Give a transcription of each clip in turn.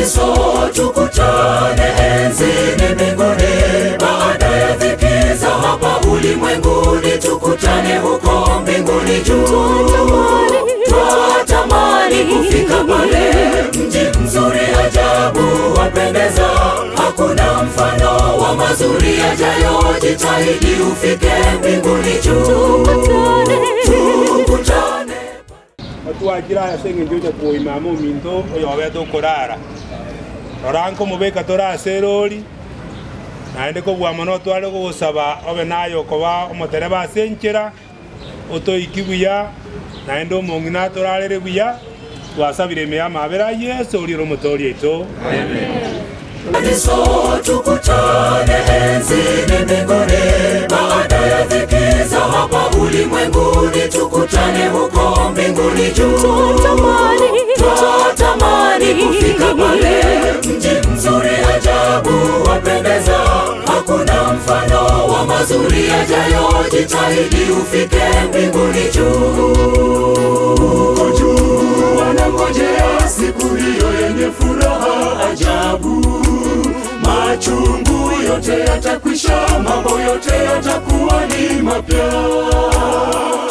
Paradiso tukutane enzini mbinguni, baada ya dhiki za hapa ulimwenguni, tukutane huko mbinguni juu. Twatamani kufika pale, mji mzuri ajabu wapendeza, hakuna mfano wa mazuri yajayo. Jitahidi ufike mbinguni juu, tukutane. Otwachire aya ase engencho ocha kwoyia mama ominto oyobete okorara. Rora nkomobeka tore ase erori, naende kobua mono tware gogosaba obe naye okoba omotereba ase enchera, otoikie buya, naende omong'ina atorarere buya, twasabire ime y'amabera a Yeso oria ore Omotooria oito. Amen. Paradiso tukutane enzini mbinguni, baada ya dhiki za hapa ulimwenguni, tukutane huko mbinguni juu. Twatamani kufika pale, mji mzuri ajabu wapendeza, hakuna mfano wa mazuri yajayo. Jitahidi ufike mbinguni juu. Huko juu wanangojea siku hiyo yenye furaha ajabu. Machungu yote yatakwisha, mambo yote yatakuwa ni mapya.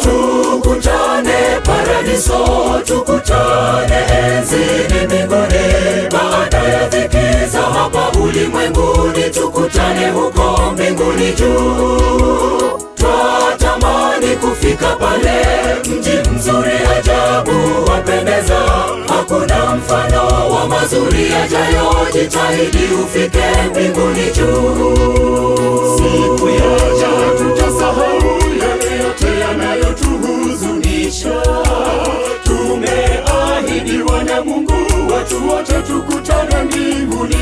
Tukutane paradiso, tukutane enzini mbinguni, baada ya dhiki za hapa ulimwenguni, tukutane huko mbinguni juu. Twatamani kufika pale, mji mzuri ajabu wapendeza, hakuna mfano wa mazuri yajayo. Jitahidi ufike mbinguni juu. Siku yaja tutasahau yale yote yanayotuhuzunisha. Tumeahidiwa na Mungu, watu wote tukutane mbinguni.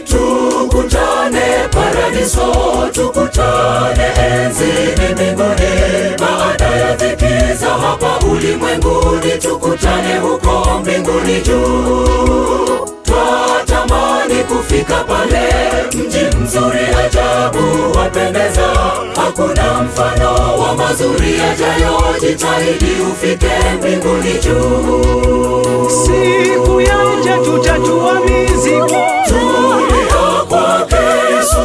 Tukutane paradiso, tukutane enzini mbinguni, baada ya dhiki za hapa ulimwenguni, tukutane huko mbinguni juu. Twatamani kufika pale, mji mzuri ajabu wapendeza, hakuna mfano wa mazuri yajayo. Jitahidi ufike mbinguni juu. Siku yaja tutatua mizigo, Tulia kwake Yesu,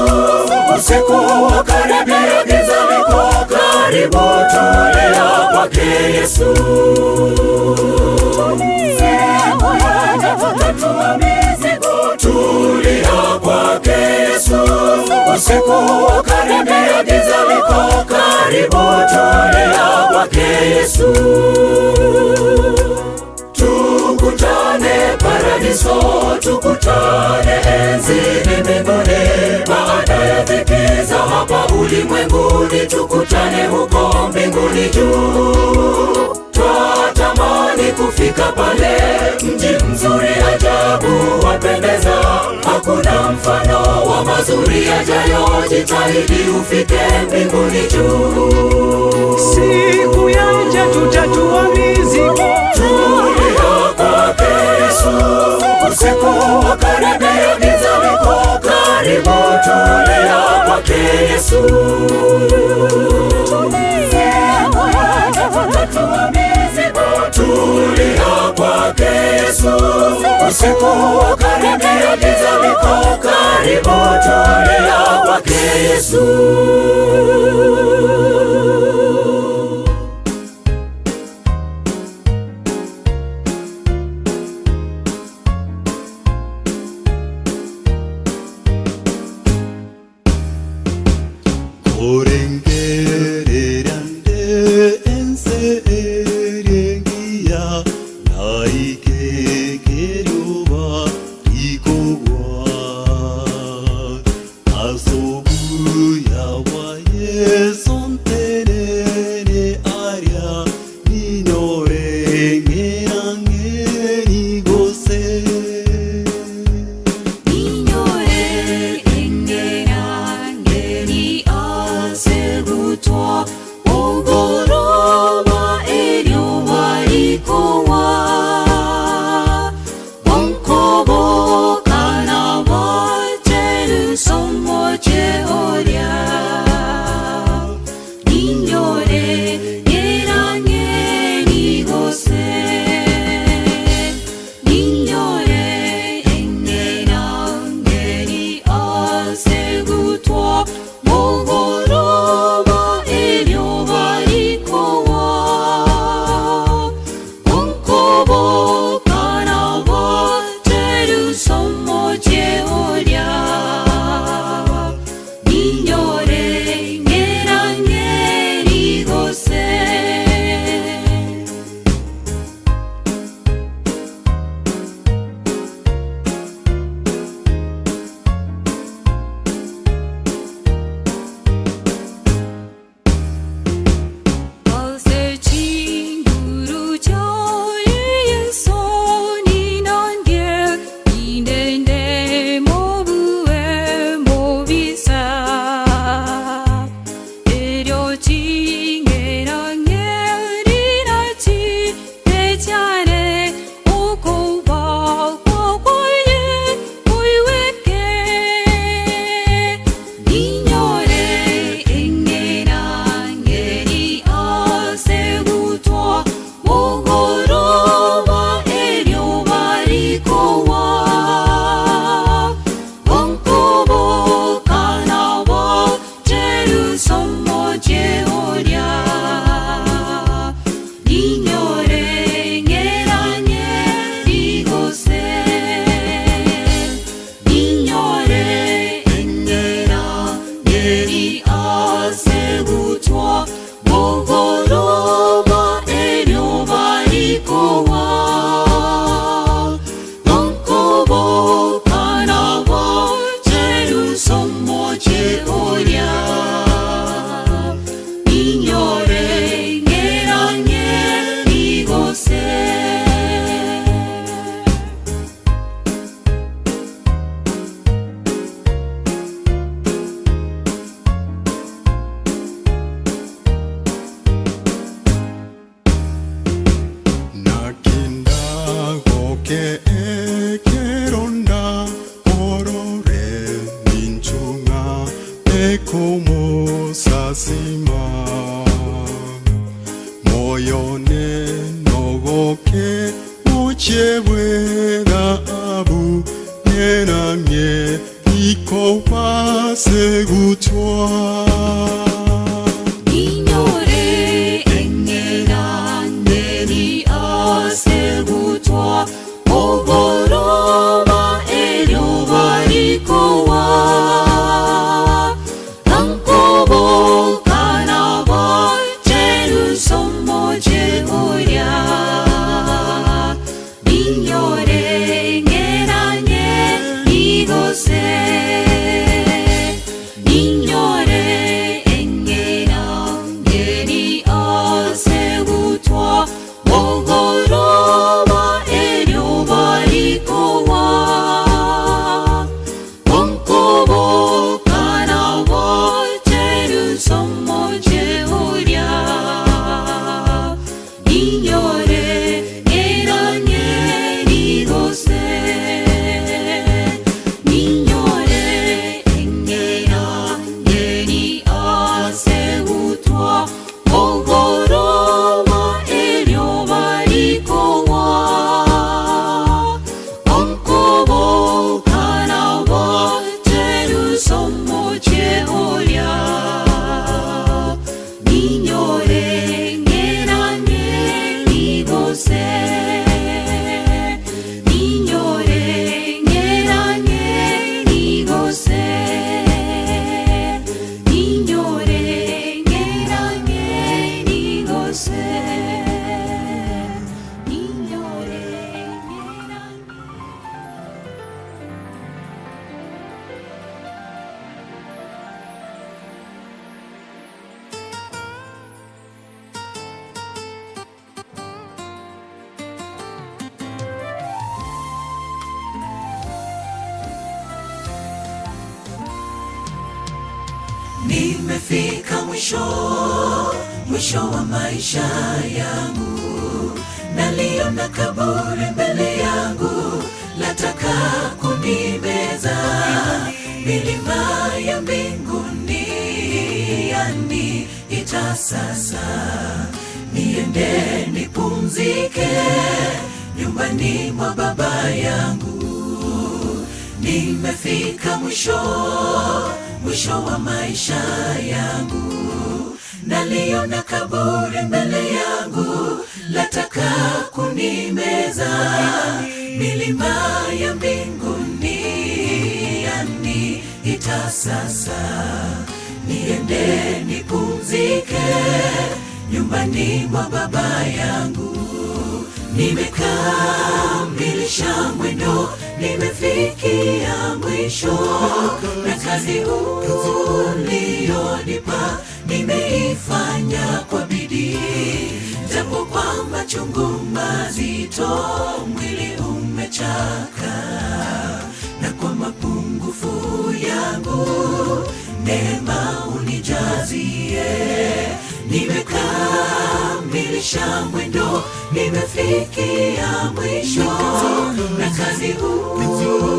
usiku wakaribia, giza liko karibu. Tulia kwake Yesu, siku yaja tutatua mizigo. Tulia kwake Yesu, usiku wakaribia, giza liko karibu. Tulia kwake Yesu. Tukutane paradiso, tukutane enzini mbinguni, baada ya dhiki za hapa ulimwenguni, tukutane huko mbinguni juu. Twatamani kufika pale, mji mzuri ajabu wapendeza, hakuna mfano wa mazuri yajayo. Jitahidi ufike mbinguni juu. siku yaja tutatua mizigo, Tulia kwake Yesu, usiku wakaribia, giza liko karibu. Tulia kwake Yesu, siku yaja tutatua mizigo. Tulia kwake Yesu, usiku wakaribia, giza liko karibu. Tulia kwake Yesu. Korengereria nde ense eria engiya, naike erioba rikogwa. Ase obuya bwa Yeso ntenene aria, ninyore ng'era ng'eri gose. Ninyore eng'era ng'eri ase gutwa, ogoroba erioba rikowa. Onkoboka nabacheru somoche oria. Komosasima moyo one nogoke mochie bw'ethahabu ng'eramie ikobase gutwa. Inyore eng'era ng'eri ase gutwa, Mogoroba erioba rikowa. Ankoboka nabacheruso moche oria. Inyore eng'era ng'eri gose. Inyore eng'era ng'eri ase gutwa, Mogoroba erioba rikowa. Onkoboka nabacheruso moche oria. Inyore eng'era ng'eri gose. Inyore eng'era ng'eri ase gutwa, Mogoroba erioba rikowa. Onkoboka nabacheruso moche oria. Inyore eng'era ng'eri gose. Inyore eng'era ng'eri gose. Inyore eng'era ng'eri gose. Inyore eng'era Nimefika mwisho, mwisho wa maisha yangu, naliona kaburi mbele yangu, lataka kunimeza. Milima ya mbinguni yaniita sasa, niende nipumzike nyumbani mwa baba yangu. Nimefika mwisho, mwisho wa maisha yangu, naliona kaburi mbele yangu, lataka kunimeza. Milima ya mbinguni yaniita sasa, niende nipumzike nyumbani mwa baba yangu. Nimekamilisha mwendo, nimefikia mwisho, na kazi ulionipa nimeifanya kwa bidii, japo kwa machungu mazito mwili umechaka, na kwa mapungufu yangu neema unijazie. Nimekamilisha mwendo, nimefikia mwisho, na kazi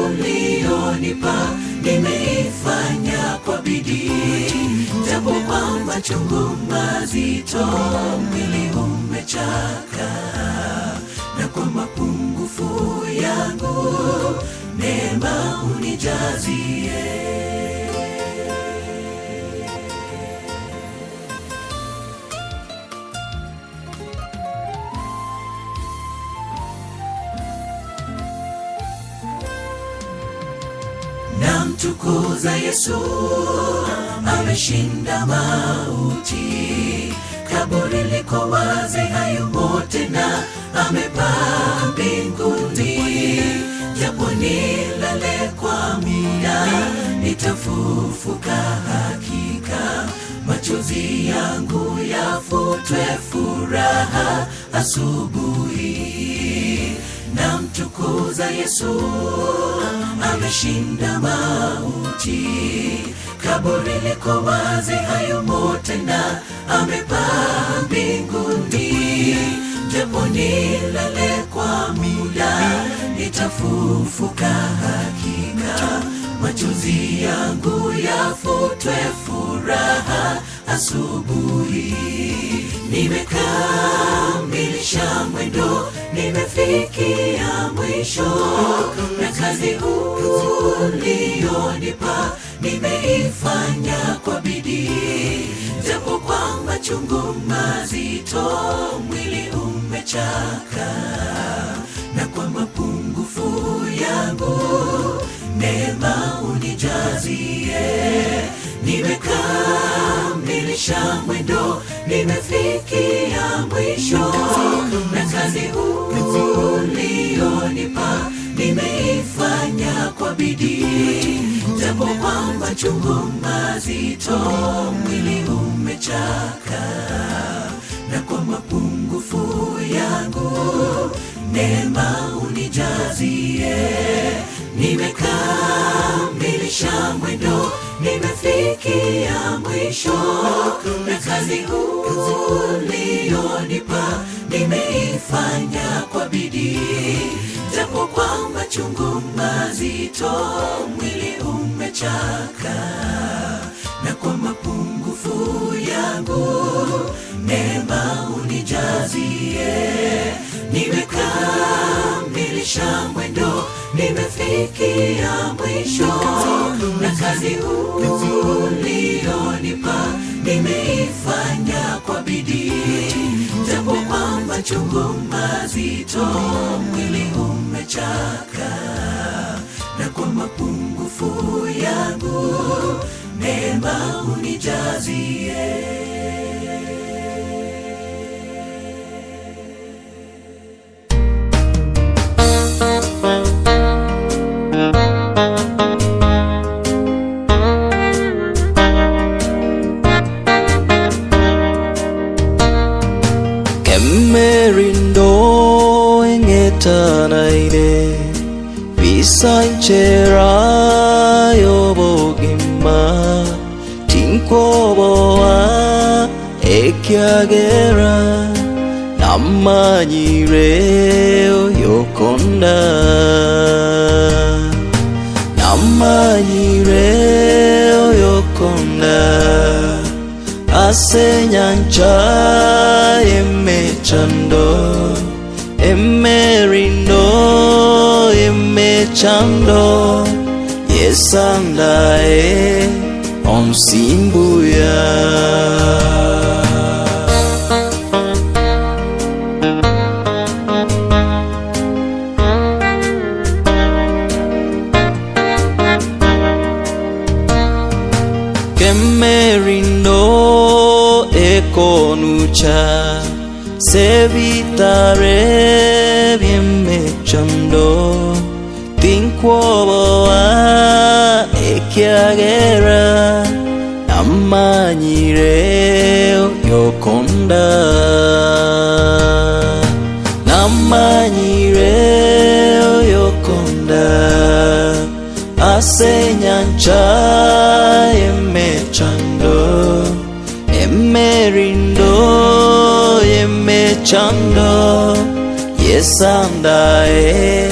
ulionipa nimeifanya kwa bidii, japo kwa machungu mazito mwili umechaka, na kwa mapungufu yangu neema unijazie. Namtukuza Yesu, ameshinda mauti. Kaburi liko wazi, hayumo tena, amepaa mbinguni. Japo nilale kwa muda, nitafufuka hakika. Machozi yangu yafutwe, furaha asubuhi. Namtukuza Yesu, ameshinda mauti. Kaburi liko wazi, hayumo tena, amepaa mbinguni. Japo nilale kwa muda, nitafufuka hakika. Machozi yangu yafutwe, furaha asubuhi. Nimekamilisha mwendo, nimefikia mwisho, na kazi ulionipa nimeifanya kwa bidii, japo kwa machungu mazito, mwili umechaka, na kwa mapungufu yangu neema unijazie. Nimekamilisha mwendo, nimefikia mwisho, na kazi ulionipa nimeifanya kwa bidii, japo kwa machungu mazito, mwili umechaka, na kwa mapungufu yangu neema unijazie. Nimekamilisha mwendo, nimefikia mwisho, na kazi ulionipa nimeifanya kwa bidii, japo kwa machungu mazito, mwili umechaka, na kwa mapungufu yangu neema unijazie. Nimekamilisha mwendo, nimefikia mwisho, na kazi ulionipa nimeifanya kwa bidii, japo kwa machungu mazito, mwili umechaka, na kwa mapungufu yangu neema unijazie. Kemerindo eng'etanaine bisanchera y'obogima tinkoboa ekiagera namanyire oyokonda namanyire oyokonda ase nyancha emechando emerindo emechando yesandae onsimbuya. Kemerindo ekonucha sevitare biemechando tinkwoboa ekiagera namanyire yokonda namanyire yokonda ase nyancha emechando emerindo emechando yesandae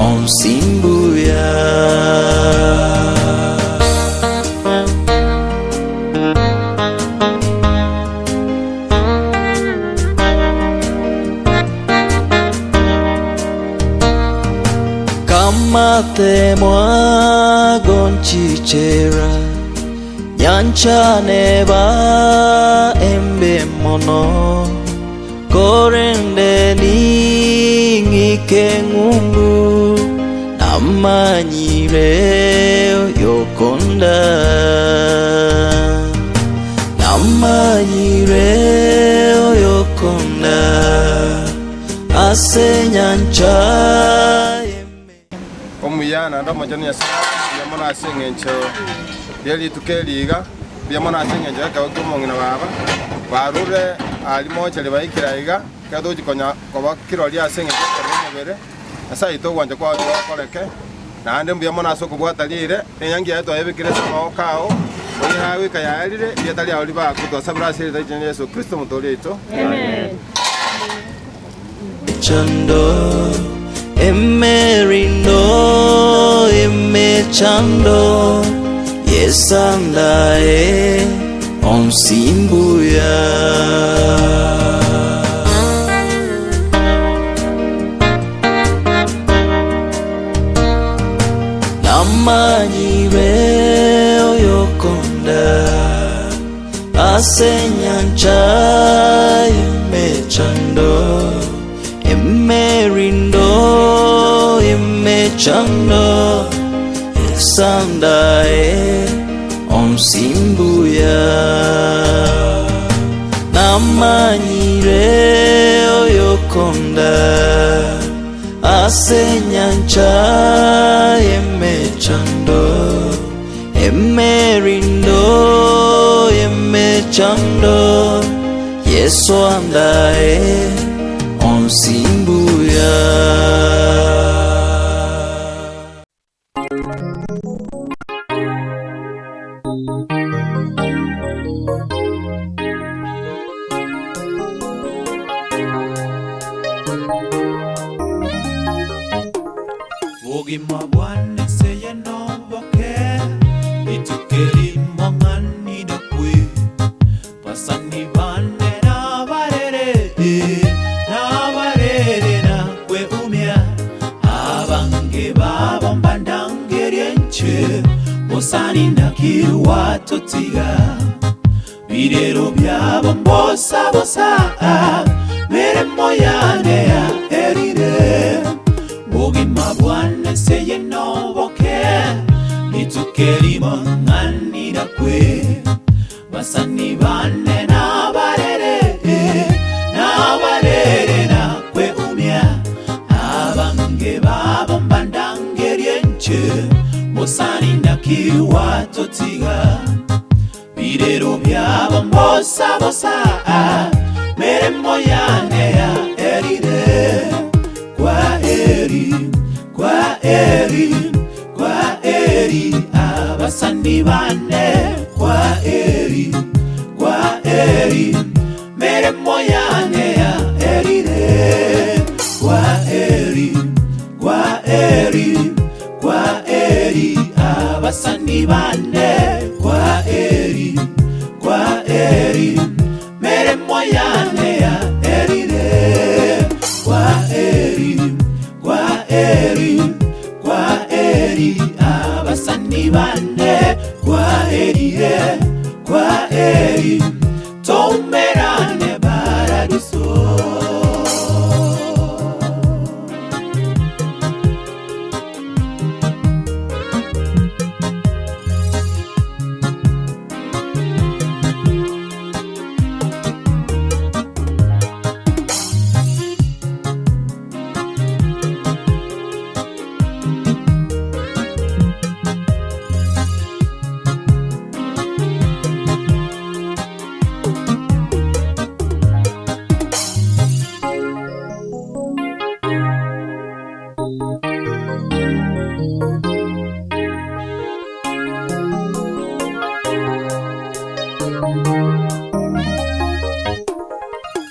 onsimbuya. Kamate mwagonchichera nyanchane ba embe mono korende ning'ike ng'umbu namanyire yokonda namanyire yokonda ase nyancha Omuya naende omochenu Nyasae, mbuya mono ase engencho ye rituko eri iga, mbuya mono ase engencho y'ekegogo ki'omong'ina baba, barure aria mochari baikire aiga, ekero togochia konya koba kirori ase engencho y'okorora omobere, Nyasae oito ogwancha kwao tiga gokoreke, naende mbuya mono ase okobwata riire, na enyangi yaye twayebekire ase amaboko ao, oyihae goika yaerire, erieta riao ribakwe, twasabire ase erieta richenu Yeso Kristo Omotoori oito. Chando. Emerindo emechando yesandae onsimbuya. Namanyire oyokonda asenyancha emechando emerindo emechando esandae onsimbuya. Namanyire oyokonda asenyancha emechando emerindo emechando Yesu andae onsimbuya. Bogima bwane seye noboke itukerimong'anida kwe basani bane nabarere nabarere nakwe umya abange babo mbandangerie nche bosani nakiwatotiga birero byabo mbosabosa mirimo yane ya erire bugima bwane seye noboke litukerimang'anira kwe basani bane nabarere nabarere nakwe umya abange babo mbandangerie nche bosani ndakiwatotiga birero byabo mbosabosa mirimo yane ya erire kwa eri kwa eri kwa eri abasani bane kwa eri kwa eri mirimo yane ya erire kwa eri kwa eri kwa eri abasani bane kwa eri kwa eri mirimo yane ya erire kwa eri kwa eri kwa eri abasani bane kwa eri kwa eri tomerane paradiso.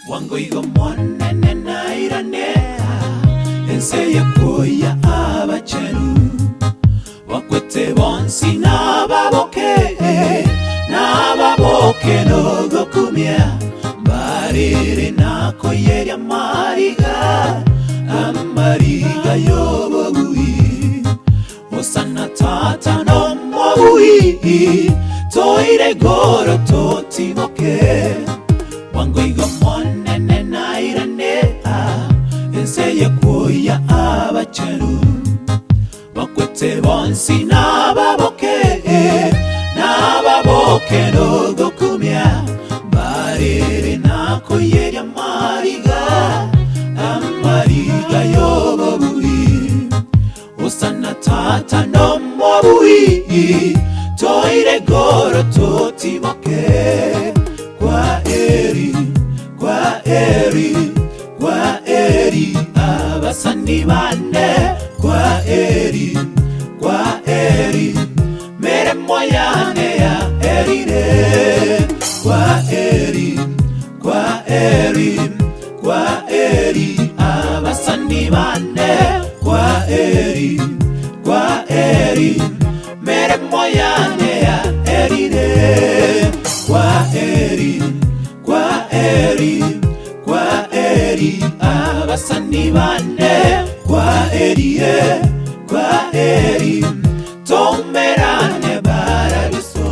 Wangoigo monene nairanea ense yakoya abachenu bakwete bonsi n'ababoke n'ababoke nogokumya barere nakoyerya mariga amariga y'obogui osana tata nomobui toire goro totiboke wangoigo monene nairanea ense yakoya abachenu bakwete bonsi n'ababoke n'ababoke nogokumya barere nakoyerya mariga amariga y'obobui osana tata nomobui toire goro totiboke kwa eri kwa eri kwa eri abasani bane kwa eri kwa eri mirimo yane ya erire kwa eri kwa eri kwa eri abasani bane. eri, kwa eri, meremo yane ya erire. Kwa eri, kwa eri, kwa eri, abasani bane. Kwa eri, eh, kwa eri, tomerane paradiso.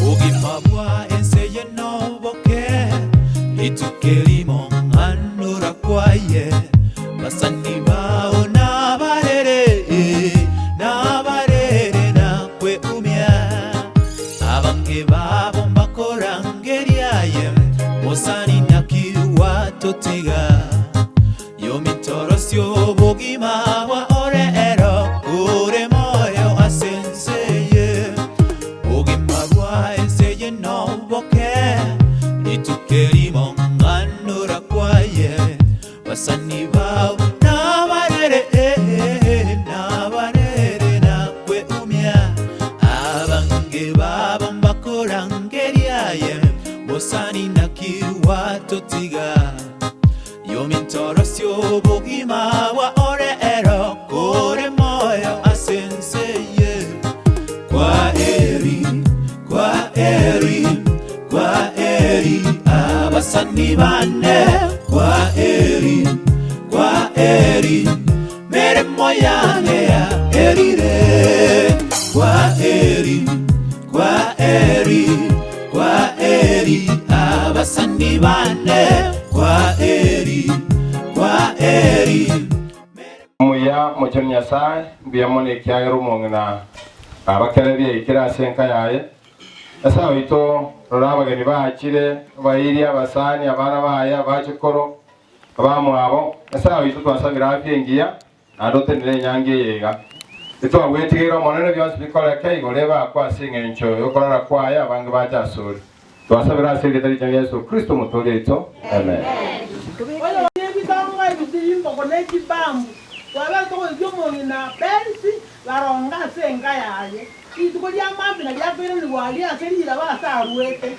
Obogima bwa ense eye noboke, rituko erimo ng'anora kwaye, basani bao nabarere, nabarere nakweumia. Abange babo mbakorangeria aye, mosani naki gwatotiga. Yomitorosia obogima bwa orero, ore moyo ase ense eye. Obogima bwa ense eye noboke, rituko erimo ng'anora kwaye, basani bao nabarere, nabarere nakweumia. Abange babo mbakorangeria aye, mosani naki gwatotiga. Yomitorosia obogima bwa orero, kore moyo ase ense eye. Kwa eri, kwa eri, kwa eri, abasani bane. Kwa eri, kwa eri, meremo yane ya erire. Kwa eri, kwa eri, kwa eri, abasani bane. Kwa eri, kwa eri. Muya mochenu Nyasaye, mbuya mono ekiagera omong'ina abakererie ekere ase enka yaye. Nyasaye oito rora abageni bachire, abairi, abasani, abana baye, abachikoro, abamwabo. Nyasaye oito twasabire afya engiya, naende otenere enyangi eye iga. Etwagwetigeire omonene bionsi bikoreke igoro ebakwa ase eng'encho yokorora kwaye abange bache asore. Twasabire ase erieta riria ria Yeso Kristo omotoori oito. Amen. Ebitongwa ebitirimbogo ne chibambu, twabete goikia omong'ina Perisi baronge ase enka yaye. Rituko ria mambia na riakoiranigwa aria ase riraba ase aruete.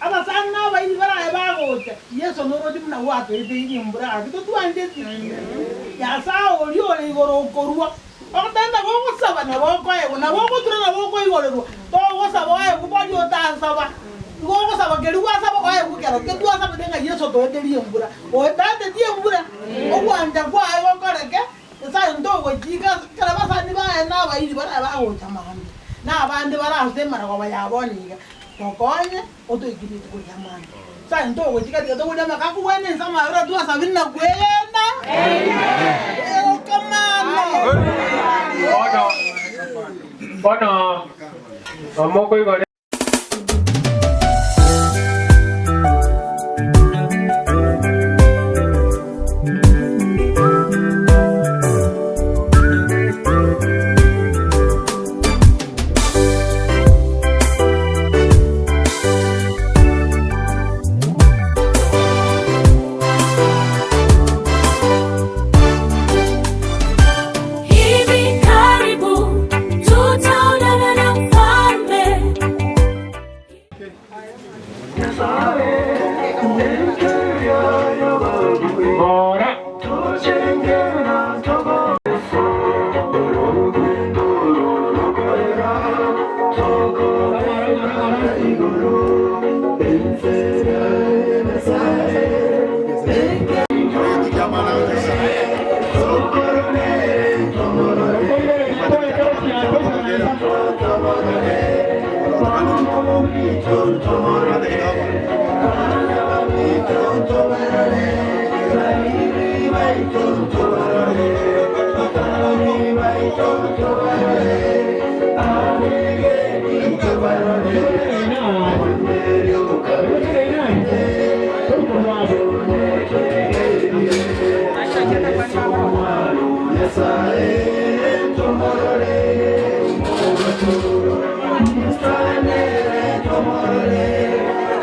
Abasani na abairi baraye bagocha, Yeso noroche buna gwatoeteirie embura ake totwancheti. Nyasae oria ore igoro okorua, ogotenda gogosaba nabo okoegwa, nabo ogotura nabo okoigorerwa, togosaba oegwe boria otasaba. Igo ogosaba keria gwasaba oegwe kerokio twasabete ng'a Yeso toeterie embura. Oetatetie embura, ogwancha kwaye gokoreke, Nyasaye ntogochika ase ekero abasani baye na abairi barabe bagocha mambia, na abande bare ase emaragoba ya bono iga, tokonye otoikie rituko ria mambia. Nyasaye ntogochika tiga togoria amakaku bwene ense amabera twasabire na kwegena. Erokamano. Bono, bono, omokoigora. Hivi karibu tutaonana na mfalme. Ora.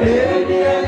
Thank you.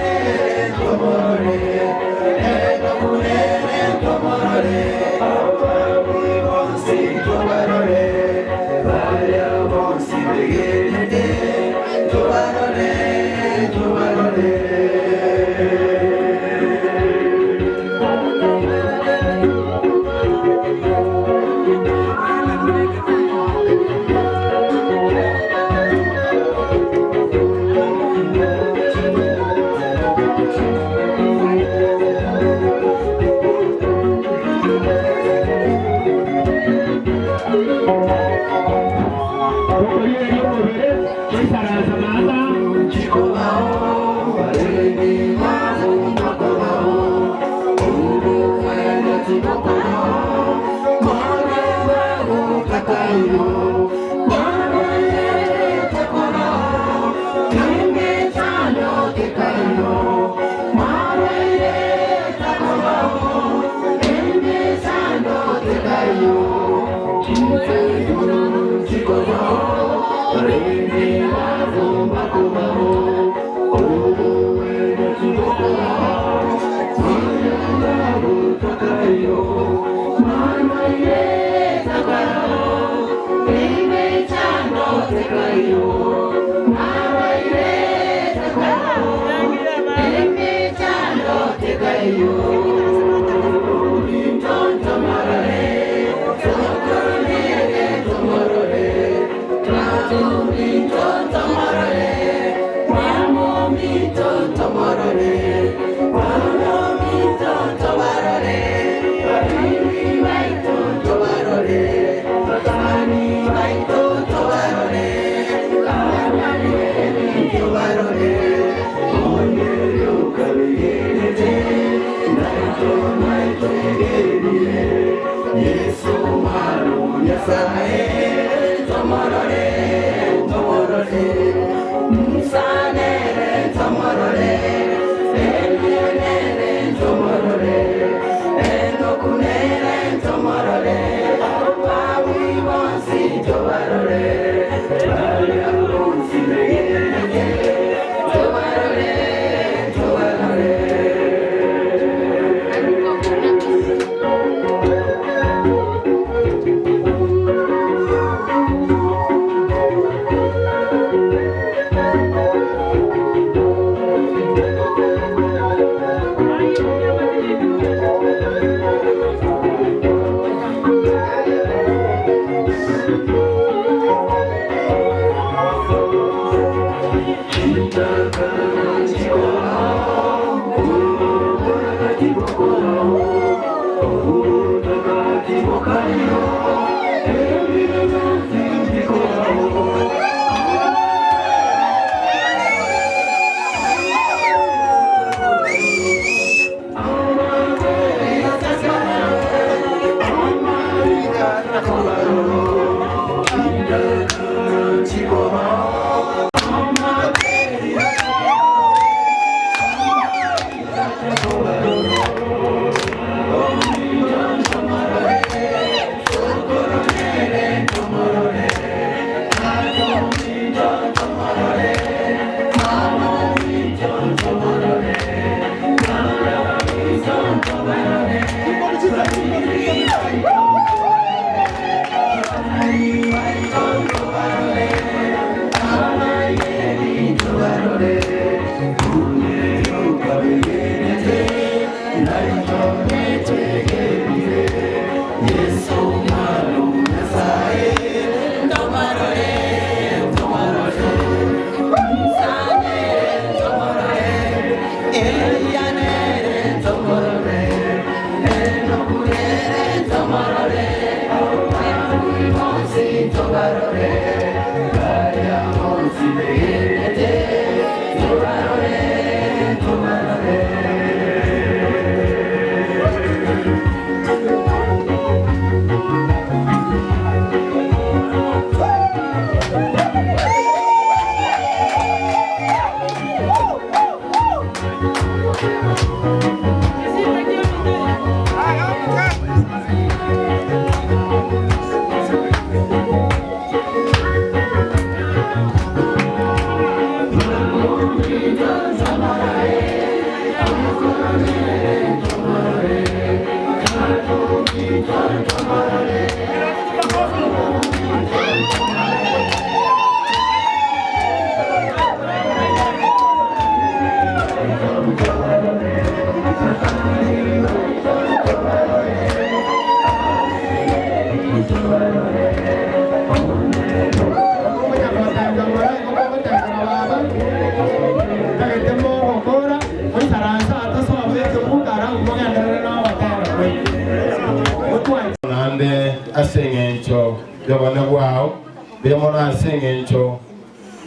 Mbuya mono ase engencho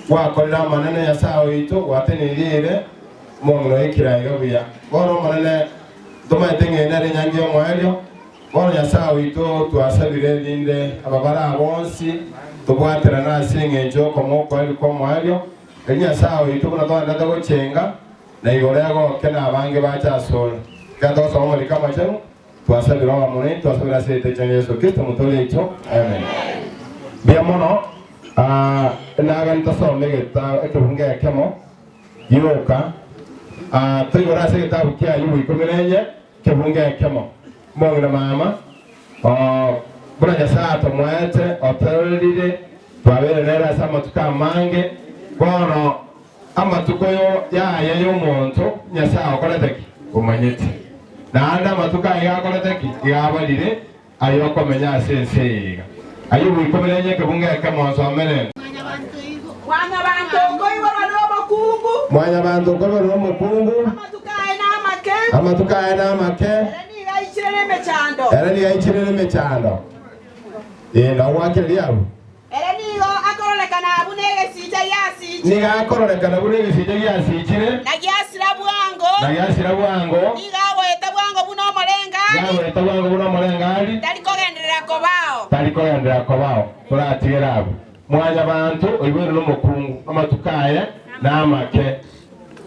gwakorire amanene Nyasae oito, gwatenenirie ere omong'ina oye kera iga buya. Bono Omonene, ntomaete ng'a eye nere enyangi y'omoerio. Bono Nyasae oito, twasabire erinde ababare aba bonsi tobwaterane ase engencho y'okomoa okoerio kw'omoerio, erio Nyasae oito buna twaendete gochenga, na igoro egoke na abange bache asore. Ekero togosoma amariko amachenu, Twasabire obomo naintwe, twasabire ase erieta riaye Yeso Kristo Omotooria oito. Amen. Mbuya mono. Ah, nagani tosome egeta ekebungo ekemo gioka. Ah, toigore ase egetabu kia Ayubu ikomi na enye, ekebungo ekemo. Omong'ina mama, oh, buna Nyasae atomoete, otororire, twabeire nere ase amatuko amange, bono Amatuko yaye y'omonto Nyasae okorete ki? Omanyete. Naende amatuko aye iga akorete ki? Iga abarire ay'okomenya ase ense eye iga. Ayubu ikomi na enye ekebungo ekemo nsomere. Mwanyabanto okoiborwa nomokungu. Mwanyabanto okoiborwa nomokungu. Amatuko aye namake. Amatuko aye namake. Ere nigo aichire nemechando. Ere nigo aichire nemechando. Ee, nogwakire riabu. Ere nigo akororekana buna egesicha giasichire. Nigo akororekana buna egesicha giasichire. Na giasira bwango. Na giasira bwango. Nigo agoeta bwango buna omorengari. Nigo agoeta bwango buna omorengari. Tari kogenderera kobao. Tari kogenderera kobao. Toratigere abwo. Mwanyabaanto oiboirwe nomokungu, amatuko aye namake.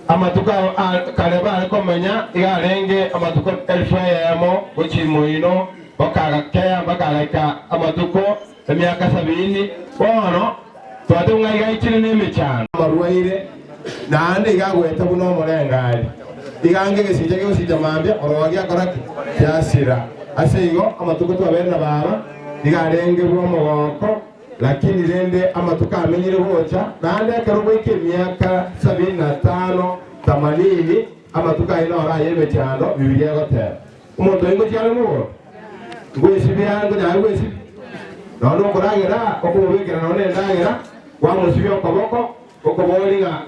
Amatuko a kare bare komenya iga arenge amatuko elfu eyemo gochia moino, bakagakea bakagaika amatuko emiaka sabini. Bono twateba ng'a iga aichire nemechando. Amarwaire, naende iga agoeta buna omorengari. Iga ange egesicha gegosicha mambia, oroa giakora ki? Giasira. Ase igo amatuko twabeire na baba iga arenge bw'omogoko. Lakini rende amatuko amenyire gocha, naende ekero goika emiaka sabini na tano thamanini, amatuko ayio noro aye emechando, Bibilia egoteba. Omonto oyo ngochia are mogoro? Ngwesibia are, nkonyara gwesibia? Nonya nokoragera, okomobekera nonya nendagera, kwamosibia okoboko, okoboria ng'a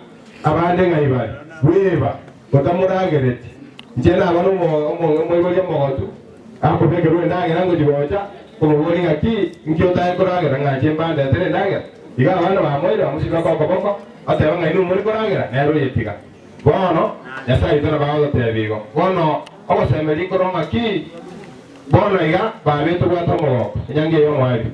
abande ng'ai bare, bweba, otamoragereti. Inche naba nomoibori omogotu, akobekerwa endagera ngochia gocha komoboria ng'aki, inki otae koragera ng'a inche mbandetere endagera? Igo abana bamoire bamosikaka okoboko, bateba ng'a inwe more koragera, nere oyetiga. Bono Nyasae oito nabo agototebia igo. Bono ogosemeria korwa ng'aki? Bono iga babe tobwate omogoko, enyangi eye y'omoerio.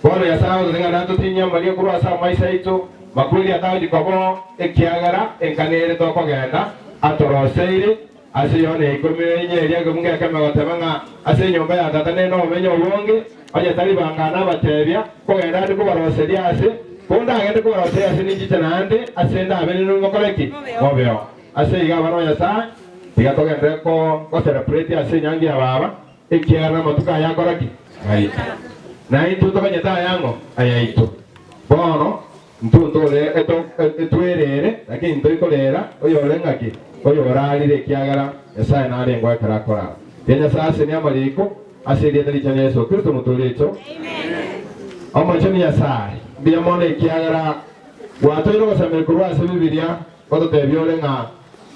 Bono Nyasae agototebia ng'a natotinyie amaria korwa ase amaiso aito, makweri atagochia koba oo, ekiagera enkana ere tokogenda atoroseire. Ase Yohana ya ikomi na inye eria ekebungo ekemo egoteba ng'a ase enyomba ya Tata nere nobomenyo obonge, onye tari bangana abatebia, nkogenda ande kobaroseria aase, kondagende kobaroseria aase ninchiche naende ase ndabe ninwe mokore ki? Mobeo. Ase igo abana ba Nyasae, tiga togenderere go celebrate ase enyangi ya baba, ekiagera namatuko aya akora ki? Aito. Naintwe toganyete ayang'o? Ayaito. Bono Ntontore etwerere, lakini ntoikorera oyore ng'aki, oyorarire, ekiagera Nyasae narengeo ekero akorara. Erio Nyasae asenie amariko ase erieta riichanu ria Yeso Kristo Omotoori oito. Omochenu Nyasae, mbuya mono ekiagera gwatoire ogosemeria korwa ase Bibilia, gototebia ore ng'a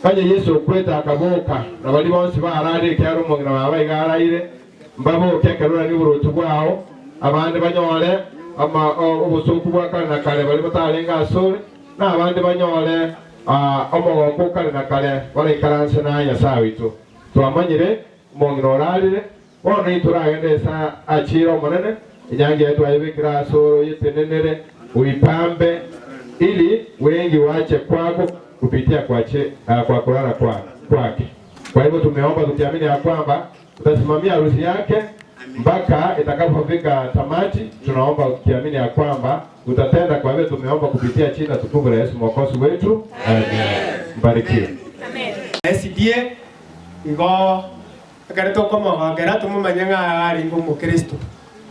onye Yeso okwete akaboka, na baria bonsi bararire ekiagera omong'ina babo iga araire, Mbaboke ekero oranie oboruoti bwao, abande banyore obosooku bwa kare na kare baria batarenge asore, na abande banyore omogoko o kare na kare baraikaranse naye Nyasae oito. Twamanyire omong'ina orarire, bono intwe toragende ase achiire Omonene, enyangi yaye twayebekire asore oyetenenere, oipambe, ili wengi wache kwako kupitia kwa kulala kwake. Kwa hivyo tumeomba tukiamini ya kwamba Tutasimamia harusi yake mpaka itakapofika tamati. Tunaomba ukiamini ya kwamba utatenda kwa vile tumeomba kupitia jina tukufu la Yesu Mwokozi wetu. Amen. Mbarikiwe. SDA, Igo ekero tokomogokera tomomanye ng'a arenge omokristo.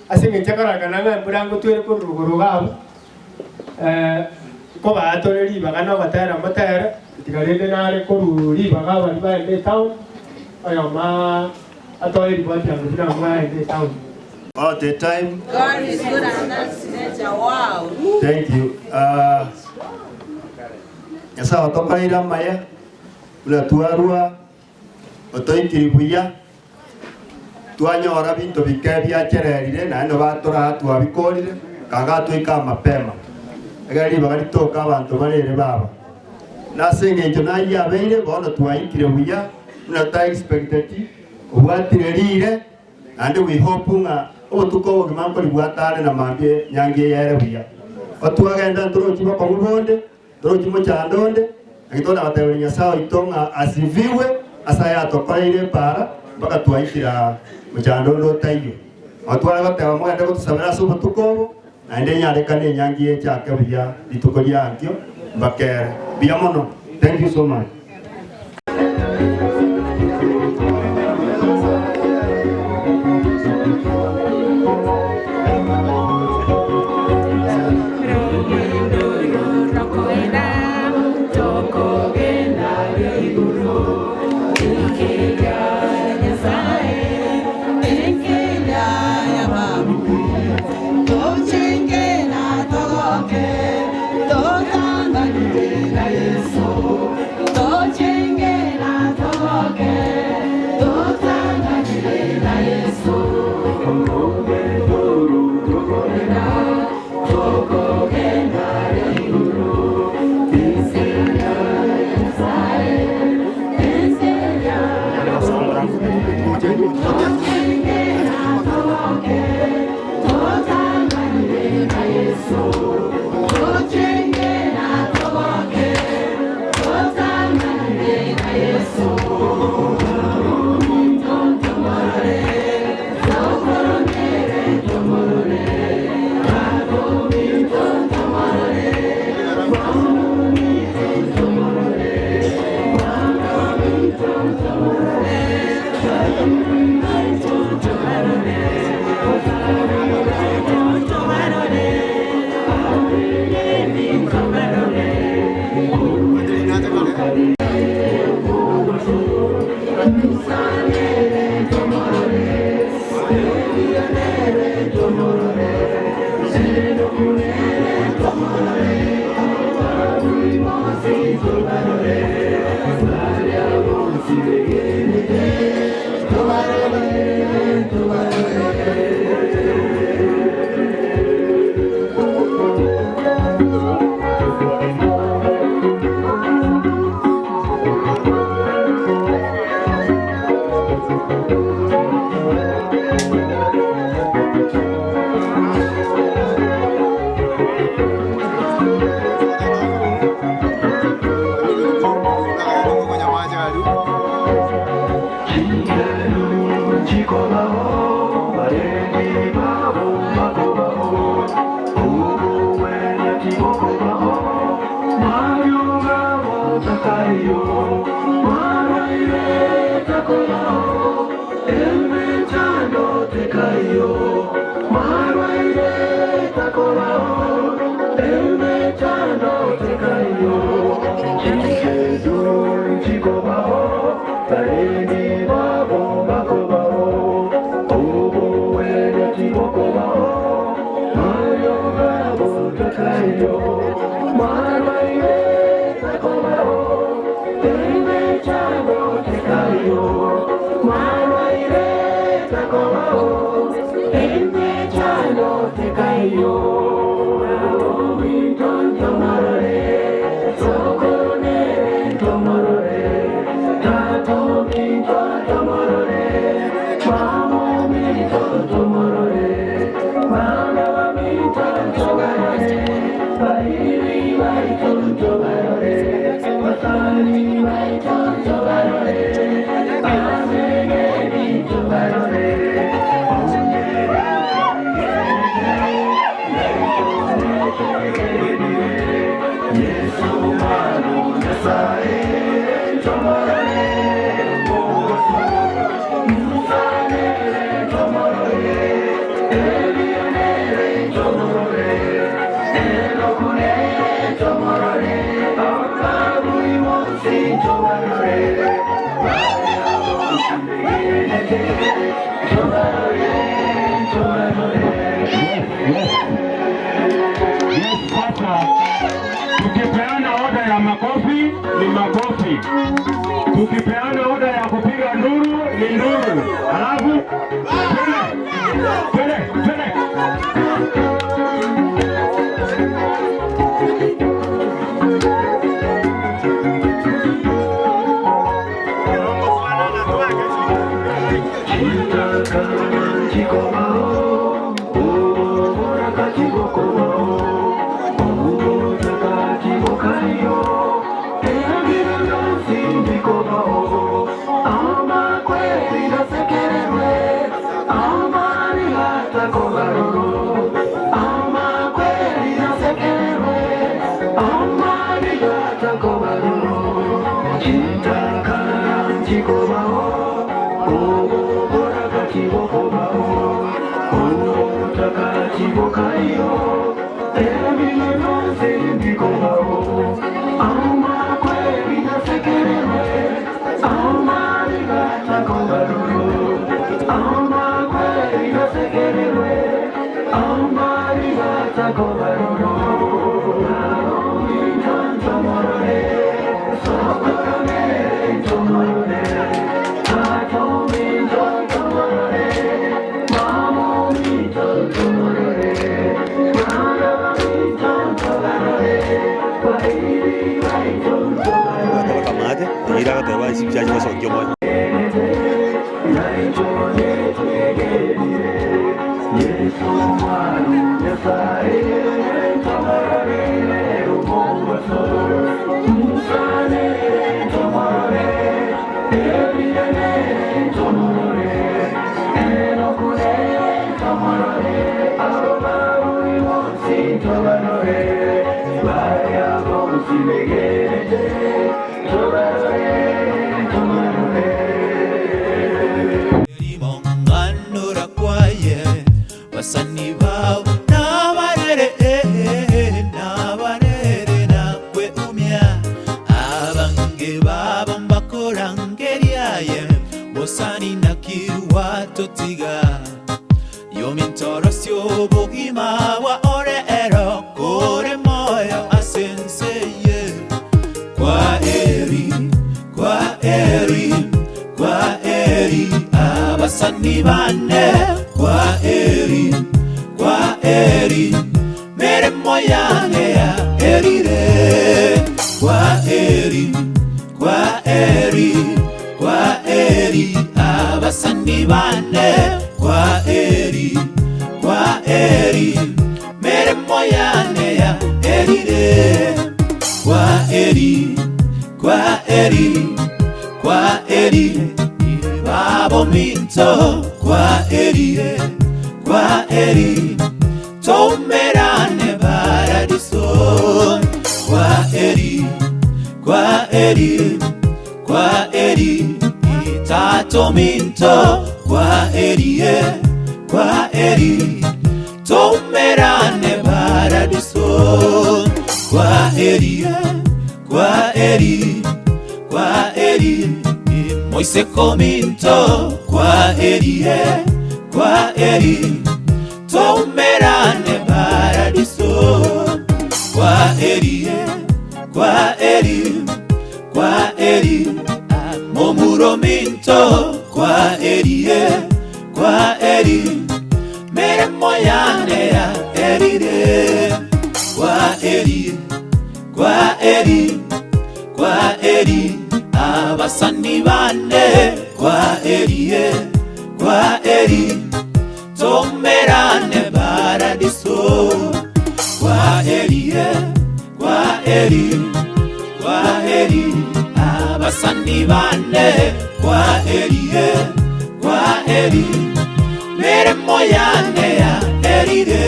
Ase eng'encho ekororekana ng'a embura ngotwere korwa rogoro iga abwo, nkobaa tore ribaga na ogotera motere, tiga rende nare korwa ribaga baria baende etown, oyomo atoe eripoti yango buna mwaenda etown. All the time. God is good and that's nature. Wow. Thank you. Uh, Nyasaye otokoreire amaya buna twarua otoikiri buya twanyora binto bike biachererire naende batoraa twabikorire. Kaga toika mapema, ekero ribaga ritoka abanto barere baba. Na ase engencho nayio abeire, bono twaikire buya buna ta expecteti, obwatire riire, naende we hope ng'a obotuko obogima nkoribwata are na mambia enyangi eye ere buya. Otwagenda ntorochi bokong'u bonde, Torochi mochando onde, naki tonagoteberia Nyasae oito ng'a asibigwe ase ayatokoreire epaara mpaka twaikire mochando onde otaiyo. Nabo tware goteba mogende gotosabera ase obotuko obo, naende enyarekane enyangi echake buya rituko ria ankio mpaka ere. Mbuya mono. Thank you so much. Yes, sasa tukipeana oda ya makofi ni makofi, tukipeana oda ya kupiga nduru ni nduru, alafu twende twende twende. Rigiria agoteba ase chibicha achie gosokia omoyo. Ng'anora kwaye basani bao nabarere eh, nabarere nakweumia abange babo mbakorangeria bosani naki watotiga yomintorosio obogima bwa ore ero kore moyo ase enseye kwa eri kwa eri kwa eri abasani bane kwa eri kwa eri meremo yane ya erire kwa eri kwa eri kwa eri abasani bane kwa eri kwa eri meremo yane ya erire kwa eri kwa eri kwa eri babo minto kwa eri kwa eri tomerane paradiso kwa eri kwa eri kwa eri tato minto kwa eri kwa eri tomerane paradiso kwa eri kwa eri kwa eri Moise cominto kwa eri kwa eri tomerane paradiso kwa eri kwa eri kwa eri momuro minto kwa eri kwa eri meremo yane ya erire kwa eri kwa eri kwa eri abasani bane kwa eri kwa eri tomerane paradiso kwa eri kwa eri kwa eri abasani bane kwa eri kwa eri meremo yane ya erire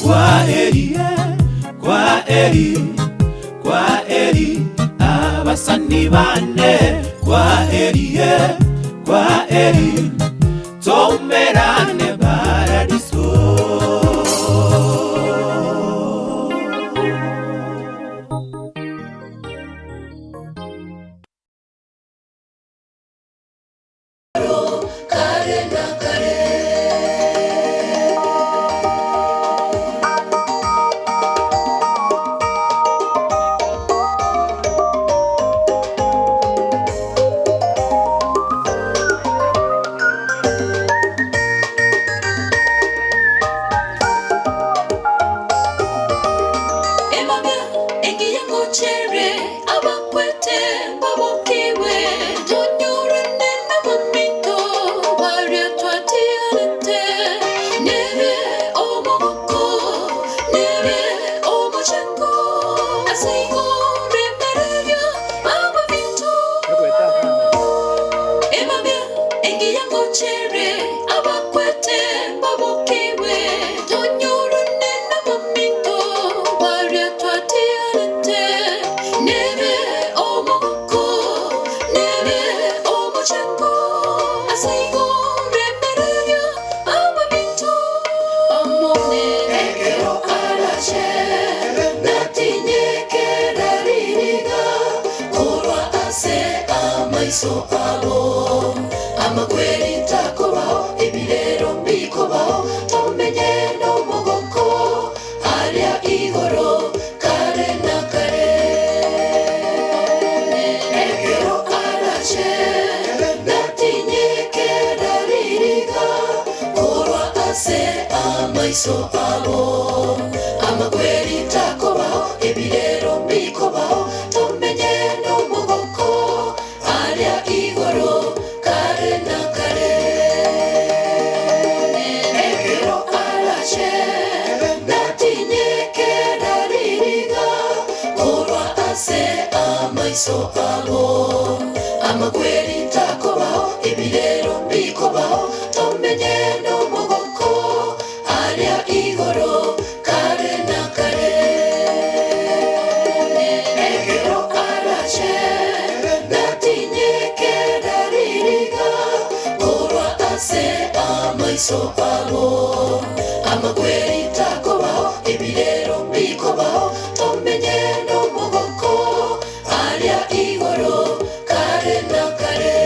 kwa eri kwa eri kwa eri abasani bane kwa eri kwa eri tomerane paradiso. Kare na kare. Emamia engiyango chere abakwete babokiwe tonyorane n'abamito baria twatiarete nebe omogoko nebe omochengo aseigo remererio ababito. Emamia engiyango chere abakwete babokiwe tonyorane n'abamito baria twatiarete nebe omogoko nebe omochengo aseigo remererio ababito. Omonene arache natinyekera ririga korwa ase amaiso abo amakweri takobaho ebirero mbikobaho tomenye n'omogoko aria igoro kare na kare. Ekero arache natinyekera ririga korwa ase amaiso abo amakweri takobaho ebirero mbikobaho tomenye n'omogoko amaiso abo. Amakweri takobaho, ebirero mbikobaho, tomenye n'omogoko aria igoro kare na kare. Ekero arache, natinyekera ririga, korwa ase amaiso abo. Amakweri takobaho, ebirero mbikobaho, tomenye n'omogoko aria igoro kare na kare.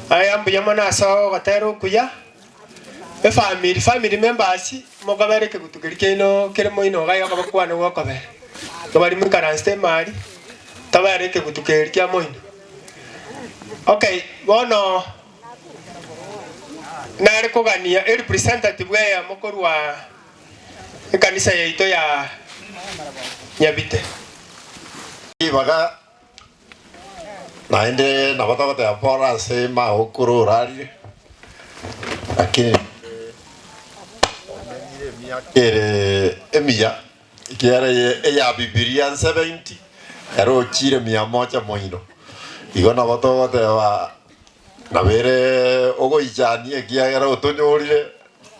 Aya mbuya mono ase ogotera okuya, efamiri family members mokobera ekegutu keria kiaino kere moino iga iga okobakwana gwokobera. Igo baria moikaransete emari, tobere ekegutu keria kia moino. Okay, bono nare kogania erepresentative eyemo korwa ekanisa yaito ya Nyabite. Ribaga naende nabo togoteba pore ase magokoro orarire, lakini omenyire emiaka ere emiya, ekiagera eye eya Bibilia 70, ere ochire mia moja moino. Igo nabo togoteba nabo ere ogoichania ekiagera otonyorire,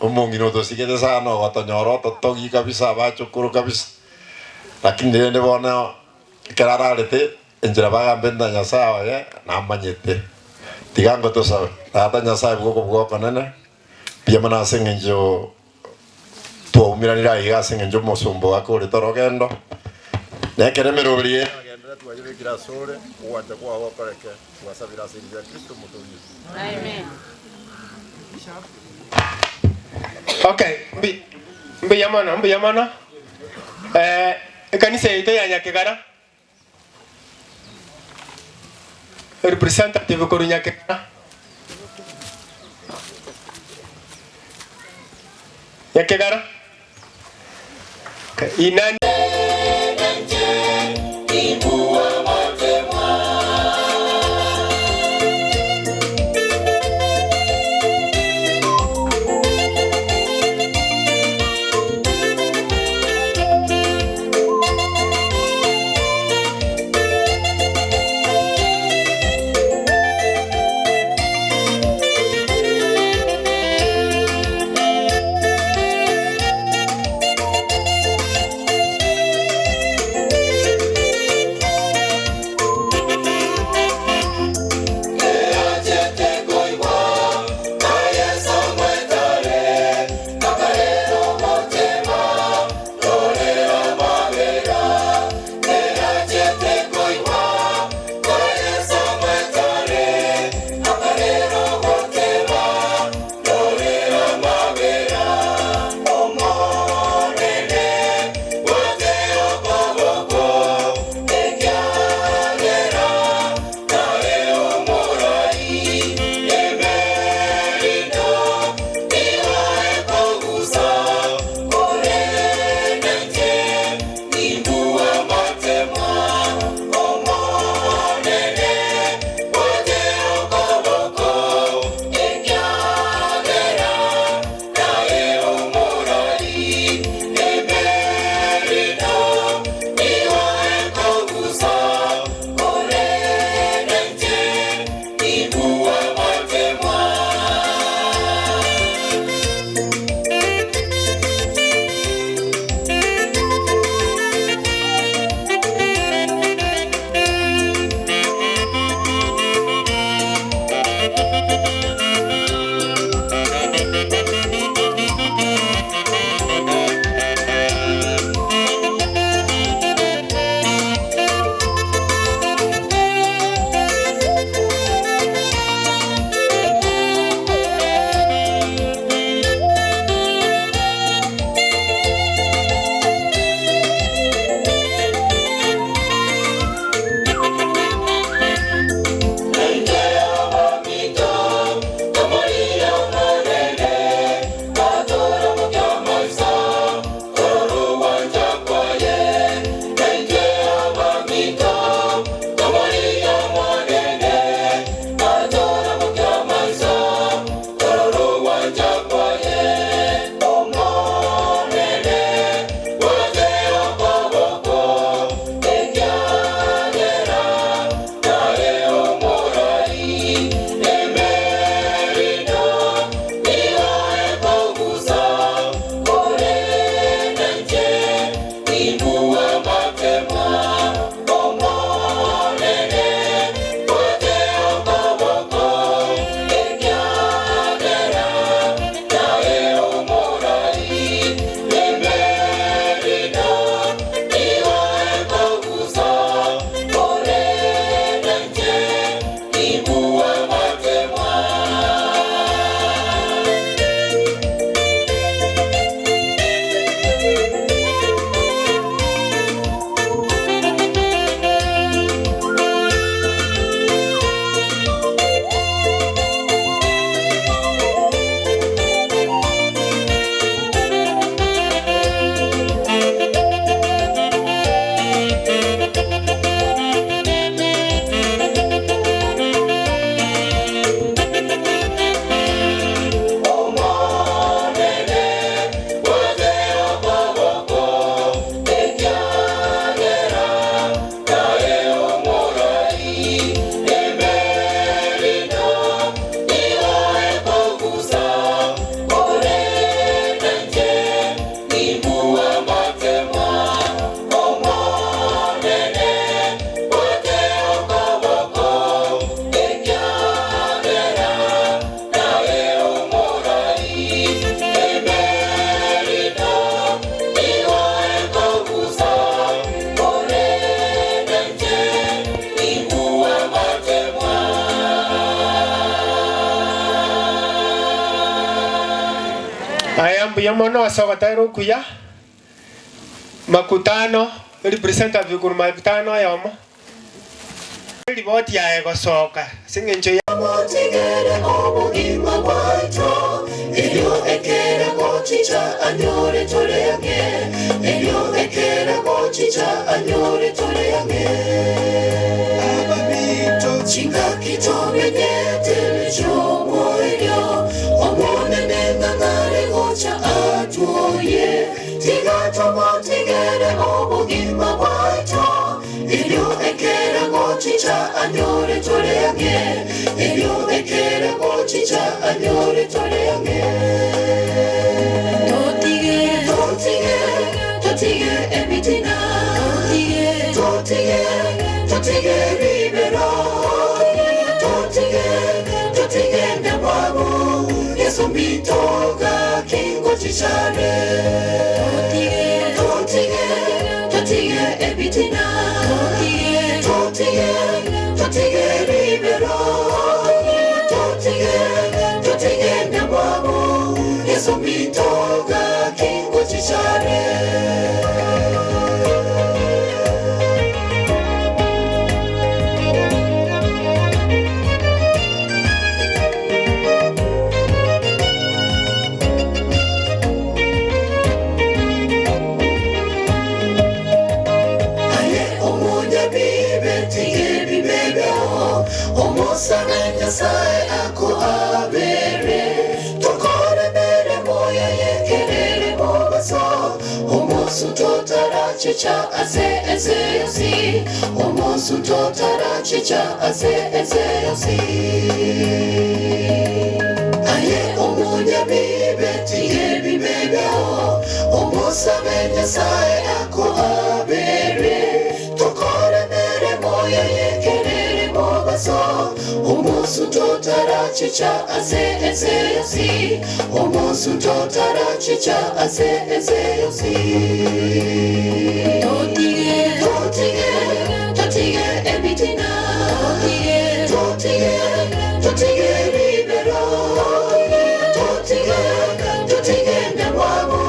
omong'ina otosigete sana ogotonyora ototogi kabisa abachokoro kabisa, lakini rende bono ekero ararete enchera bagambete na Nyasae oye namanyete. Tiga ngotosabe, Tata Nyasae bw'okobua okonene, mbuya mono ase eng'encho twaumeranire aiga ase eng'encho omosomba oake orete orogendo, na ekero emeroberi eye eragenderere twayebekire asore, ogwancha kwao gokoreke, twasabire ase erieta ria Kristo Omotoori oito. Okay, mbi- mbuya mono, mbuya mono. Eh, ekanisa yaito ya Nyakegara, Representative korwa Nyakegara. Nyakegara. Okay, Inani. Aya mbuya mono ase ogotera okuya, makutano, representative korwa makutano oyomo. Eriboti yaye gosoka ase engencho ya. Motigere obogima bwaito, erio ekere gochicha anyore tore ang'e, erio ekere gochicha anyore tore ang'e. Ababito chingaki tomenyete nechi'omoerio, Omonene ng'ang'are gocha atwoyie, tiga tomotigere obogima bwaito. Erio ekere gochicha anyore tore ang'e, erio ekere gochicha anyore tore ang'e. Totige, totige, totige ebitina, totige, totige, totige ribero, totige, totige ndamwamu, Yeso minto gaki ngochichare. Totige, totige, Totige ebitina, totige, totige, totige ribero, totige, totige ndamwamu, Yeso minto gaki ngochichare. Aye omonyabibe, tiga ebibe biao, omosabe Nyasae akoabere. Tokore emeremo yaye kerere mobaso, omosunte otarachicha ase ense yonsi, omosunte otarachicha ase ense yonsi. Aye omonyabibe, tiga ebibe biao, omosabe Nyasae akoabere. Tokore emeremo yaye kerere mobaso, omosunte otarachicha ase ense yonsi, omosunte otarachicha ase ense yonsi. Totige, totige, totige ebitina, totige, totige, totige ribero, totige, totige ndamwamu,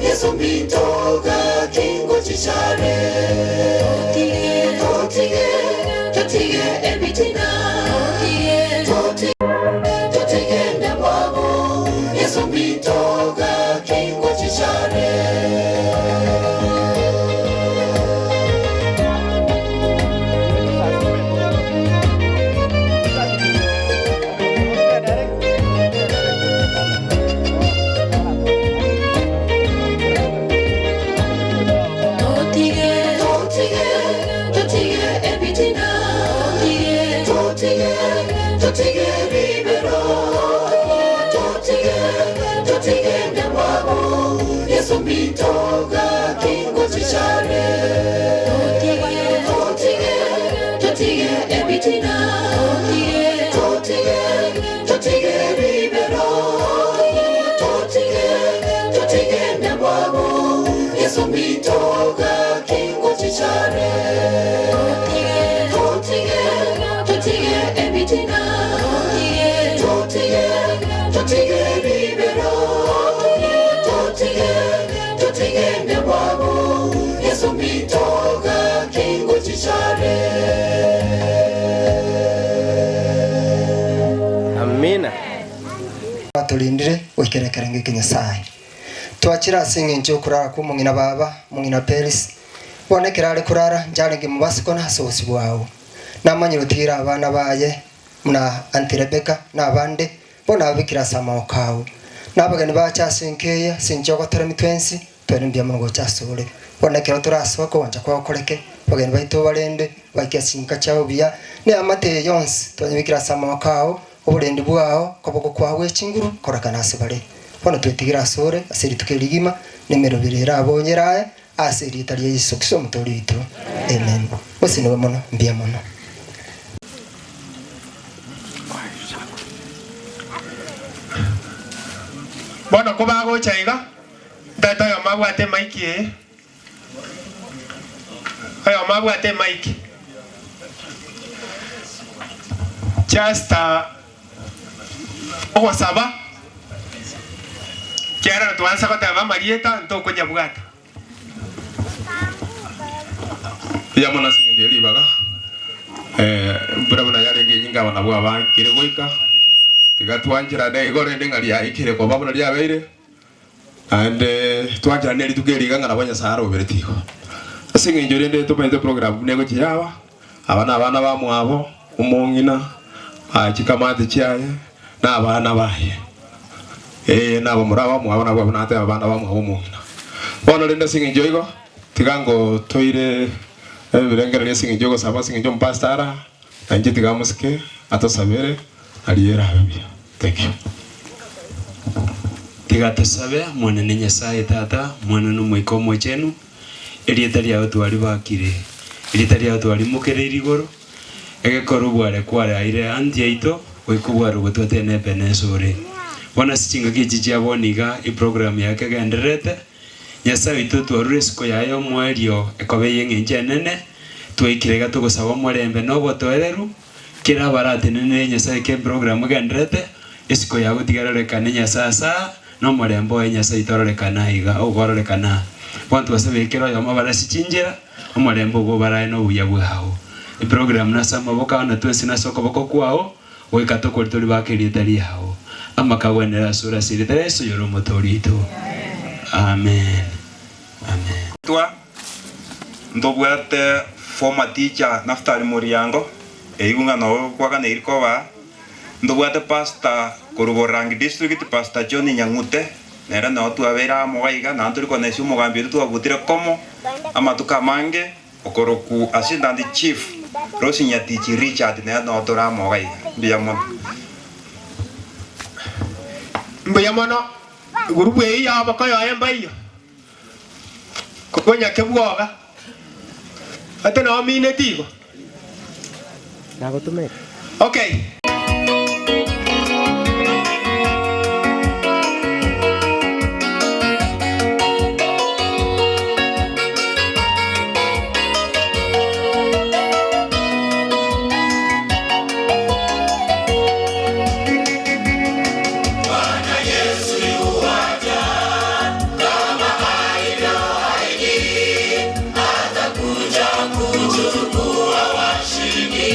Yeso minto gaki ngochichare. Totige, totige, totige ebitina, totige, totige, totige ndamwamu, Yeso minto gaki ngochichare. Totige, totige, totige ebitina, totige, totige, totige ribero, totige, totige ndamwamu, Yeso minto gaki ngochichare. Totige, totige, totige ebitina, totige, totige, totige ribero, totige, totige ndamwamu, Yeso minto gaki ngochichare. Totige, totige, totige ebitina, totige, totige, totige ribero, totige, totige ndamwamu, Yeso minto gaki ngochichare. Amina. Batorindire goikera ekerengo eke Nyasae. Twachire ase engencho y'okorara kw'omong'ina baba, omong'ina Perisi. Bono ekero are korara, ncharenge mobasiko na ase obosio bwao. Namanyire otigire abana baye, buna Aunty Rebecca na abande, bono nababekire ase amaboko ao. Na abageni bache ase enka eye, ase enchera ogotoremia twensi, Twere mbuya mono gocha asore. Bono ekero torasoe kogocha kwao koreke, abageni baito obarende, baike ase chinka chiabo buya, na eamate eye yonsi twanyebekire ase amaboko ao, oborendi bwao, okoboko kwao gwe chinguru korekane ase bare. Bono twetigire asore ase rituko eri rigima, na emeroberi erabe onyere aye, ase erieta ria Yeso Kristo Omotoori oito. Amen. Mosinigwe mono, mbuya mono. Bono kobagocha iga, Tata oyomo abwate emaiki eye, oyomo abwate emaiki. Just uh, ogosaba. Ekiagera twansa goteba amarieta ntokonyabwata. Mbuya mono ase eng'encho ye ribaga, embura buna yarenge enyinge aba nabwo abaikire goika, tiga twancherane igo rende ng'a riaikire koba buna riabeire, naende twancherane rituko eri iga ng'a nabo Nyasaye arobereti igo. Ase eng'encho rende tomanyete program buna egochia yaba, aba na abana bamwabo, omong'ina, chikamati chiaye, na abana baye, ee, na abamura bamwabo nabwo abwo nateba abana bamwabo omong'ina. Bono rende ase eng'encho igo, tiga ngotoire ebirengererio ase eng'encho y'ogosaba ase eng'encho omopastor ara, na inche tiga mosike atosabere nario erabe buya. Thank you. Tiga tosabe, Omonene Nyasae Tata, Mwana na Omoika Omochenu, erieta riao twaribakire, erieta riao twarimokereirie igoro, Egekora obware kwaraire anti yaito, goika obware obwo twatene Ebenesa ore. Bono ase chingaki echi chia bono iga eprogram yake egendererete, Nyasae oito twarure esiko yaye omoerio ekoba ey'eng'encho enene, twaikire iga togosaba omorembe na obotoereru, kera abaratenenere Nyasae eke eprogram egendererete, esiko yago tiga erorekane Nyasae ase aa, na omorembe oye Nyasae oito ororekane aiga, ogororekana aa. Bono twasabeire kera oyomo abare ase chinchera, Omorembe obo obarae nobuya bwao. Eprogramu nase amaboko ao na twensi nase okoboko kwao, goika tokore tori bake erieta riao. Amakagwenere asore ase erieta ria Yeso oyore Omotoori oito. Amen. Amen. Twa ntobwate former teacher Naftali Muriango, eywo ng'a noo kwaganeiri koba. Ntobwate pastor korwa Borangi district, Pastor John Nyang'ute, nere noo twabeire amo iga iga, naende tori konesia omogambi oito twabutire komo amatuko amange, okorokwa Assistant Chief Rose Nyatichi Richard nere noo tore amo iga iga. Mbuya mono. Mbuya mono, gurubu eyio y'abakoyoye mbaiyo, korwa nyakebwoga, ate nao mineti igo. Okay. Bwana Yesu yuaja kama alivyoahidi, atakuja kuchukua washindi.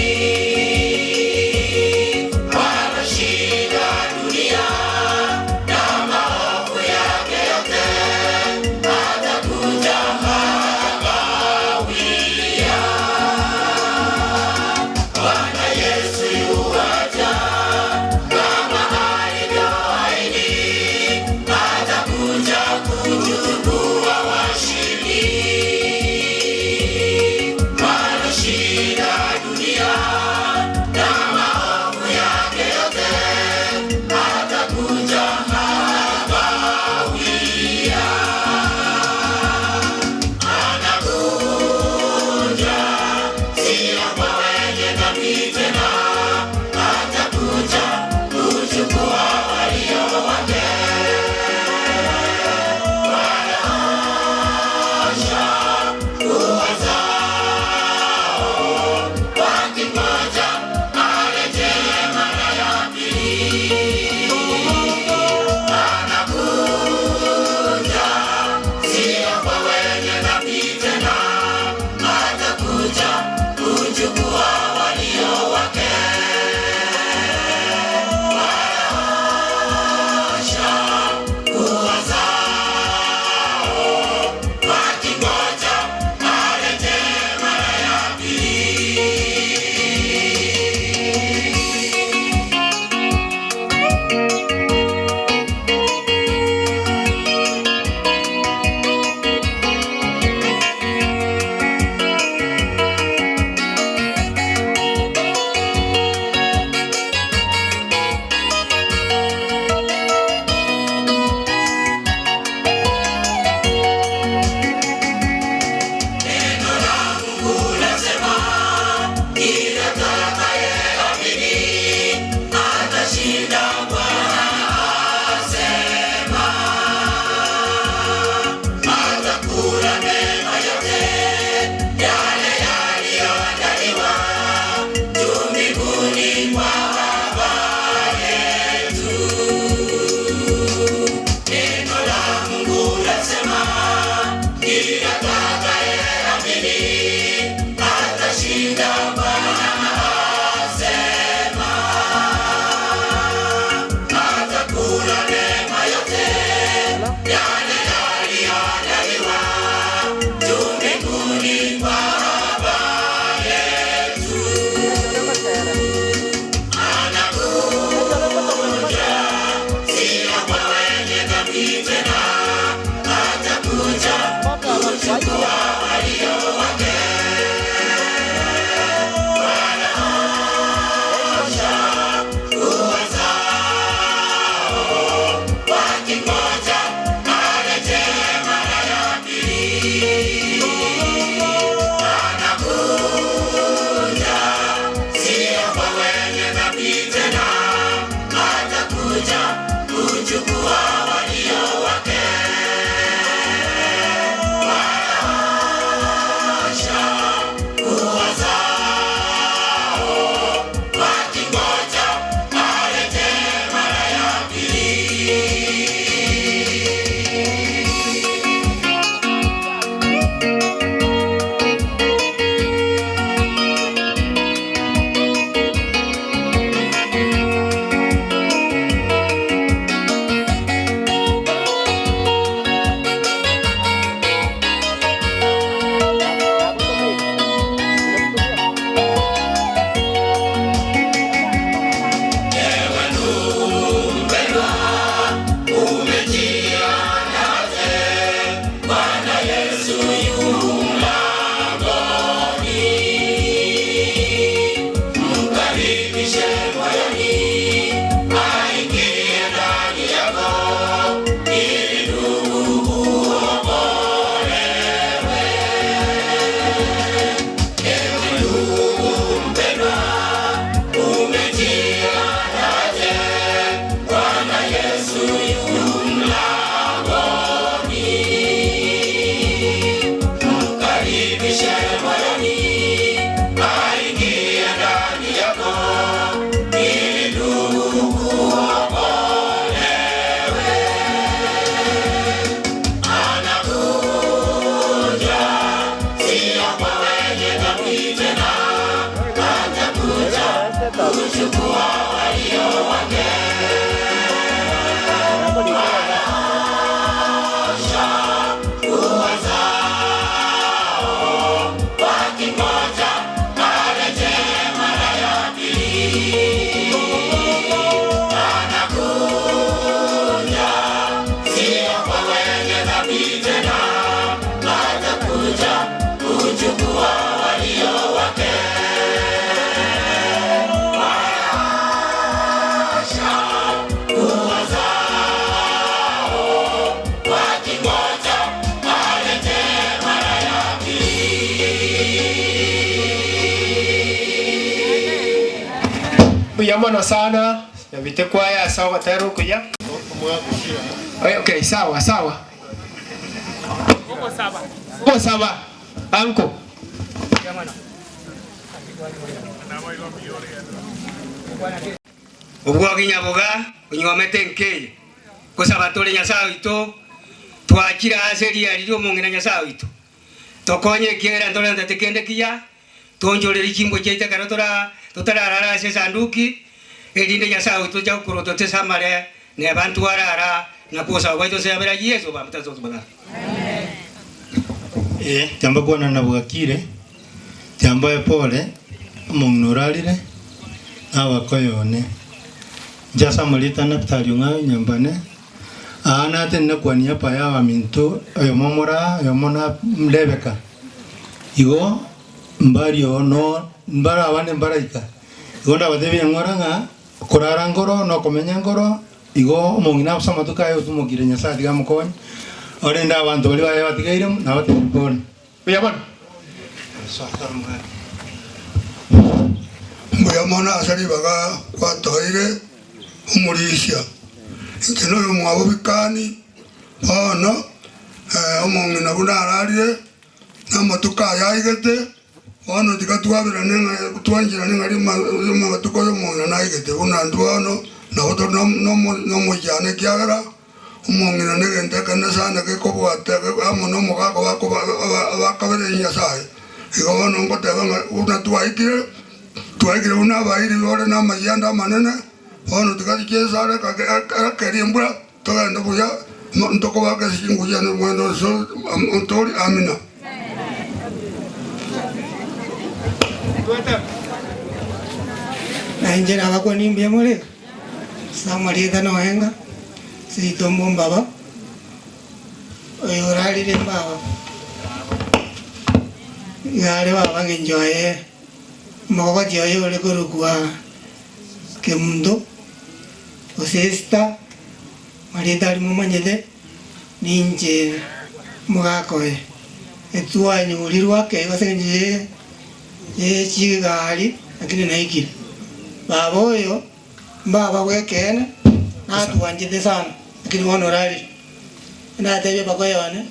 Mbuya mono sana Nyabite kwaya ase ogotera okuya. Okay, sawa sawa. Ogosaba anko. Obwogi nyaboga onywomete nkeye gosaba tore Nyasaye oito twachire ase riari ri'omong'ina Nyasaye oito tokonye ekiagera ntorentete kende kiya Toonchorerie chimbwa chiaito ekero totararara ase esanduki, erinde Nyasae oito ocha gokorota tosamare neba ntwarara na kogosaba gwaito nsebera Yeso bamotase. Ee, tiambakwana na bwakire, tiambae pole, omong'ina orarire, na abakoyo one. Inche ase amarieta a Naphtali ong'ayo nyambane, aa natenene kwania epa y'abaminto, oyomo moraa, oyomo na Rebeka. Igo mbario no mbare abande mbaraika. Igo ndabatebie ng'ora ng'a korara nkoro na okomenya nkoro, igo omong'ina ase amatuko aye otumokire Nyasae tiga amokonye, orende abanto baria baye batigaire nabatebie pole. Mbuya mono. Mbuya mono ase ribaga gwatoeire omorisia. Inche noyomwabo bikani, bono omong'ina buna ararire, na amatuko aya aigete, bono tiga twaberane ng'a twancherane ng'a amatuko y'omong'ina naigete buna intwe bono nabo tore nomoichano ekiagera omong'ina negento ekenene sana gekobwata amo na omogaka bakabereria Nyasaye. Igo bono ngoteba ng'a buna twaikire, twaikire buna abairi ore namayianda amanene, bono tiga riche esare ekerie embura. Togende buya, ntokobaka ase chinguru chiane omwando ase otori. Amina. Na inche nabakwanie mbuya more ase amarieta noenga ase ritombo mbaba, oyo orarire mbaba, iga are baba ngencho aye omogogoti oye ore korokwa Kemunto. Gose Esita, marieta aria momanyete, ninche omogaka oye. Etwanyorirwe ake ase engencho ye chigari, lakini naikire. Baba oyo mbaba bw'ekeene, natwanchete sana, lakini bono orarire. Natebia papa one,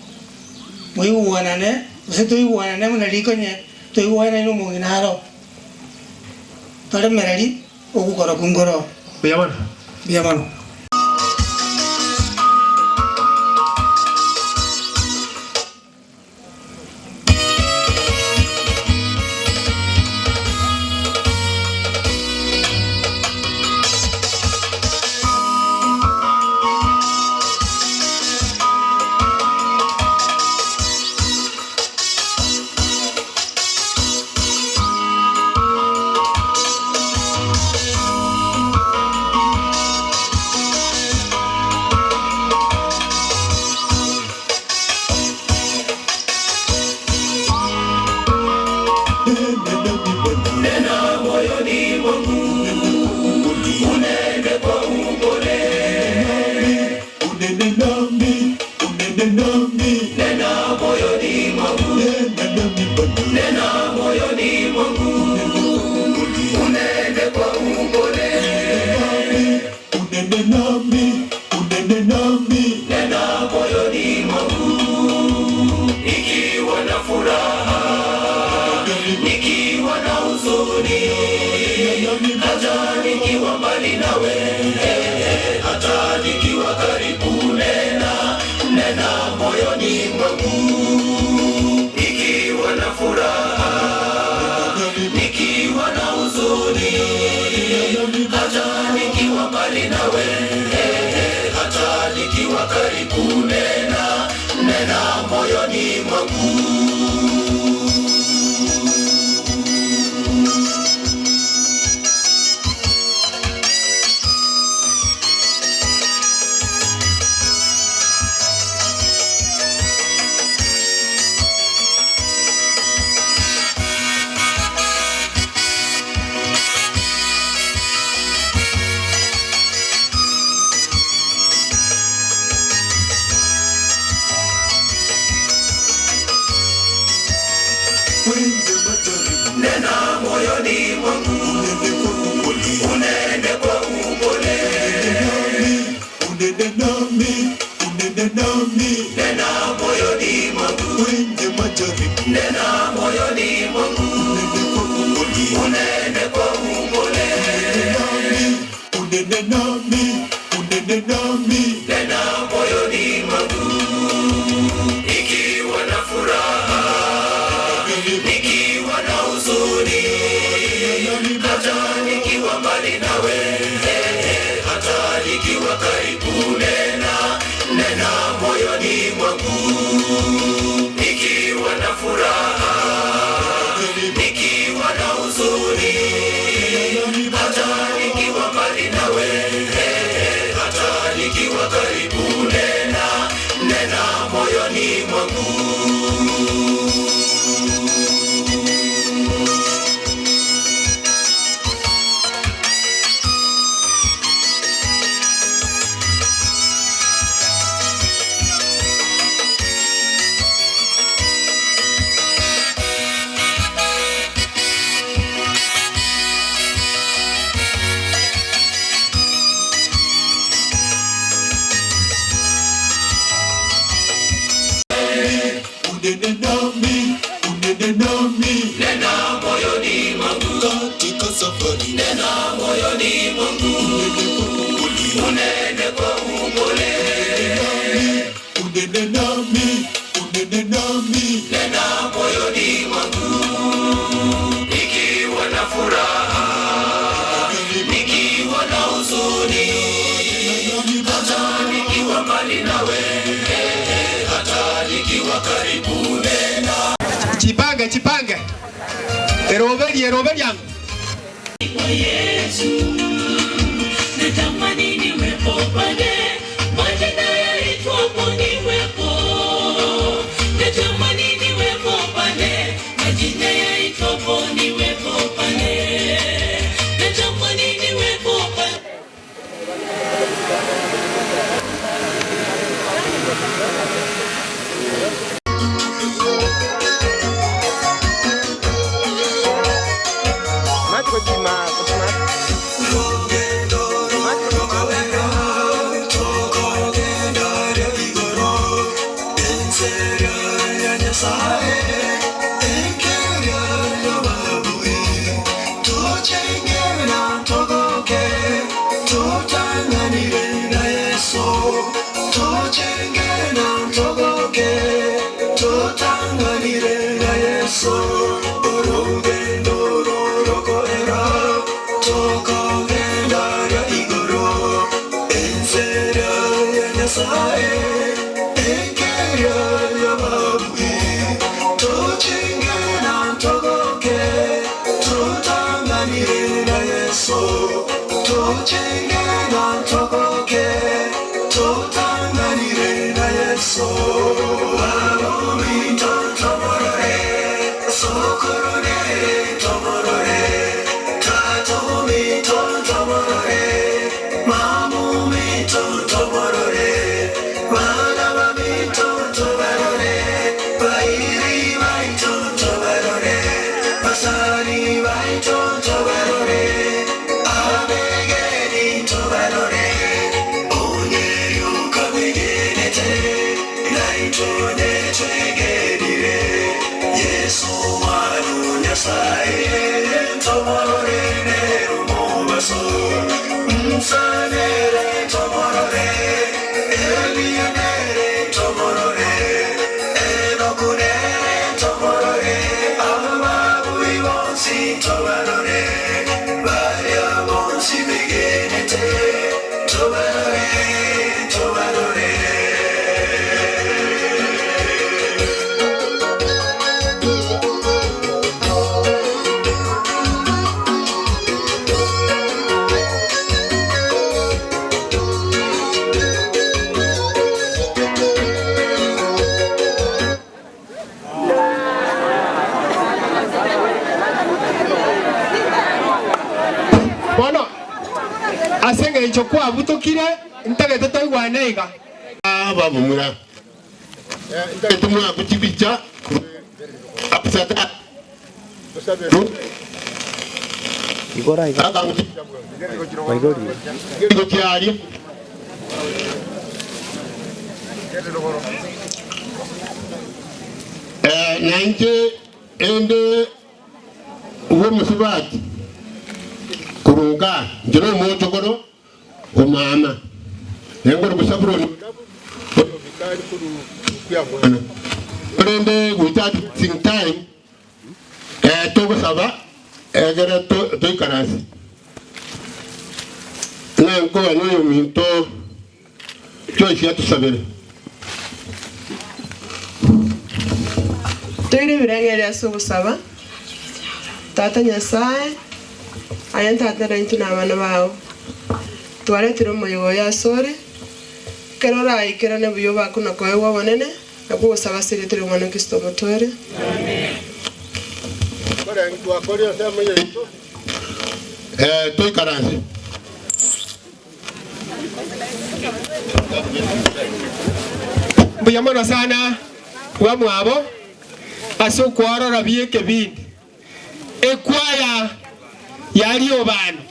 moigwanane, gose toigwanane buna rikonye toigwanane na omong'ina aro, toremereri. Ogokora kwo nkoro. Mbuya mono. Mbuya mono. Nena moyoni mwangu, unene kwa upole. Unene nami, unene nami. Nena moyoni mwangu, nena moyoni mwangu, unene kwa upole. Unene nami, unene nami. Nena moyoni mwangu, nikiwa na furaha, nikiwa na huzuni, hata nikiwa mbali nawe, hata nikiwa karibu, nena nena moyoni mwangu, nikiwa na furaha, nikiwa na huzuni, hata nikiwa mbali nawe, hata nikiwa karibu, nena nena moyoni mwangu. majaribu. Nena moyoni mwangu, unene kwa upole. Unene nami, unene nami, nena moyoni mwangu, nikiwa na furaha, nikiwa na huzuni, hata nikiwa mbali nawe, hata nikiwa karibu, nena nena moyoni mwangu, nikiwa na furaha, nikiwa na huzuni, hata nikiwa mbali nawe, hata nikiwa karibu, nena nena moyoni mwangu. Unene nami, unene nami, nena moyoni mwangu katika safari, nena moyoni mwangu, unene kwa upole, unene nami, unene nami, nena moyoni mwangu, nikiwa na furaha, nikiwa na huzuni, hata nikiwa mbali nawe, hata nikiwa karibu, nena Chipange chipange. Eroberi eroberi yangu. Kwa Yesu natamani niwepo pale majina yaitwapo niwepo, natamani niwepo pale majina yaitwapo niwepo pale, natamani niwepo pale. Urugendo rorokoera tokogendaria igoro ensera ya Nyasaye enkeria y'ababui tochengena togoke tutanganire na Yesu tochengena togoke tutanganire na Yesu Baromito tomorore sokorone tomorore tatomito tomorore mamumito tomorore bana bamito tobarore bairi baito tobarore basani baito tobarore abegeni tobarore onyeyukabegenete naitone twegenire Yesu mwana Nyasaye tomorore nerumobaso msanere tomorore elianere tomorore enokunere tomorore ababui bonsi tobarore baria bonsi begenete tobarore tobarore. Bono ase eng'encho kwabutokire ntagete toigwane iga. Babumura ntagete mwakuchibicha apusata Igora Nainche ende bw'omosubati korwa inche nomochokoro omama nengoro Sabuloni oyobikari korwa mwana korende without wasting time togosaba egere toikaranse nenkoa noyo minto Joyce atusabere. Toire ebirengererio ase ogosaba, Tata Nyasae, aye Tata naintwe na abana bao, twaretire omoyega oyo asore, ekero oraikerane buya obakwe na koegwa obonene, nakwo ogosaba ase erieta ri'Omwana o Kristo omotoerie. Twakorire ensemo yaito, toikaranse. Mbuya mono sana bwamwabo ase okworora bi'ekebindi ekwaya ya Riobano.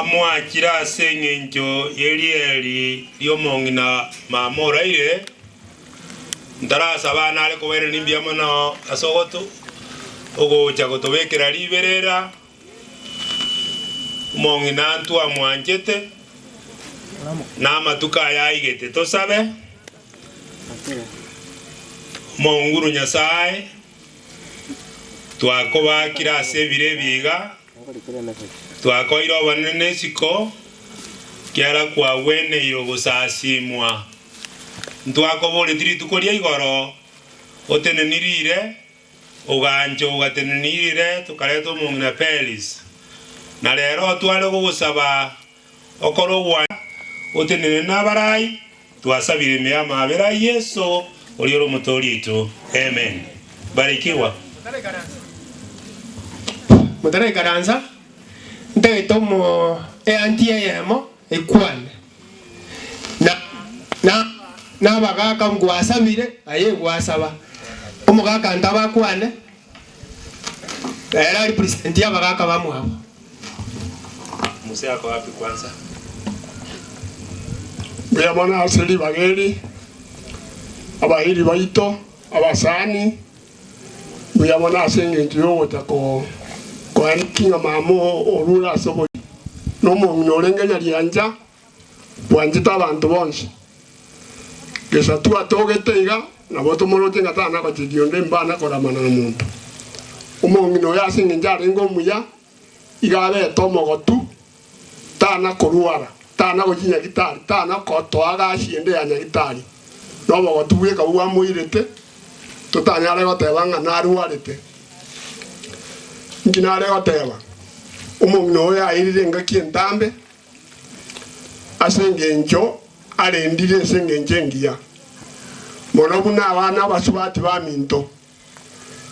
Amwachire ase engencho ye rieri ri'omong'ina mama oraire, ntarasaba nare kobairaneria mbuya mono ase ogoto ogocha gotobekera riberera, omong'ina ntwamwanchete, na amatuko aya aigete tosabe, Omonguru Nyasae, twakobakire ase ebiro ebi iga, Twakoire obonene isiko, kiagera kwagweneire ogosasimwa. Ntwakoboretie rituko ria igoro, otenenirire, ogancha ogatenenirire, tokareta omong'ina Felis. Na rero tware gogosaba okore ogwancha otenene nabarai, twasabire ime y'amabera a Yeso, oria ore Omotoori oito. Amen. Barikigwa. Motaraikaransa, ntagete omo eanti eyemo ekwane, na na nabagaaka ngwasabire, aye gwasaba, omogaka ntabakwane, ere ari president y'abagaaka bamwabo. Mzee ako wapi kwanza? Mbuya mono ase ribaga eri, abairi baito, abasani, mbuya mono ase engencho y'ogocha ko koenekia ng'a mama orure ase oboyia. Na omong'ina orenge nyariancha, bwanchete abanto bonsi. Gesa twatogete iga, nabo tomoroche ng'a tana gochegia onde mbana koramana nomonto. Omong'ina oyo ase engencho arenge omuya, iga abete omogotu, tana korwara, tana gochia nyagitari, tana gotoa gasi ende ya nyagitari, na obogotu bweka bwamoirete, totanyare goteba ng'a narwarete. Inki nare goteba? Omong'ina oyo airire engaki entambe ase engencho arendire ase engencho engiya mono buna abana abasubati baminto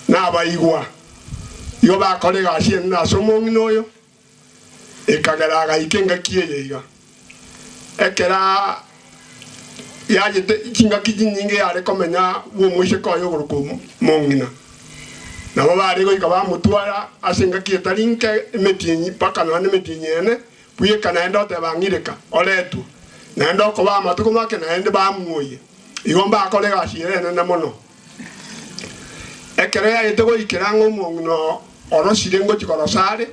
nabaigwa. Igo bakora egasi enene ase omong'ina oyo, ekagera agaika engaki eye iga. Ekero yachete chingaki chinyinge yare komenya bw'omoiseke oye okorokwa omong'ina. Nabo bare goika bamotwara ase engaki etari nke emetienyi mpaka nonya nemetienyi ene, bweka naende oteba ng'ireka, oretwe. Naende okoba amatuko make naende bamwoyie. Igo mbakore egasi ere enene mono. Ekero yaete goikera ng'a omong'ina orosire ngochia korosa are,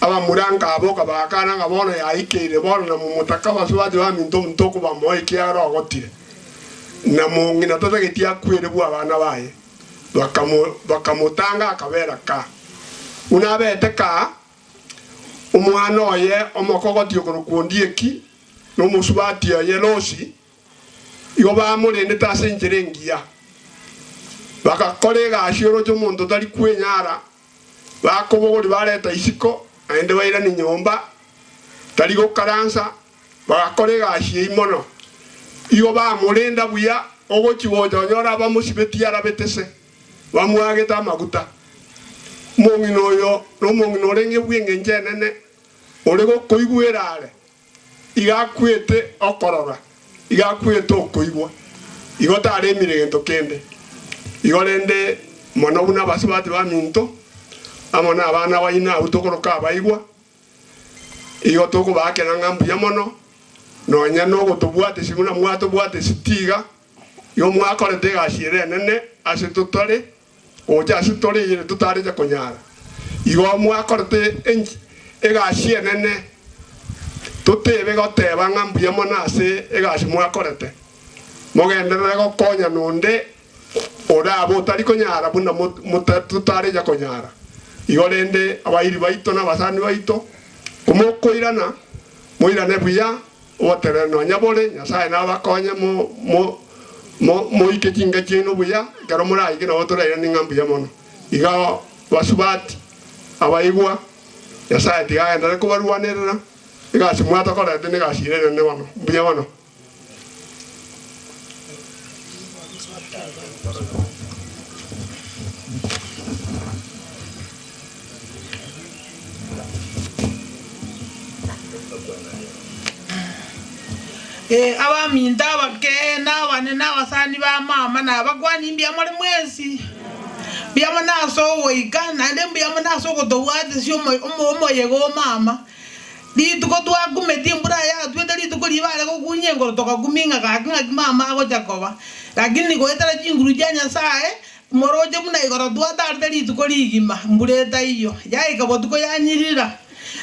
abamura nkaboka bagakana ng'a bono yaikeire, bono na momotaka abasubati baminto omonto okobamoa ekiagera ogotire, na mong'ina tatageti akwere bw'abana baye. Bakamotanga akabera kaa. Buna abete kaa, omwana oye omokogoti okorokwa Ondieki, na omosubati oye Losi, Igo bamorendete ase enchera engiya, bagakora egasi oroche omonto tari kwenyara, bakobogoria bareta isiko, naende bairania nyomba, tari gokaransa, bagakora egasi eyio mono. Igo bamorenda buya, ogochia gocha onyore abamosibetie arabete se, bamwagete amaguta. Omong'ina oyo nomong'ina orenge bw'engencho enene, ore gokoigwera are. Iga akwete okorora, iga akwete okoigwa, igo taremire gento kende. Igo rende mono buna abasubati baminto, amo nabana baino abwo tokoroka abaigwa, igo tokobaakera ng'a mbuya mono, nonya nogotobwatisia buna mwatobwatesi tiga, igo mwakorete egasi ere enene ase totare gocha ase tore eyere totareche konyara. Igo mwakorete egasi enene, totebe goteba ng'a mbuya mono ase egasi mwakorete. Mogenderere gokonya nonde orabe otari konyara buna totarecha konyara. Igo rende abairi baito na abasani baito, komokoirana, moirane buya, Oboterere nonya bore, Nyasae nabakonye moike chinka chiaino buya, ekero moraike nabo torairanie ng'a mbuya mono. Iga basubati abaigwa, Nyasae tiga agenderere kobarwanerera, egasi mwatokorerete negasi ere enene mono. Mbuya mono. Ee, abaminto abake, na abanene, na abasani ba mama, na abakuani, mbuya more mwensi. Mbuya mono ase ogoika, naende mbuya mono ase ogotobwatisia omoyega o mama. Rituko twakumeti embura yatwete rituko riria bare gokunya engoro togakumia ng'a gaki ng'aki mama agocha koba. Lakini goetera chinguru chia Nyasaye, moroche buna igoro twatarete rituko rigima, mbura etaiyo, yaika botuko yanyirira.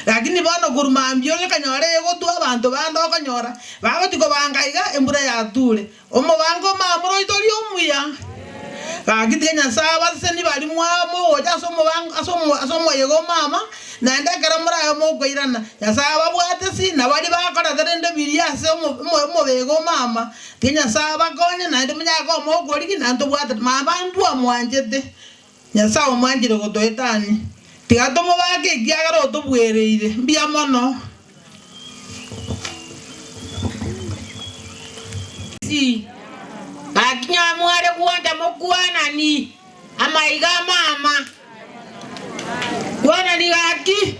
Lakini bono korwa mambia ore okanyora egotwa abanto bande okonyora bagochia kobanga iga embura yature. Omobango omamura oito oria omuya. Gaki tiga Nyasae abasesenie baria mogocha ase omobango ase omo ase omoyega o mama, naende ekero morabe mokoirana, Nyasae ababwate si, na baria bakorete rende biria ase omo omo omobega o mama, tiga Nyasae abakonye naende monyare koba mokorigia naende tobwate mama ntwamwanchete, Nyasae omwanchire gotoetania. Tiga tomobake ekiagera otobwereire. Mbuya mono. Gaki nyamware gwancha mokwanani amaiga amama. Kwanani gaki.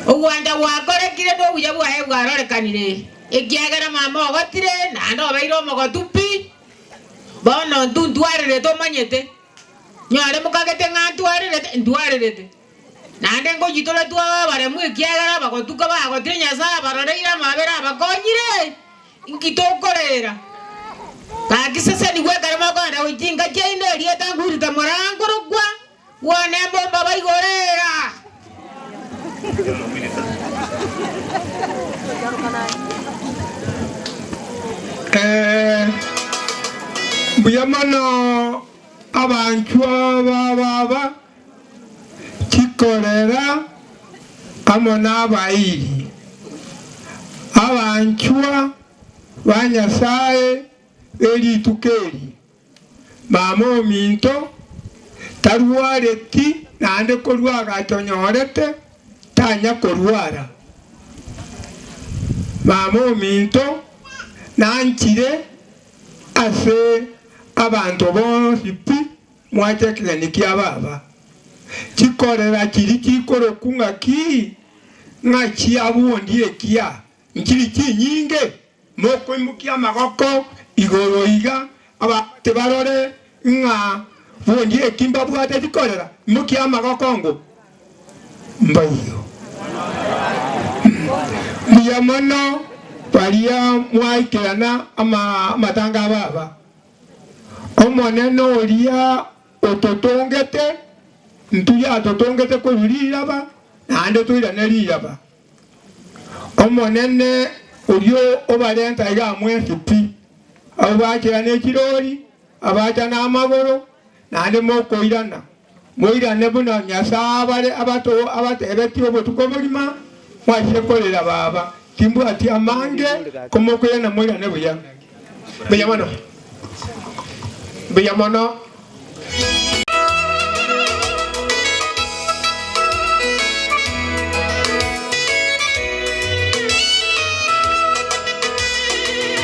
Ogwancha gwakorekire nobuya bwaye bwarorekanire, ekiagera mama ogotire naende obeire omogotu pi. Bono intwe ntwarerete omanyete. Nyore mokagete ng'a ntwarerete, ntwarerete. Naende ngochitore twabe abaremu ekiagera abagotuka bagotire Nyasae abaroreire amabera abakonyire. Inki tokorera? Gaki sesenigwe ekero mokogenda gochia chinka chiaino erieta nkwirita morankorokwa, bwane mbomba baigorera. Eh, mbuya mono Abanchwa ba baba chikorera amo nabairi, abanchwa ba Nyasae be rituko eri. Mama ominto tarwareti naende korwa agatonyorete tanya korwara. Mama ominto nanchire ase abanto bonsi pi mwache ekegeni kia baba. Chikorera chiria chikorokwa ng'aki? Ng'a chiabundi ekia nchiri chinyinge, mokoimokia amagoko igoro iga, abamate barore ng'a bundi eki mbabwate chikorera, imokia amagoko ngo mbaiyo. Mbuya mono baria mwaikerana amatanga a baba. Omonene oria ototongete, intwe atotongete korwa riraba, naende toirane riraba. Omonene oria obarenta iga mwensi pi, abwo bachera ne chirori, abacha namagoro, naende mokoirana, moirane buna Nyasae abare abatebetie obotuko obogima, mwachire korera baba. Timbwati amange, komokoirana moirane buya. Mbuya mono. Mbuya mono.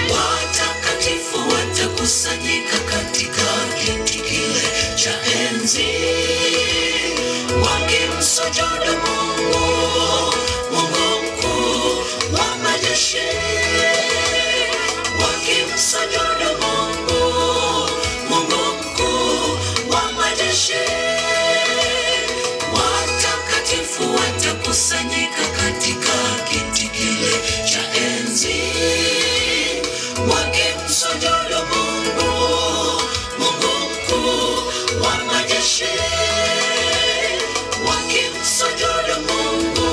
Watakatifu watakusanyika katika kiti kile cha enzi, wakimsujudu Mungu, Mungu mkuu wa majeshi, wakimsujudu Mungu, Mungu mkuu wa majeshi. Watakatifu watakusanyika katika kiti kile cha enzi, wakimsujudu Mungu, Mungu mkuu wa majeshi, wakimsujudu Mungu,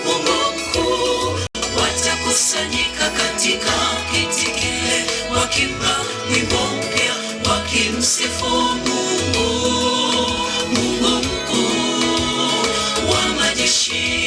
Mungu mkuu. Watakusanyika katika kiti kile, wakimba wimbo mpya, wakimsifu Mungu, Mungu mkuu wa majeshi.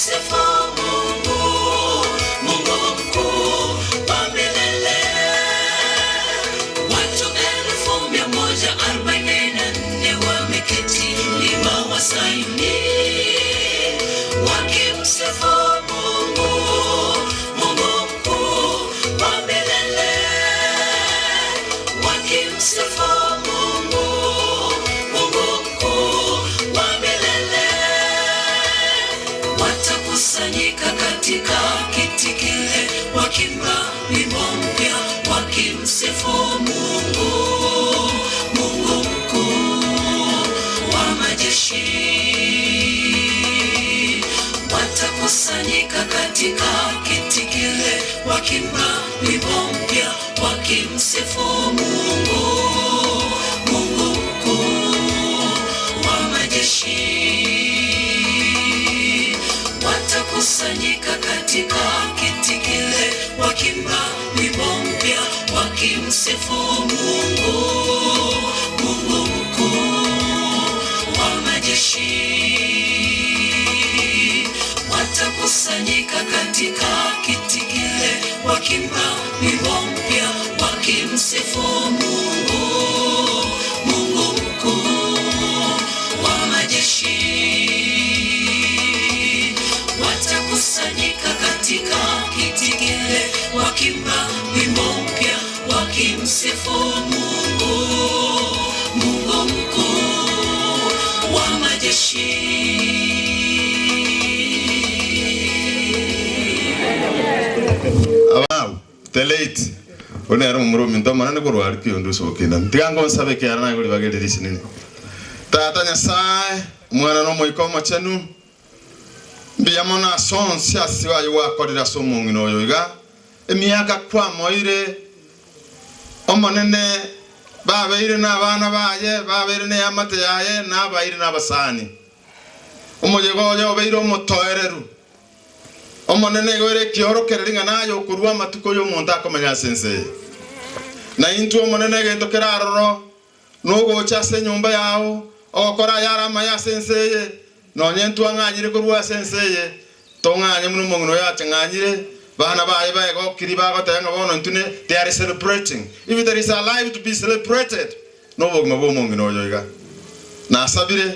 Wakimsifu Mungu, Mungu mkuu wa milele. Watu 144,000 wameketi mlima wa Sayuni wakimsifu Mungu, Mungu mkuu wa milele. Wakimsifu Mungu, Mungu mkuu wa milele. Watakusanyika katika kiti kile, wakiimba wimbo mpya, wakimsifu Mungu, Mungu mkuu wa majeshi. Watakusanyika katika kiti kile, wakiimba wimbo mpya, wakimsifu Mungu, Mungu mkuu wa majeshi. Watakusanyika katika kiti kile, wakiimba wimbo mpya, wakimsifu Mungu, Mungu mkuu wa majeshi. Watakusanyika katika kiti kile, wakiimba wimbo mpya, wakimsifu Mungu, Mungu mkuu wa majeshi. Watakusanyika katika kiti kile, wakiimba wimbo mpya, wakimsifu Mungu, Mungu mkuu wa majeshi. Abau, the late. Onero murumi ndomana ni kurwari kiondu sokinda. Ntigango nsabe kiara na guri bagere risinini. Tata Nyasaye, mwana no moiko machenu. Mbiya mono asonsi asiwayo wakorera ase omong'ina oyo iga emiaka kwamoire omonene babeire na abana baye babeire na eamate yaye nabaire na abasani omoyega oyo obeire omotoereru omonene igo ere ekiorokereri ng'a naye okorwa amatuko ya omonto akomenya ase ense eye na intwe omonene egento keraroro nogocha ase enyomba yago ogokora yare amaya ase ense eye nonye ntwang'anyire korwa ase ense eye tong'anye muno omong'ina oyo achang'anyire bana baye baegokiri bagoteba ng'a bono intwe they are celebrating if there is a life to be celebrated nobogima bwa omong'ina oyo iga nasabire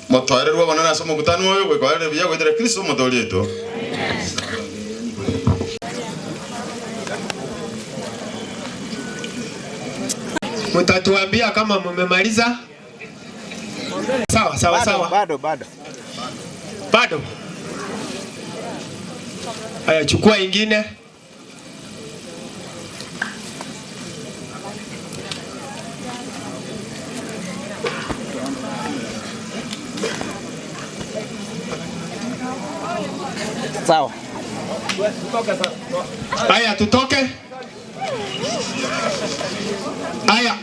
motoererwe obonene ase omokutano oyo goikorere buya goetera Kristo omotoori oito. Mtatuambia kama mumemaliza. Sawa sawa Bado, sawa. Bado bado. Bado. Haya, chukua ingine. Sawa. Haya, tutoke. Haya.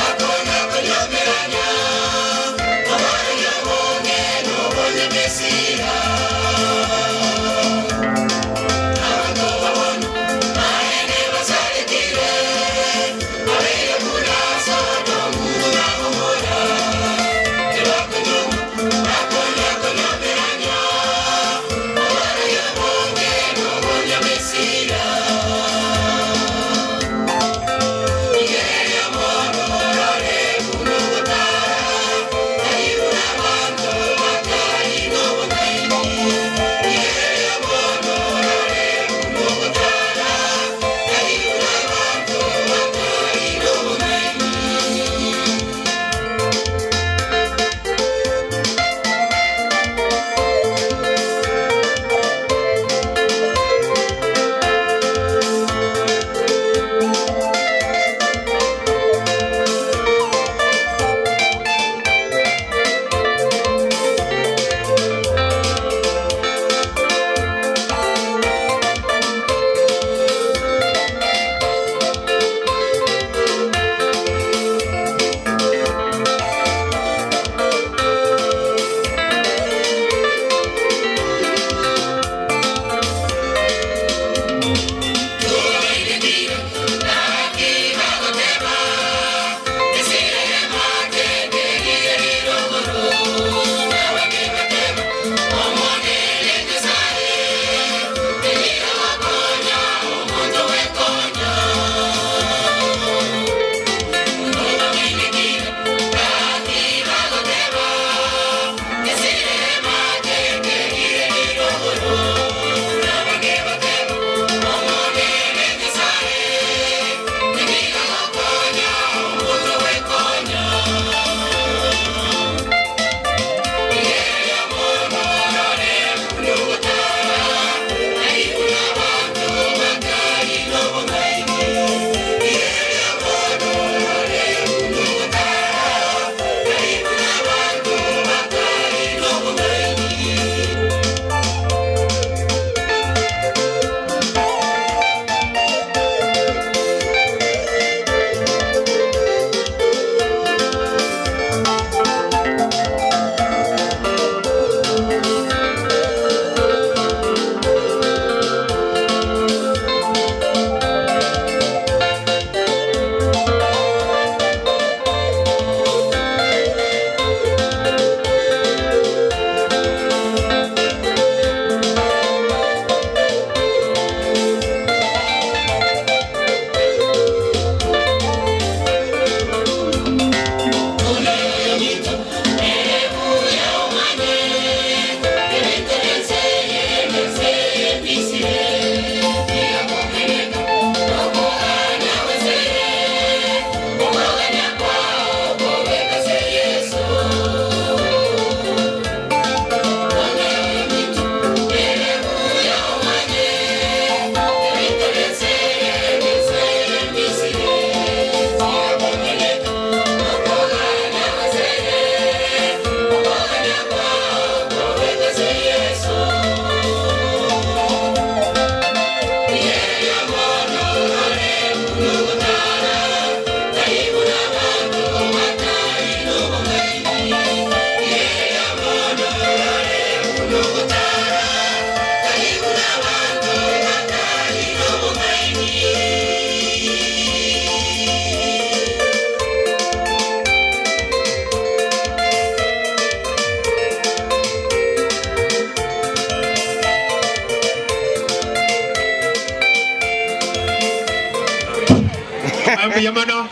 Akona konyomeranya. Mbuya mono.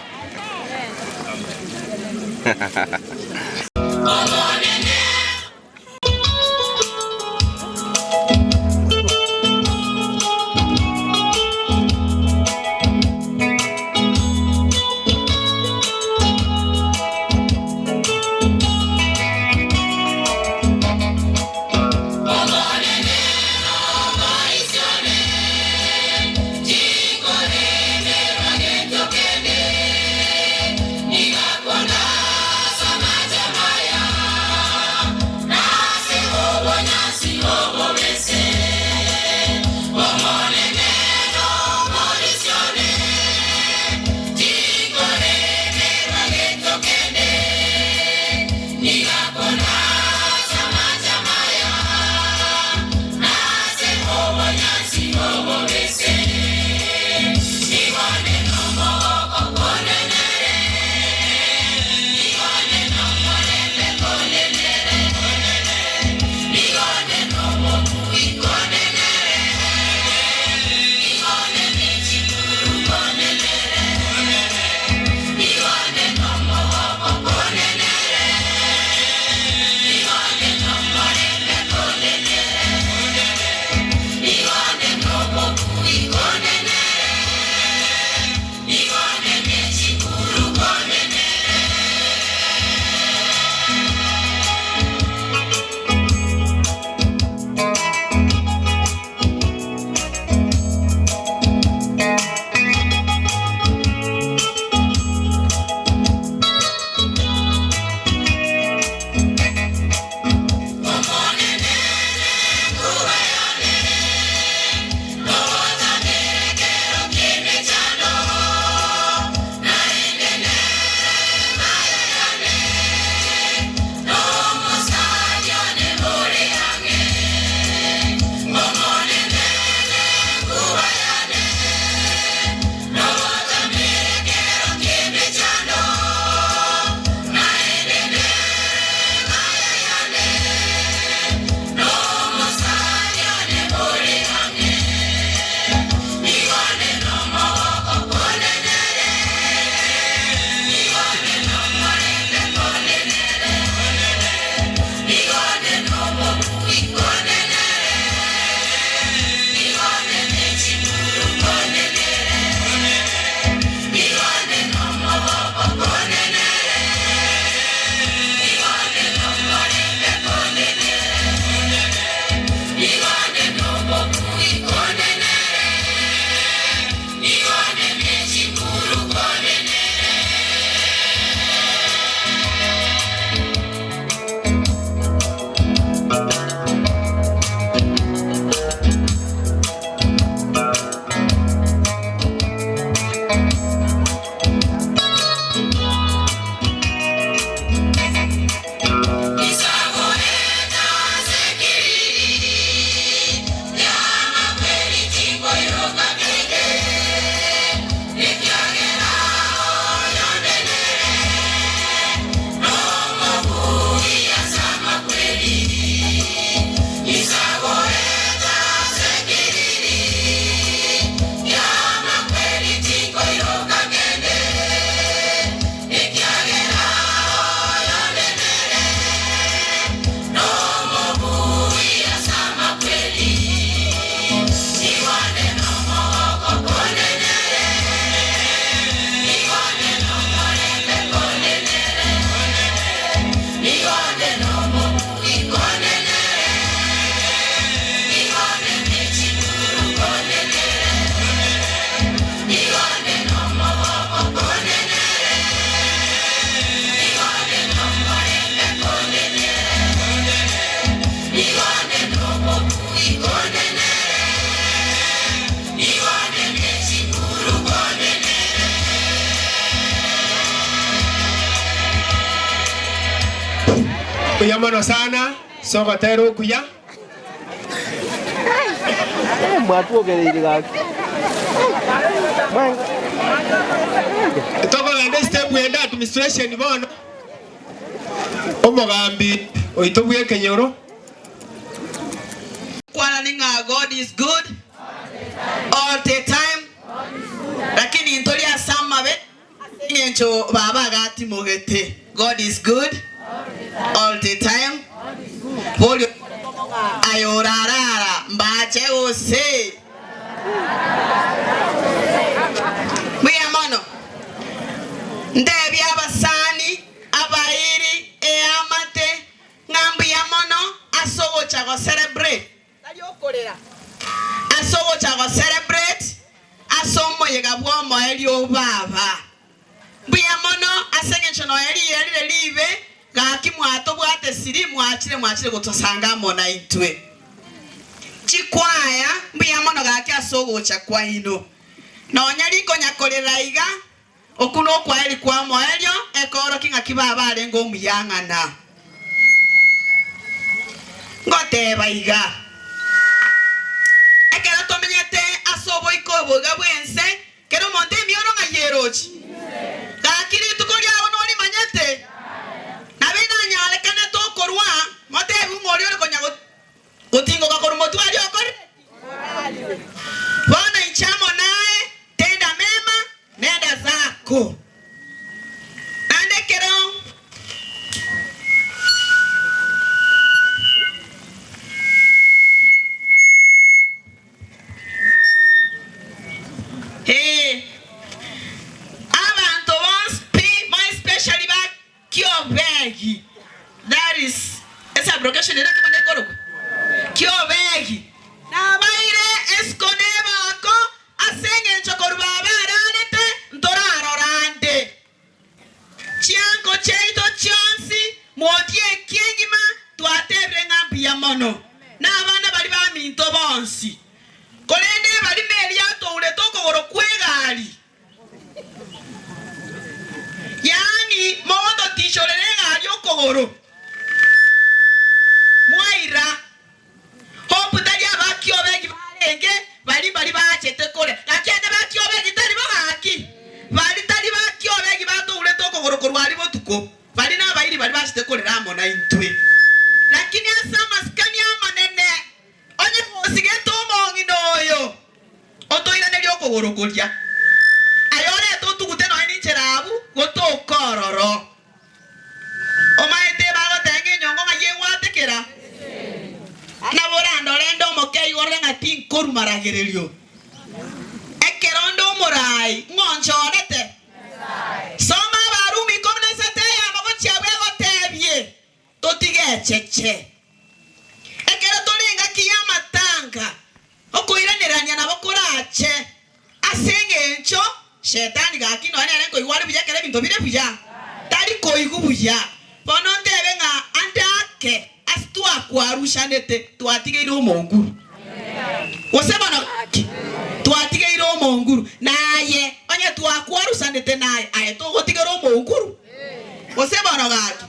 Mbuya mono sana ase ogotera okuya. Tokogenda estep ende administration bono, omogambi oito bw'ekenyoro. Kwanani ng'a God is good all the time, lakini ntori ase amabe. Tobogete. God is good all the time. Boria aye orarara mbache gose. Mbuya mono. Ntebie abasani, abairi, eamate, ng'a mbuya mono ase ogocha go celebrate. Tari okorera ase ogocha go celebrate ase omoyega bw'omoerio o baba. Mbuya mono ase engencho nonya riiya rire riibe, gaki mwatobwate siri mwachire mwachire gotosanga amo naintwe. Chikwaya, mbuya mono gaki ase ogocha kwaino. Nonya rikonya korera iga, oku nokwaeri kw'omoerio, ekoorokia ng'aki baba arenge omuyang'ana. Ngoteba iga, ekero tomenyete ase oboiko obo iga bw'ense, Kera omonto emioro ng'ai erochi? Gaki rituko riabo norimanyete? Nabo inanyarekane tokorwa, motebiwe ng'a oria ore konya gotingoka korwa motwe aria okorire ki? Bono inche amo naye tenda mema nenda zako. Naende ekero. Ee, abanto bonsi pi, more especially ba Kiobegi, that is esublocation ere ekemo nekorokwa Kiobegi, nabaire esiko na ebako ase eng'encho korwa baba ararete ntorarora ande. Chiango chiaito chionsi, motie eki engima, twatebire ng'a mbuya mono nabana baria baminto bonsi. Korende ebarima eria yatourete okogoro kw'egari, yaani mogototichorera egari okogoro, mwaira. Hope tari abakiobegi barenge baria baria baachete kore, gaki ande bakiobegi tari bo gaki, baria tari bakiobegi batourete okogoro korwa aria botuko, baria nabairi baria bachete korera amo naintwe. Lakini ase amasikani amanene, onye gosigete omong'ina oyo, otoiranerie okogoro koria. Aye orete otugute nonya ninchera abwo, gotoka ororo. Omaete bagoteba ng'a enyongo ng'ai egwatekera? Nabo orandore nde omoke igoro ng'a tinkorwa maragererio. Ekero nde omoraai, ng'o onchorete? Soma Abarumi 13 eyemo gochia abwo egotebie, Totige echeche. Ekero tore engaki y'amatanga, okoiranerania nabo korache. Ase engencho Shetani gaki nonya nere nkoigwa are buya ekero ebinto bire buya, tari koigwa buya. Bono ntebe ng'a ande ake ase twakwarushanete twatigeire omonguru. Gose bono gaki twatigeire omonguru, na aye onye twakwarusanete naye, aye togotigera omonguru. Gose bono gaki.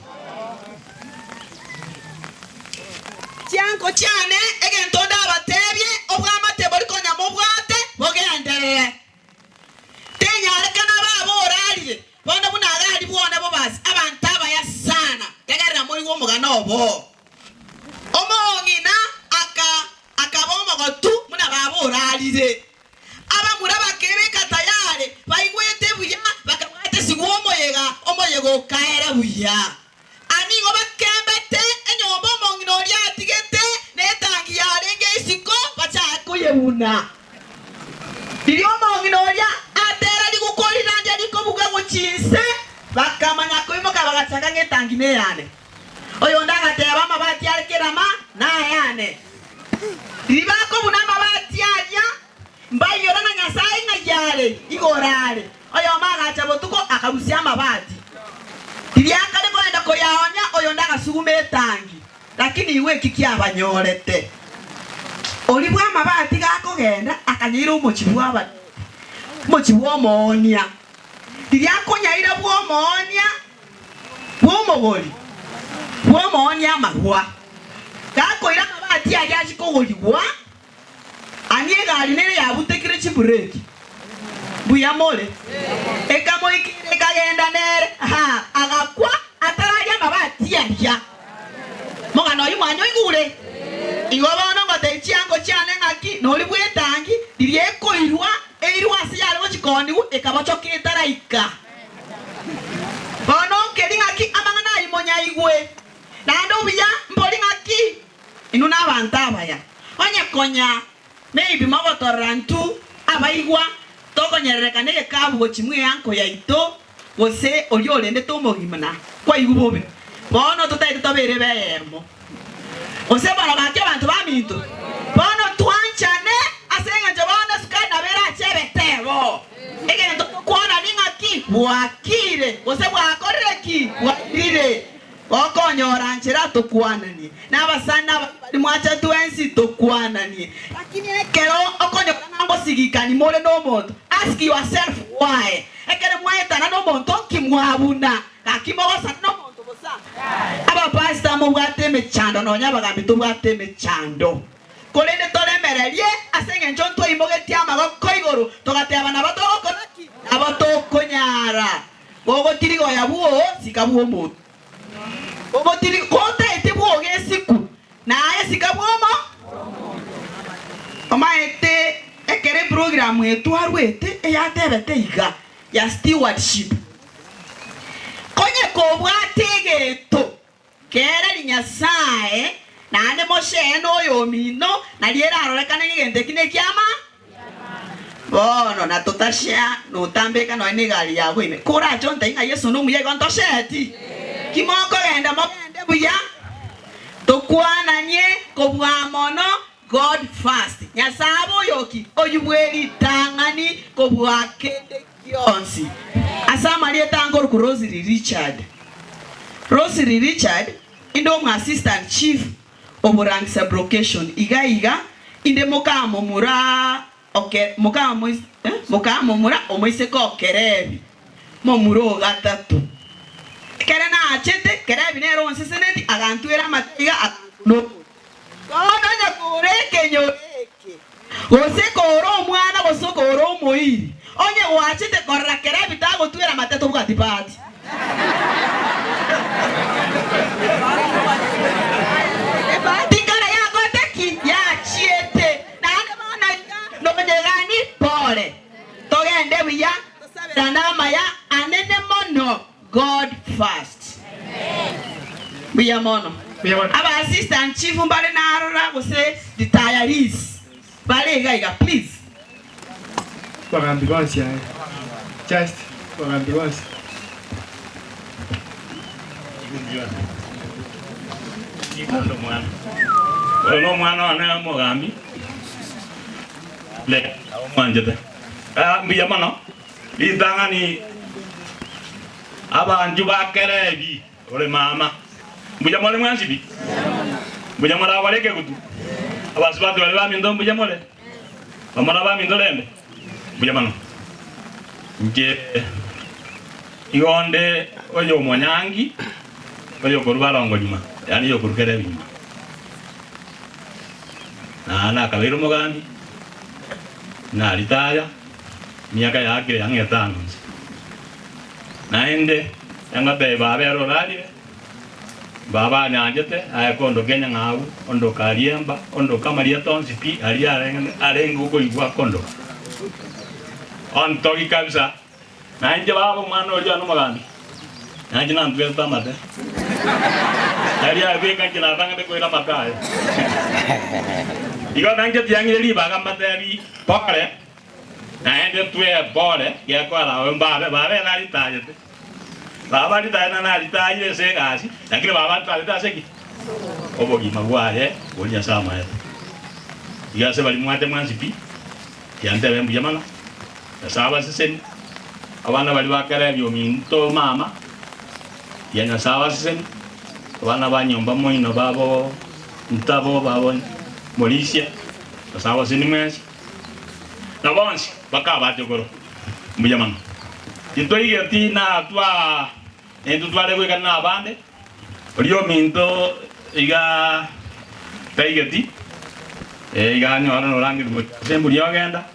Chianko chiane, egento ndabatebie, obwamate bori konya mobwate bogenderere. Tenyarekana baba orarire, bono buna agari bwone bobasi, abanto abaya sana. Tegerera moigwe omogano obo. Omong'ina aka akaba omogotu buna baba orarire. Abamura bakebeka tayare, baigwete buya, bakabwata esigwa omoyega, omoyega okaera buya. Anigo bakembete enyomba omong'ina oria atigete, na etangi yarenge isiko, bachake koyebuna. Riria omong'ina oria atera riguko rirandia rikobuga gochia inse, bakamanya koimoka bagachaka ng'a etangi neyane. Oyonde agateba, Amabati are kerama nayane. Riria bakobuna amabati aria, mbainyora ng'a Nyasae ng'ai are, igoro are. Oyomo agacha botuko akarusia amabati. Riria akare kogenda koyaonya, oyonde agasuguma etangi. Lakini igwe eki kiabanyorete. Oria bw'amabati gakogenda, akanyaira omochie bw'aba omochie bw'omoonia. Riria akonyaira bw'omoonia, bw'omogori, bw'omoonia amagwa. Gakoira amabati aria achie kogorigwa, Ani egari nere yabutekire chibureki. Mbuya more? Ekamoikera ekagenda nere, ha, agakwa atararia amabati aria. Mogano oyio mwanyoigure? Igo bono ngotebia chiango chiane ng'aki nori bw'etangi riria ekoirwa eirwe ase yare gochia koonigwa ekabochoka etaraika. Bono. Tokorora intwe abaigwa tokonyererekana egekabu gochia mweanko yaito, gose oria orendete omogima kwaigwa bobe, bono totaete tobeere b'eyemo. Gose bono gaki abanto baminto, bono twanchane ase engencho bono esukari nabo erache ebetebo. Egento tokwana ning'aki? Bwakire, gose bwakorire ki? Bwairire. Gokonyora nchera tokwananie, na abasani na abaibali mwacha twensi tokwananie. Lakini ekero okonyora ng'a ngosigikani more nomonto, ask yourself why. Ekero mwaetana nomonto nki mwabuna? Gaki mogosana nomonto bosa? Abapastor mobwate emechando nonya abagambi tobwate emechando. Korende toremererie ase engencho ntwaimogetie amagoko igoro togateba nabo togokora ki? Nabo tokonyara. Gogotirigoya bwoo sika bw'omonto. Gogotiri gotaete bwoga esiku, naye sika bw'omo. Omaete ekero eprogramu eye twarwete eyatebete iga ya stewardship, konye kobwate egento kereri Nyasae naende moshee noyomino, nario erarorekane ng'a egento eki nekiama. Bono na totashea notambeka nonya negari yago ime. Korache ontebie ng'a Yeso nomuya igo ntosheti? Ki mokogenda mogende buya, tokwananie kobua mono God first. Nyasae abe oyoki? Oyio bwe ritang'ani kobua kende gionsi. Ase amarieta ankorokwa Rosely Richard. Rosely Richard inde omo assistant chief Oborangi Sublocation iga iga inde mokamomura oke mokamois eh mokamomura omoiseke o Kerebi, momura o gatato. Ekere nachete, Kerebi nere onseseneti, agantwera amate iga agankuna omotwe. Bono onye kore ekenyoro eke, gose kore omwana gose kore omoiri, onye gwachete korora Kerebi tagotwera amate tobwati bahati. Ebahati nkare yagote ki? Yachiete. Naende bono iga nonyegani pore. Togende buya, tosaberane amaya anene mono. God first. Mbuya mono. Aba assistant chief mbare narora gose retirees bare iga iga please. Bagambi bonsi aye. Just bagambi bonsi. Oyo nomwana one omogambi, le omwanchete. Ah, mbuya mono. Ritang'ani abanchwa ba Kerebi ore mama. Mbuya more mwensi pi? Mbuya more abare ekegutu? Abasubati baria baminto mbuya more? Bamura baminto rende? Mbuya mono. Inche igo nde oyo omonyangi oyo okorwa barongo nyuma, yaani oyo okorwa Kerebi nyuma. Na nakabeire omogambi, naritaya. Emiaka yaakire ang'e etano inse. Naende engatebia baba ere orarire, baba anyanchete, aye kondoka enyang'au, ondoka aria emba, ondoka amarieta onsi pi aria arenge arenge okoigwa akondoka. Ontogi kabisa, na inche baba omwana oria one omogambi, nainche nantwerete amate. Aria abeka inche natang'ete koira amate aye. Igo nainche tiang'ire ribaga mbatebi pore. Naende twebore gekora abe mbabe babe naritayete. Baba ritayete na naritayire ase egasi, lakini baba ntwarete ase ki? Obogima bwaye boria Nyasae amoete. Iga ase baria mwate mwensi pi, tiantebe mbuya mono, Nyasae abasesenie, abana baria bakerebia ominto mama, tiga Nyasae abasesenie, abana ba nyomba moino babo ntabo babo morisia, Nyasae abasesenie mwensi. Na bonsi bakabacha igoro, Mbuya mono. Titwaigeti na twa intwe tware goikana nabande, oria ominto iga taigeti, eh, iga anyore norangerigwe gocha ase emburi ogenda,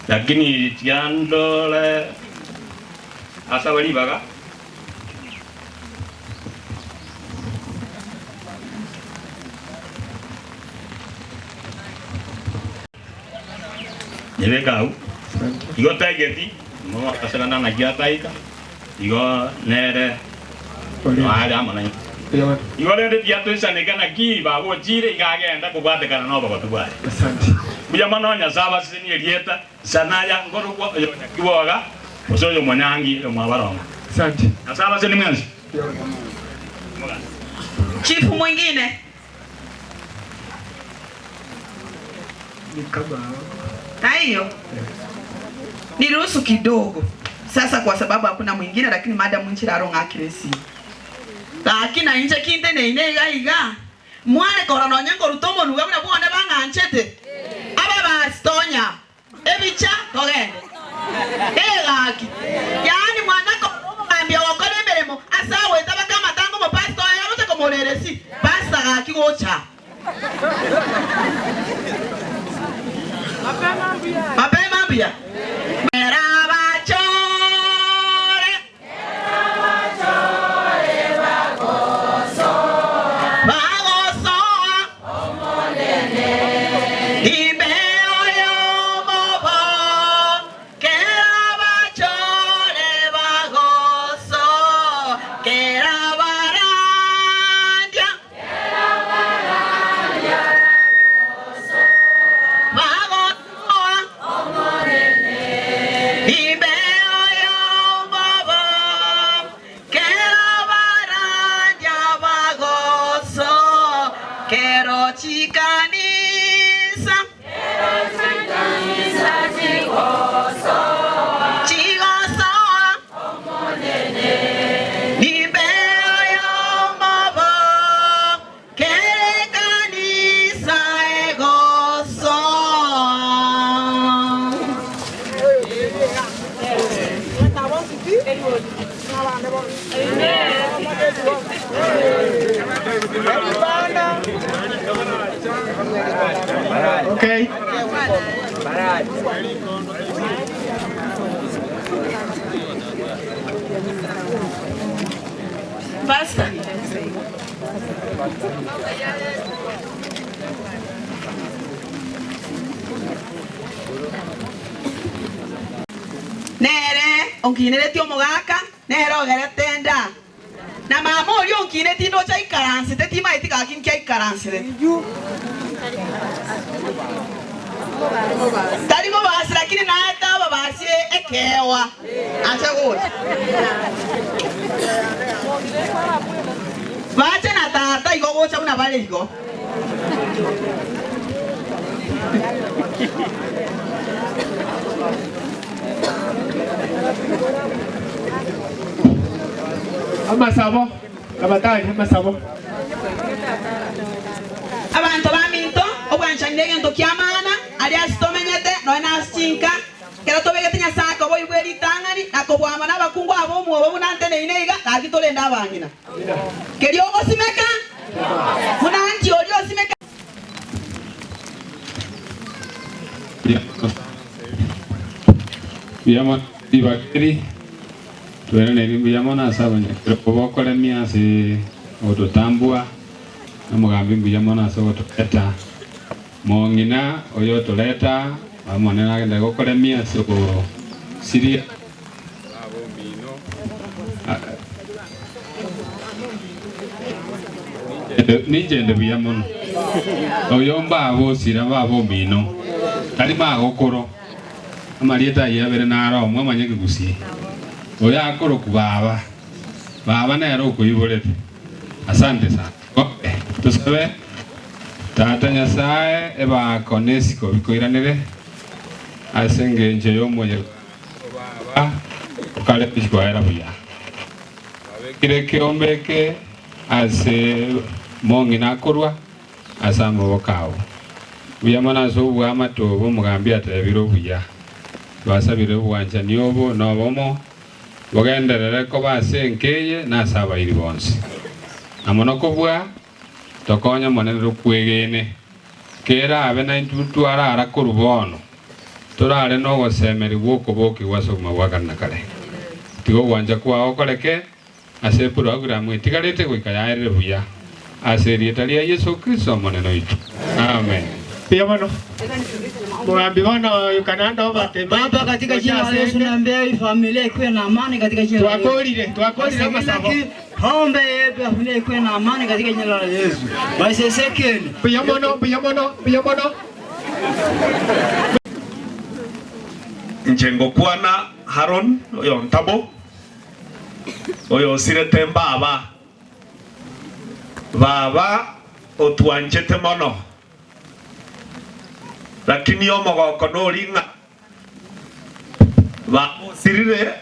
lakini tiga ndore asabe ribaga. Nyebeke agwo. Igo taigeti, asegana naki ataika, igo nere are amo naintwe. Igo rende tiatoisaneka naki baba ochire, iga agenda kobwatekana nobogotu bwaye. Mbuya mono Nyasae abasesenie erieta Sanaya nkorokwa oyo Nyakiboga gose oyo Monyangi oyo mwabarongo. Asante. Nyasae abasesenie mwensi. Chifu mwingine. Taiyo niruhusu kidogo sasa, kwa sababu hakuna mwingine, lakini madam nchiraro ng'akire esimu lakini na inche kinte neine iga iga mware kora nonye nkoruta omonuga buna bwone bang'anchete aba basitonya ebicha togende egaki yaani mwana omogambia gokora emeremo ase agweta baka amatango omopastor oye agocha komoreresi pastor gaki gocha mapema mbuya Erabachore bagosoa Imeo y'omobo kerabachore bagosoa kerabarandia bagosoa Imeo y'omobo kerabarandia bagosoa kero chikanisa chigosoa Imeo y'omobo kere kanisa egosoa. Okay. Pastor. Nere onkineretie omogaka nere ogerete nda na mama oria onkineti ndocha aikaransete timaeti gaki nki aikaransire tari bobasi lakini naete ababasi ekewa ache gocha bache na tata igo gocha buna bare igo. Amasabo abatari amasabo. Abanto baminto obwanchanire egento kia maana aria ase tomenyete noe nase chinka kero tobegete Nyasaye akoboibwa eritang'ani na kobwama na abakungu abo omwobo buna nteneine iga gaki torende abang'ina keria ogosimeka buna nki oria osimeka. Mbuya mono ribakeri, tweraneri mbuya mono ase abanyakerogo bokoremia ase ogototambua, na omogambi mbuya mono ase ogotoreta, mong'ina oyo otoreta Omonene agende gokoremia ase ogosiria baba omino. Ninchende buya mono. Oyo mbaba osira baba omino, tari magokoro. Amarieta ayio abere naro omwe omanye ekegusii. Oyo akorokwa baba, baba nere okoiborete. Asante sana. Bobe, tosabe. Tata Nyasae, ebaako na esiko bikoiranere ase engencho y'omoyega o baba okare koera buya. Twabekire ekeombe eke ase mong'ina akorwa ase amaboko ao. Buya mono ase oboamate obo omogambi atebire obuya. Twasabire obwanchani obo nobomo bogenderere koba ase enka eye na ase abairi bonsi. Na mono kobua Tokonye Omonene tokwegene, kerabe naintwe twarara korwa bono, torare nogosemerigwa gw'okobokigwa ase obogima bwa kare na kare. Tiga ogwancha kwao koreke ase eprogramu etigarete goika yaerire buya, ase erieta ria Yeso Kristo Omonene oito. Amen. Mbuya mono. Mogambi bono Yokananda obate Baba, katika jina la Yesu naombea hii familia ikuwe na amani katika jina la Yesu. Twakorire, twakorire amasabo. Ombe yetu ya familia ikuwe na amani katika jina la Yesu. Basi second. Mbuya mono, mbuya mono, mbuya mono. Inche ngokwana Haron oyo ntabo, oyo osirete mbaba, baba otwanchete mono. Lakini omogoko nori ng'a baba osirire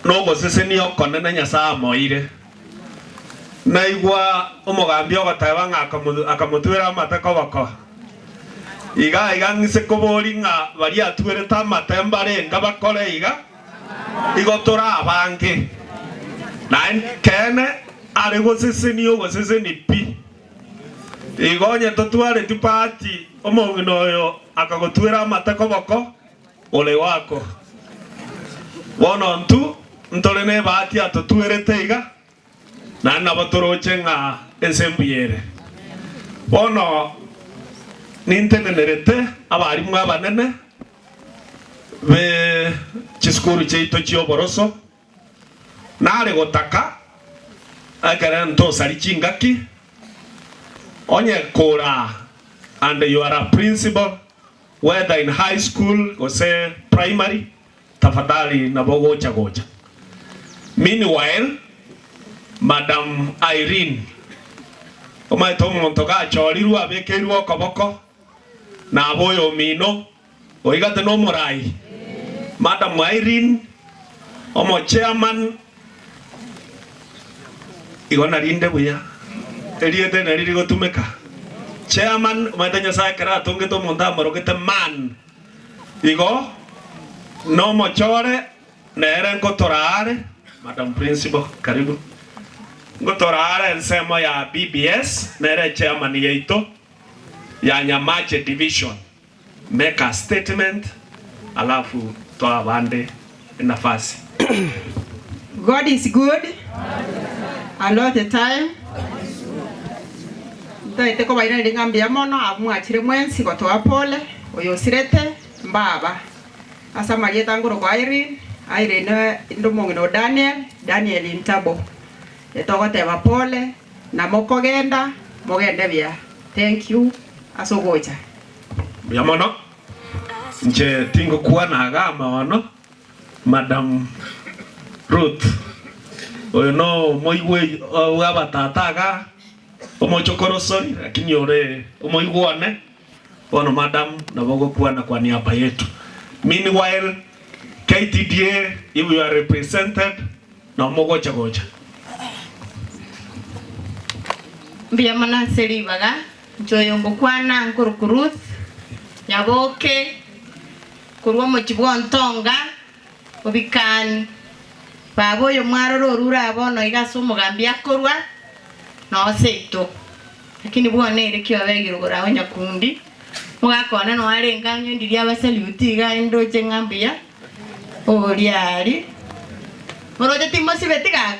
nogosesenia okonene Nyasae amoeire. Naigwa omogambi ogoteba ng'a akamotwera amate koboko. Iga iga ng'ise koboria ng'a baria atwerete amate mbarenga bakore iga, igo tore abange. Naende ekeene are gosesenia ogoseseni pi. Igo onye totwareti bahati omong'ina oyo akagotwera amate koboko, ore wako. Bono intwe ntore nebahati atotwerete iga, naende nabo toroche ng'a ense mbuya ere. Bono nintenenerete abarimu abanene be chisukuru chiaito chi'oboroso, Nare gotaka ekere ntosari chingaki, onye kora and you are a principal whether in high school gose primary tafadhali nabo gocha gocha. Meanwhile Madam Irene omanyete omonto gachorirwe abekeirwe okoboko nabo oyomino Oigate nomorai Madam Irene omo chairman igo narinde buya erieta eri nari rigotumeka chairman omanyete Nyasaye ekero atongete omonto amorogete man igo nomochore nere nkotora are Madam Principal karibu nkotora are ensemo ya BBS nere echairman yaito ya Nyamache division. Make a statement alafu toa abande enafasi. God is good and all the time. Ntaete kobairaneria ng'a mbuya mono abwo mwachire mwensi gotoa pole oyo osirete mbaba. Ase amarieta nkorokwa Irene, Irene inde omong'ina o Daniel, Daniel Ntabo. Etogoteba pole na mokogenda mogende buya. Thank you ase ogocha. Mbuya mono. Inche tingokwana iga amaono, Madam Ruth. Oyo no omoigwe bw'abatata iga, omochokoro sorry, lakini ore omoigwa one. Bono madam nabo ogokwana kwa niaba yetu. Meanwhile, KTDA if you are represented, nabo mogocha gocha. Mbuya mono ase ribaga, inche oyo ngokwana nkorokwa Ruth Nyaboke, korwa omochie bw'Ontonga, Obikani. Baba oyo mwarora orure aa bono iga ase omogambi akorwa, noo seito. Lakini bono ere ki obegire igoro agwo nyakundi, mogaka one noo arenge ang'e ndiria abasaluti iga aye ndoche ng'a mbuya, oria aria. Moroche timosibeti gaki?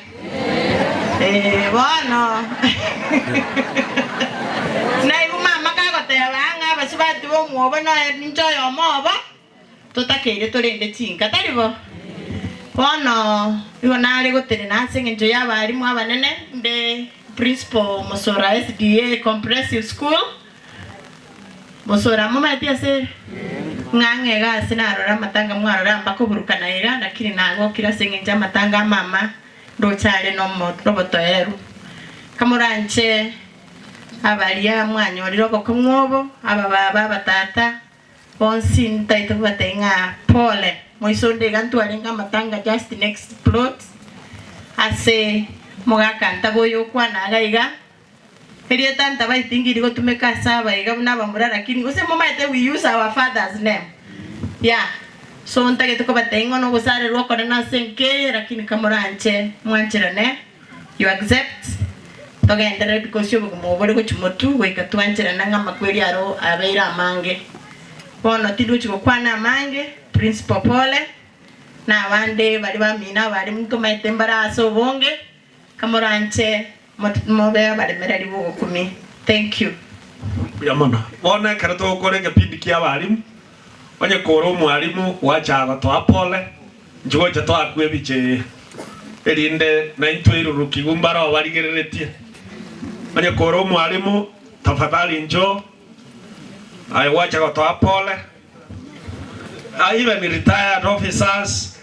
Ee, bono naigwa mama kagoteba ng'a abasubati b'omwobo noe ninche oyomo obo, totakeire torende chinka, tari bo? Bono igo nare gotenena ase engencho y'abalimu abanene, inde principal Mosora SDA Comprehensive School, Mosora momaeti ase ng'a ng'a iga ase narora amatanga mwarora mbakoburukana iga, lakini nagokire ase engencho y'amatanga a mama ndoche are nobotoereru. Kamoranche abaria mwanyorire obokong'u obo, abababa, abatata, Bonsi ntaete kobatebia ng'a pole, moiso onde iga ntwarenge amatanga just next plot ase mogaka ntaba oyo okwana iga iga, erieta ntaba I think rigotumeka ase aba iga buna abamura lakini gose momaete we use our father's name yeah so ntagete kobatebia ng'a nogosarerwa okonene ase enka eye lakini kamoranche mwancherane you accept togenderere because obogima obo bore gochia motwe goika twancherane ng'a amakweri aro abeire amange. Bono tindochi gokwana amange, Principal pole, na abande baria bamino abarimu ntomaete mbare ase obonge, kamoranche mobe abaremereri bogokumia. Thank you. Mbuya mono. Bono ekero togokora egepindi kia abarimu, onye kore omwarimu gwacha gotoa pole, Inche gocha toakwe ebicha eye, erinde naintwe irurukigwe mbarao barigereretie. Onye kore omwalimu, tafadhali inchoo. Aye gwacha gotoa pole. Even retired officers,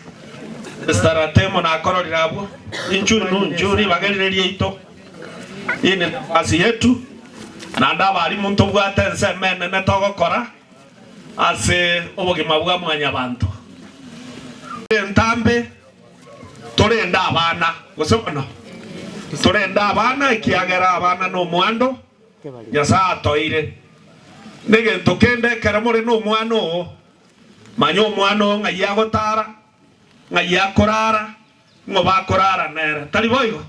Mister Ratemo nakororire abwo, inchu nunchu ribaga rire riaito. Hii ni nafasi yetu, naende abalimu ntobwate ensemo enene togokora ase obogima bwa mwanyabanto. Entambe torende abana, gose bono? Torende abana ekiagera abana nomwando Nyasae atoeire. Negento kende ekero more nomwana oo, manya omwana oo ng'ai agotara, ng'ai akorara, ng'o bakorara nere. Tari boigo?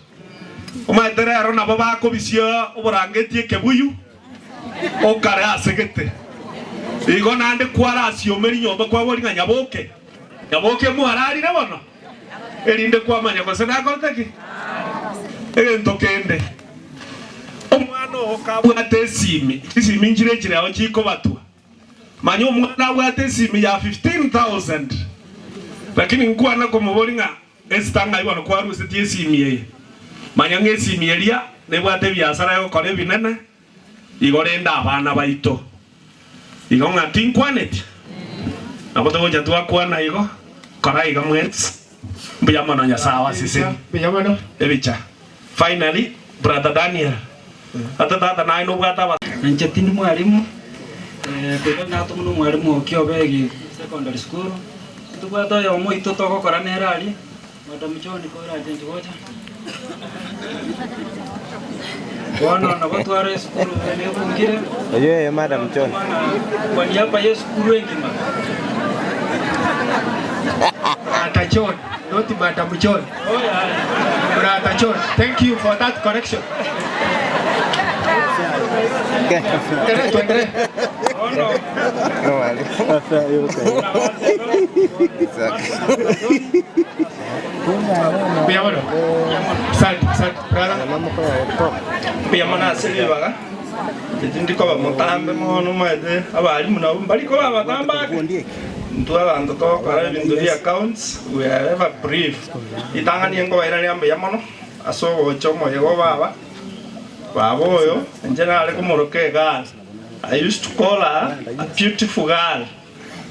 Omanyete rero nabo bakobisia oborangeti ekebuyu okare ase gete. Igo naende kwarasiomeria nyomba kwaboria ng'a nyaboke, nyaboke mwararire bono? Erinde kwamanya gose nakorete ki? Egento kende, omwana oo kabwate esimi, chisimi nchire chireo chikobatwa. Manya omwana abwate esimi ya 15,000 lakini nkwana komoboria ng'a Esther ng'ai bono kwarusetie esimi eye? Manya ng'a esimi eria nebwate ebiasara egokora ebinene igo rende abana baito. Igo ng'a tinkwaneti? Nabo togocha twakwana igo, kora iga mwensi. Mbuya mono Nyasae awasesenie. Ebicha. Finally, brother Daniel. Ate tata naye nobwate aba. Inche tindi mwalimu, korende natomwa na omwalimu o Kiobegi Secondary School, ntobwate oyomo oito togokora nere aria, Madam John korache inche gocha. Bono nabo tware esukuru ene ebungire, Oyio eye Madam John. kwa niaba ya esukuru engima. Brother John, not Madam John. Brother John, thank you for that correction. Tuendelee, tuendelee. Mbuya mono. Asante, asante, brother. Mbuya mono ase ribaga, inche tindi koba motambe mono omanyete abalimu nabo mbari koba abatambe ake. Intwe abanto togokora ebinto bia accounts we are ever brief. Ritang'ani nkobairaneria mbuya mono ase ogocha omoyega o baba, baba oyo inche nare komoroka a girl, I used to call her a beautiful girl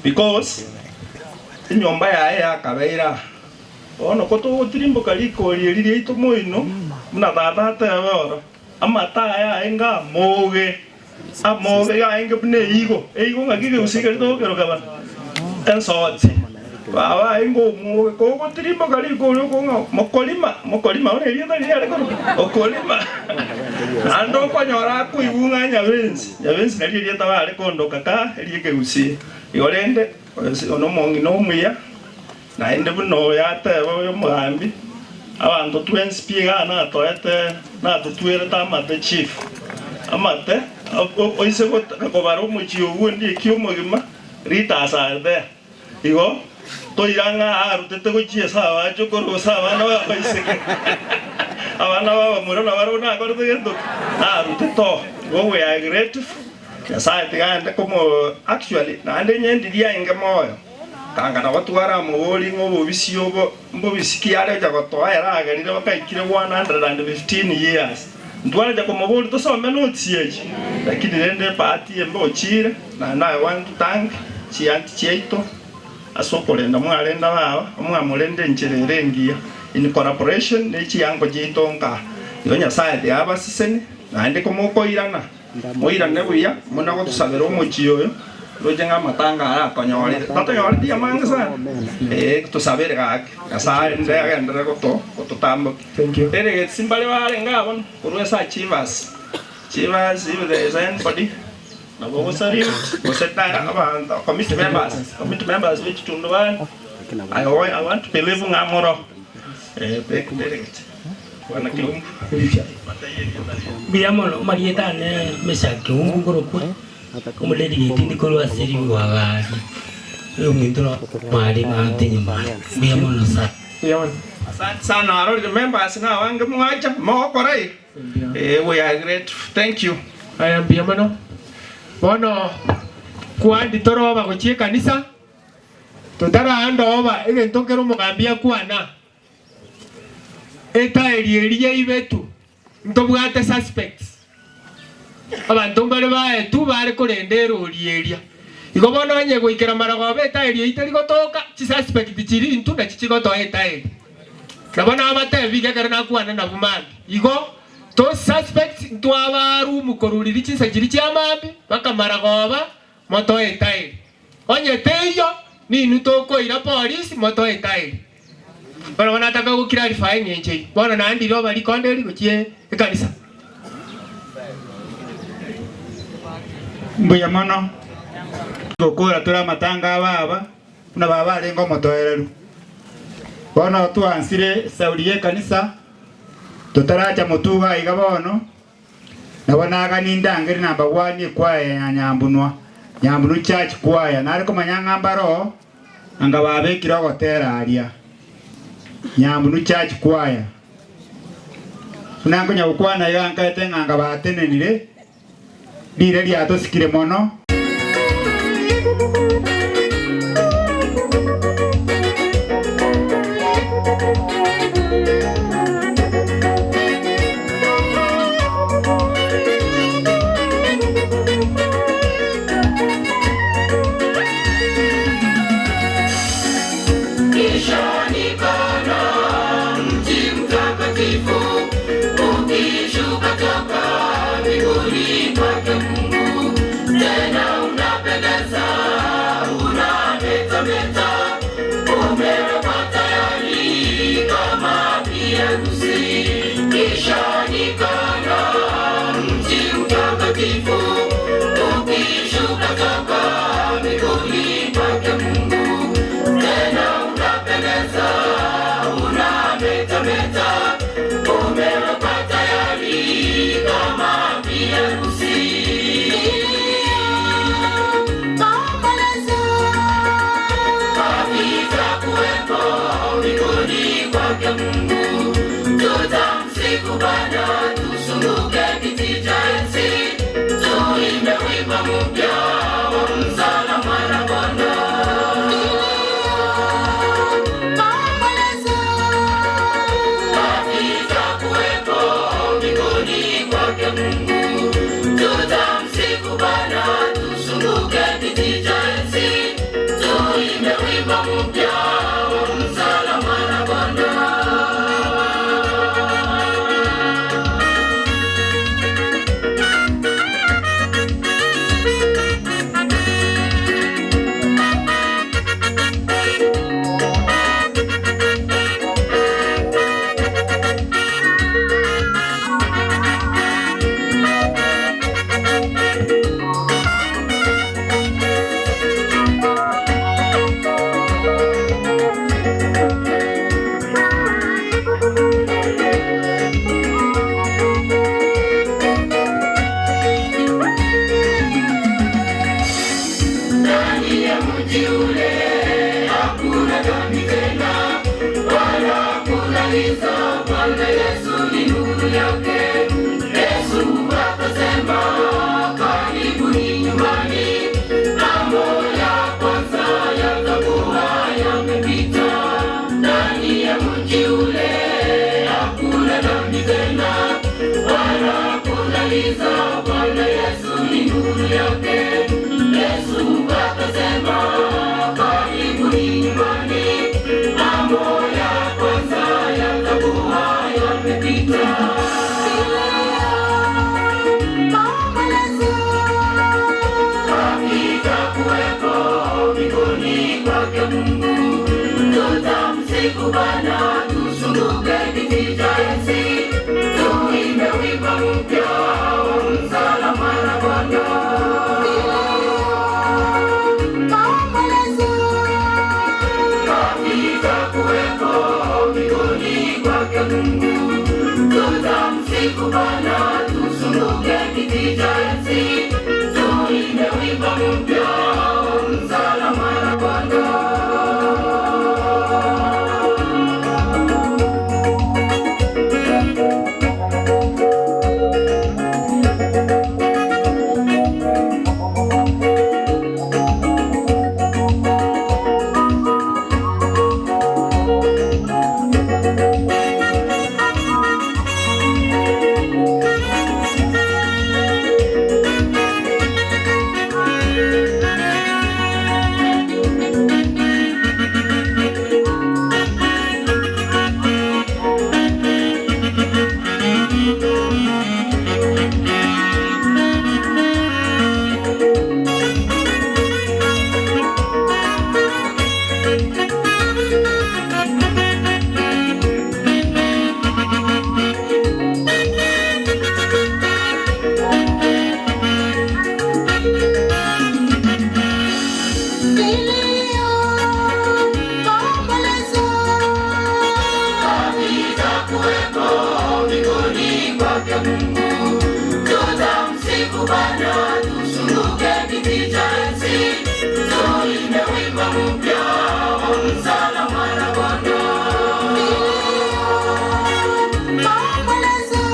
because enyomba yaye yakabeire aa. Bono kotogotirimboka rikori eri riaito moino buna tata atebe oro, amato aya aenge amoge. Amoge iga aenge buna eigo, eigo ng'aki egeusi keria togokeroka bana? Ensoti. Baba aenge omoge, kogotirimboka riko oria okong'a mokorima, mokorima bono erieta riria riare korokwa okorima. Naende okonyora akoigwa ng'a nyabensi, nyabensi nario erieta bare kondoka ka eria ekegusii. Igo rende oyo nomong'ina omuya, naende buna oyo ateba oyo omogambi, abanto twensi pi igaa natoete natotwerete amate chief, amate oise kobara omochie oywo onde eki omogima, leaders are there. Igo toira ng'a arutete gochia ase abachokoro gose abana b'abaiseke, abana b'abamura nabarabwo nakorete gento ki? Narutete oo. Igo we are grateful, Nyasaye tiga aende komo actually naende inye ndiria inge moyo. Tanga na gotwara amobori ng'a obobisi obo mbobisi ki arecha gotoa ere agerire bakaikire 115 years. Ntwarecha komobori tosome notes echi lakini rende ebahati embe ochire naende I want to thank chianti chiaito ase okorenda mwarenda baba mwamorenda enchera ere engiya in collaboration ne chiango chiaito nkaa. Igo Nyasaye tiga abasesenie naende komokoirana. Moirane buya, muna gotosabera omochie oyo, roche ng'a amatanga aya atonyorire. Tatonyoreti amange sana? Ee, tosabere gaki. Nyasae rende agenderere goto gototambokia. Delegates mbare barenge aa bono, korwa ase Achievers. Achievers, if there is anybody, nabo ogosalute, gose ta abanto, committee members, committee members be chitundubari, I I want to believe ng'a moro. Eh, delegate. Mbuya mono, amarieta ane Meshack Keumbu nkorokwa, omodelegate inde korwa ase rigwaga aria, oyominto mware maate nyuma, mbuya mono sana. Asante sana arorire members na abange mwacha mogokora iga eh we are grateful thank you. Aya mbuya mono. Bono kwandi toroba gochia ekanisa, totaraandoba egento nkere omogambi akwana. Etaeri eria yaibetu ntobwate suspects. Abanto mbare baetwe bare korenda erori eria. Igo bono onye goikera marogoba etaeri eyio teri gotoka, chisuspect chiria intwe nachi chigotoa etaeri. Nabo nabatebi iga ekero nakwana nabwo mambia. Igo those suspects ntwabaa room korwa riria chinsa chiria chia mambia mpaka marogoba motoe etaeri. Onye teiyo ninwe tokoira polisi motoe etaeri. Bono nataka go clarify eng'encho eyio. Bono naende riroba rikonde eri gochia ekanisa. Mbuya mono. Gokora tore amatanga a baba, buna baba arenge omotoereru. Bono twansire esauri y'ekanisa, totaracha motugo aiga bono, nabo nagani ndangere number one ekwaya ya Nyambunwa, Nyambunwa Church Choir. Nare komanya ng'a mbare oo, anga babekire ogotera aria, Nyambunwa Church Choir. Buna nkonya gokwana iga nkaete ng'a anga batenenire, Riire riatosikire mono. Kisha nikaona mji mtakatifu ukishuka toka mbinguni kwake Mungu, tena unapendeza, unametameta, umewekwa tayari kama bi harusi. Kisha nikaona mji mtakatifu ukishuka toka mbinguni kwake Mungu, tena unapendeza, unametameta, umewekwa tayari kama bi harusi. Havitakuwepo mbinguni kwake Mungu, tutamsifu Bwana, tuzunguke kiti cha enzi, tuimbe wimbo mpya wa msala Mwana-Kondoo. Havitakuwepo mbinguni kwake Mungu, tutamsifu Bwana, tuzunguke kiti cha enzi, tuimbe wimbo mpya wa msala Mwana-Kondoo. Ndani ya mji ule hakuna dhambi tena, wala hakuna giza. Bwana Yesu ni nuru yake. Yesu akasema, karibuni nyumbani, mambo ya kwanza yatakuwa yamepita. Ndani ya mji ule hakuna dhambi tena, wala hakuna giza. Bwana Yesu ni nuru yake. Yesu akasema, karibuni nyumbani, mambo ya kwanza yatakuwa yamepita. Hakitakuwepo mbinguni kwake Mungu, tutamsifu Bwana, tuzunguke kiti cha enzi, tuimbe wimbo mpya wa msala Mwana-Kondoo. Hakitakuwepo mbinguni kwake Mungu, tutamsifu Bwana, tuzunguke kiti cha enzi, tuimbe wimbo mpya wa msala Mwana-Kondoo. Vilio, maombolezo havitakuwepo mbinguni kwake Mungu. Tutamsifu Bwana, tuzunguke kiti cha enzi, tuimbe wimbo mpya wa msala Mwana-Kondoo. Vilio, maombolezo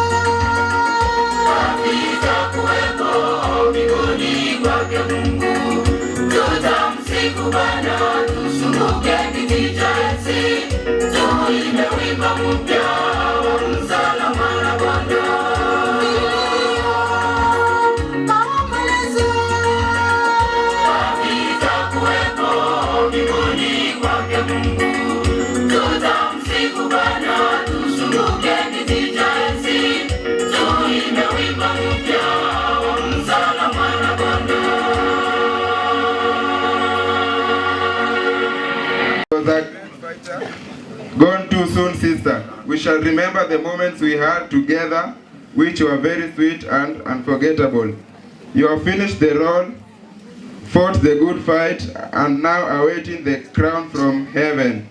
havitakuwepo mbinguni kwake Mungu. Tutamsifu Bwana, tuzunguke kiti cha enzi, tuimbe wimbo mpya wa msala Mwana-Kondoo. Vilio, maombolezo havitakuwepo mbinguni kwake Mungu. Tutamsifu Bwana, tuzunguke kiti cha enzi, tuimbe wimbo mpya wa msala Mwana-Kondoo. Was a great fighter, gone too soon, sister. We shall remember the moments we had together, which were very sweet and unforgettable. You have finished the role, fought the good fight, and now awaiting the crown from heaven.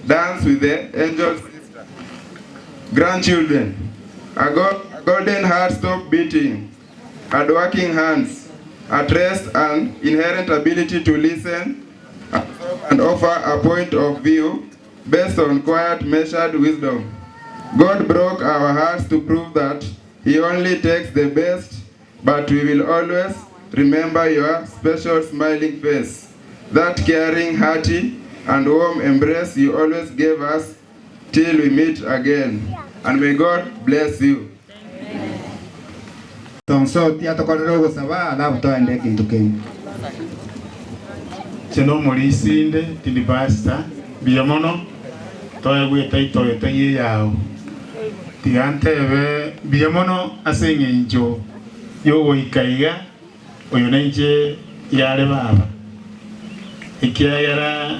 Dance with the angels, sister. Grandchildren, a, a golden heart stop beating, hardworking hands, at rest and inherent ability to listen and offer a point of view based on quiet, measured wisdom. God broke our hearts to prove that He only takes the best, but we will always remember your special smiling face, that caring, hearty, and warm embrace you always gave us till we meet again. And may God bless you. Tonso atokorere ogosaba alafu toende ekintu kende. Inche omorisi inde tindi pastor mbuya mono toegwete itoete ng'a eyao tiga ntebe mbuya mono ase eng'encho ya ogoika iga oyo na inche yare baba ekiagera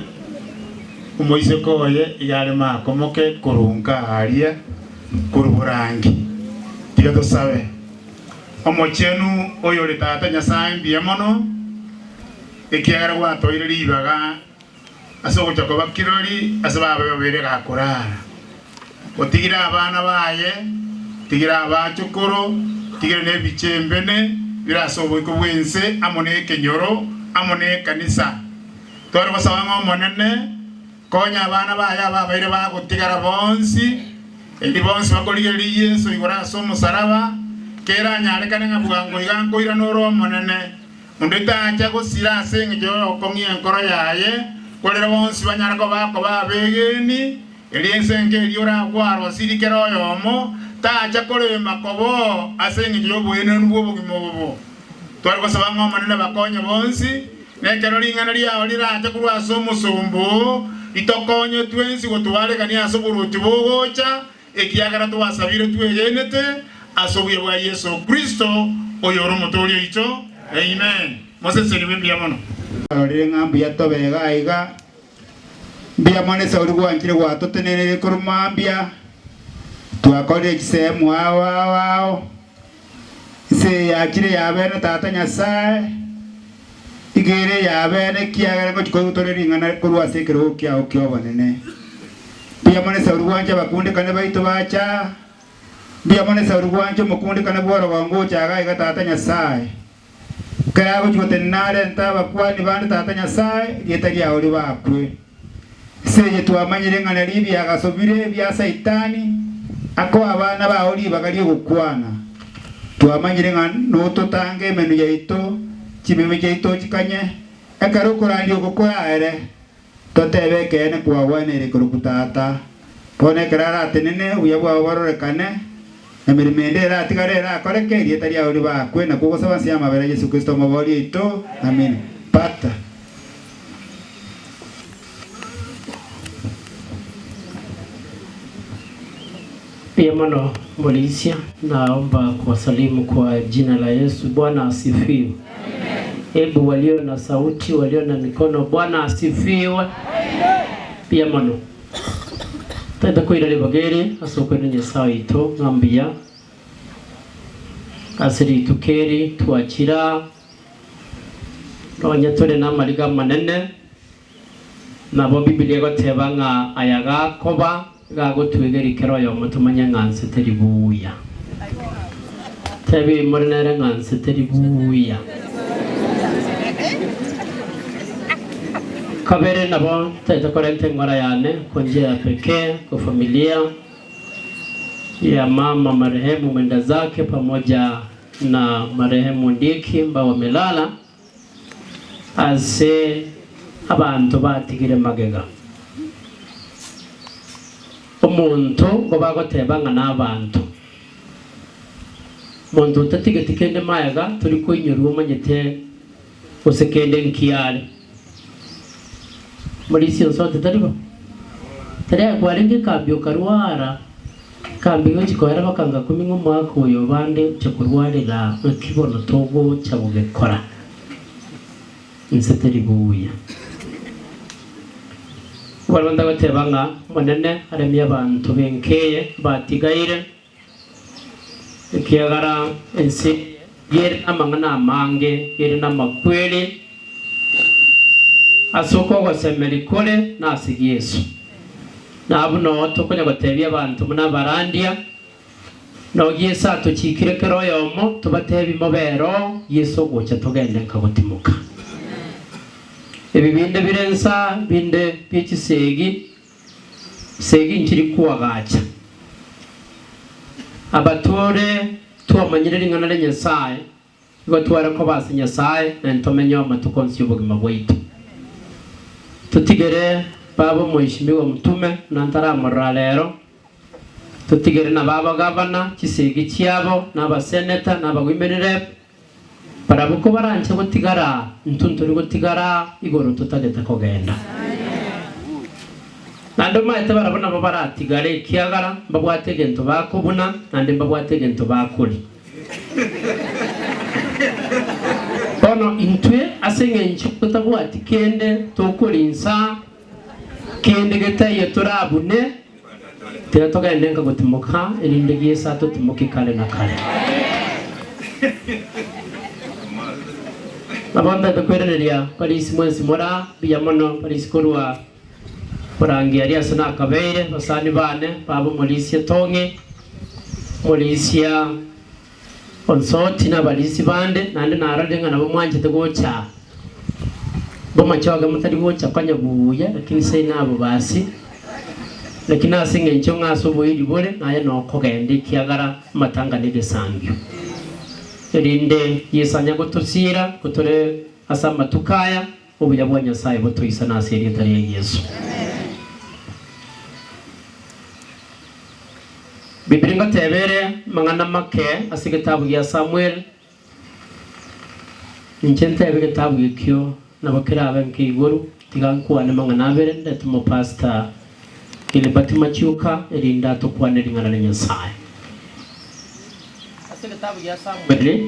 omoiseke oye iga are makomoke korwa nka aria korwa borangi tiga tosabe Omochenu oyore Tata Nyasae mbuya mono ekiagera gwatoire ribaga ase ogocha koba kirori ase babe babere gakorara. Otigire abana baye, tigire abachokoro, tigire nebiche embene bire ase oboiko bw'ense amo nekenyoro amo nekanisa. Tware gosaba ng'a Omonene konya abana baye ababaire bagotigara bonsi, erio bonsi bakorigereria Yeso igoro ase omosaraba, keranyarekane ng'a bwango iga nkoirana ore Omonene. Onde tacha gosira ase engencho y'ogokong'ia enkoro yaye, korende bonsi banyare koba koba abegeeni, erio ense enke eria orakwarosirie kera oyomo, tacha korema koba oo ase engencho y'oboenenu bw'obogima obo. Tware gosaba ng'a Omonene bakonye bonsi, na ekero ring'ana riao rirache korwa ase omosomba oo, ritokonye twensi gotwaregania ase oboruoti bogocha, Ekiagera twasabire twegenete ase obuya bwa Yeso Kristo, oyore Omotooria oito. Amen. Mosesenigwe mbuya mono. Twarorire ng'a mbuya tobe iga iga, mbuya mono esauri gwanchire gwatoteneneire korwa mambia, twakorire chisehemu ao ao ao, ense eye yachire yabene Tata Nyasae, iga ere eyabene ekiagera ngochia koigwa tore ring'ana korwa ase ekerogo kiao ki'obonene. Mbuya mono esauri gwancha abakundekane baito bacha, mbuya mono esauri gwancha omokundekane bw'orogongo ocha iga iga Tata Nyasae. Ekero agochia gotenena arente abakuani bande Tata Nyasae, erieta riao ribakwe. Ase eye twamanyire ng'a nario ebiagaso bire bia Saitani akoa abana bao ribaga ri'ogokwana. Twamanyire ng'a nototange emenwa yaito, chimeme chiaito ochikanye, ekero okorandia oko koraere, Totebe ekeene kwagweneire korokwa Tata. Bono ekero aratenene, obuya bwao bororekane, emeremo ende eratigare erakoreke, erieta riao ribakwe, nakwo ogosaba nse y'amabera a Yeso Kristo Omoboria oito. Amina. Pata. Pia mono Mulisia, naomba kuwasalimu kwa jina la Yesu. Bwana asifiwe. Hebu walio na sauti, walio na mikono, Bwana asifiwe. Pia mono. Tata koira ribaga eri ase okoira Nyasae oito ng'a mbuya ase rituko eri twachira nonya tore namariga amanene, nabo Bibilia egoteba ng'a aya gakoba gagotwegeria kera oyomo tomanye ng'a nse teri buya. Tebia more nere ng'a nse teri buya. Kabere nabo ntaete korenta eng'ora yane kwa njia ya pekee kwa familia ya mama marehemu mwenda zake pamoja na marehemu Ndieki ambao wamelala ase abanto batigire magega. Omonto ngo bagoteba ng'a nabanto. Monto otatigeti kende magega tori koinyorwa omanyete gose kende nkiare. Morisia onsote tari bo? Tari aye kwarenge ekambi okarwara, ekambi egochia koera bakanga koming'a omwaka oyo bande oche korwarera ng'aki bono togocha gogekora? Inse teri buya. Barabwo ntagoteba ng'a Omonene aremie abanto b'enka eye batigaire, Ekiagera ense eye ere namang'ana amange, ere namakweri, ase okogosemeria kore nase Yeso. Na abwo noo tokonya gotebia abanto buna abarandia, noo Yeso atochikire kera oyomo tobatebi mobe ero Yeso ogocha togende nka gotimoka. Ebi binde bire nsa, binde bie chisegi, Segi nchiri koagacha. Abatwore twamanyire ring'ana ria Nyasae, igo tware koba ase Nyasae, na ntomenyeo amatuko onsi y'obogima bwaito. Totigere baba omoishimiwa Mtume, buna ntaramorora rero, totigere na baba gavana, chisegi chiabo, na abaseneta, na aba women rep, barabwo kobaranche gotigara, intwe ntori gotigara igoro totagete kogenda. Naende omanyete barabwo nabo baratigare, ekiagera mbabwate egento bakobuna, naende mbabwate egento bakoria. Bono intwe ase engencho totabwati kende tokorinsa, kende getaiyo torabune, Tiga togende nka gotimoka, erinde Yeso atotimokie kare na kare. Nabo ntaete kwerereria Parisi mwensi mora mbuya mono Parisi korwa borangi aria ase nakabeire basani bane baba omorisia Tong'i, omorisia Onsoti na abarisia bande, naende narorire ng'a nabo mwanchete gocha bomachoge motari gocha konya buya, lakini seino abo basi. Lakini ase engencho ng'a ase oboiri bore naye nokogenda ekiagera amatanga negesangio. Erinde Yeso anya gotosiira gotore ase amatuko aya, obuya bwa Nyasae botoisane ase erieta ria Yeso. Biblia ngoteba ere amang'ana make ase egetabu gia Samuel. Inche ntebe egetabu ekio nabo kerabe nkeigoro, tiga nkwane mang'ana abere ndete omopastor Gilbert Machuka erinde atokwane ring'ana ria Nyasae. Ase egetabu gia Samuel,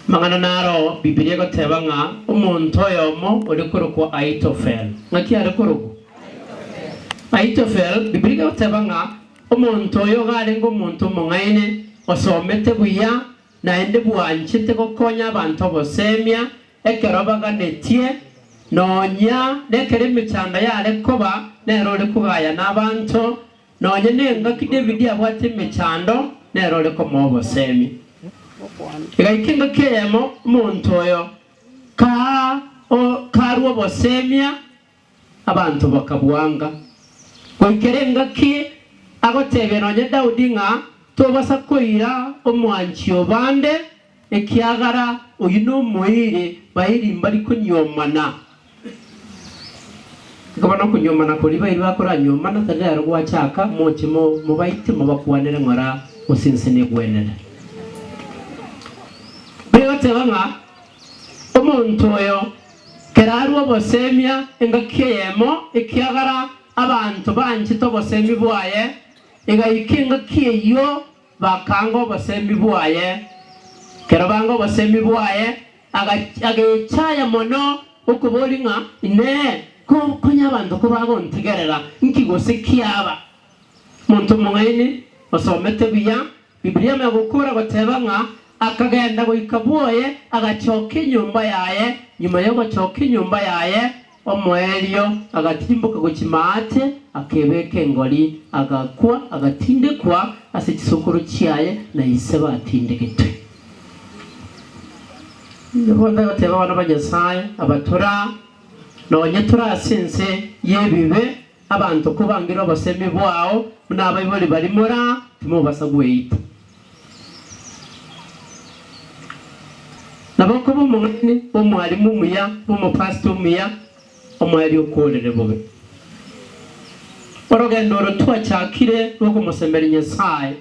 mang'ana naro Bibilia egoteba ng'a omonto oyomo ore korokwa Ahitofel. Ng'aki are korokwa? Ahitofel, Bibilia egoteba ng'a Omonto oyo iga arenge omonto omong'aini, osomete buya, naende bwanchete gokonya abanto obosemia ekero baganetie, nonya nekero emechando yare koba, nere ore kogayana abanto, nonya nengaki David abwate emechando, nere ore komoa obosemia. Egaika engaki eyemo omonto oyo karua obosemia, Abanto bakabwanga. Goikera engaki agotebia nonya Daudi ng'a tobasa koira omwanchi o bande, ekiagera oyio nomoiri bairi mbari konyiomana. Ekaba nokonyuomana koria bairi bakoranyuomana, tari rero gwachaka, moche mobaite mobakwanere ng'ora gose inse negwenere. Begoteba ng'a Omonto oyo kerarue obosemia engaki eyemo, ekiagera abanto banchete obosemi bwaye, egaika engaki eyio bakaanga obosemi bwaye. Ekero banga obosemi bwaye, agechaya mono okoboria ng'a, Inee! Ko konya abanto kobagontegerera, nki gose kiaba? Monto omong'aini, osomete buya Bibilia emegokora goteba ng'a akagenda goika bwoye, agachoka enyomba yaye, nyuma y'ogochoka enyomba yaye, omoerio agatirimboka gochia maate, akebeka engori, agakwa, agatindekwa ase chisokoro chiaye na ise batindegetwe. Nigo ndagoteba abana ba Nyasae, abatora, nonye tore ase ense y'ebibe, Abanto kobangire obosemi bwao buna abaibori baria moraa, timobasa gweita. Nabo okoba omong'aini bw'omwalimu omuya, bw'omopastor omuya, omoerio okoorere bobe. Orogendo oro twachakire rw'okomosemeria Nyasae,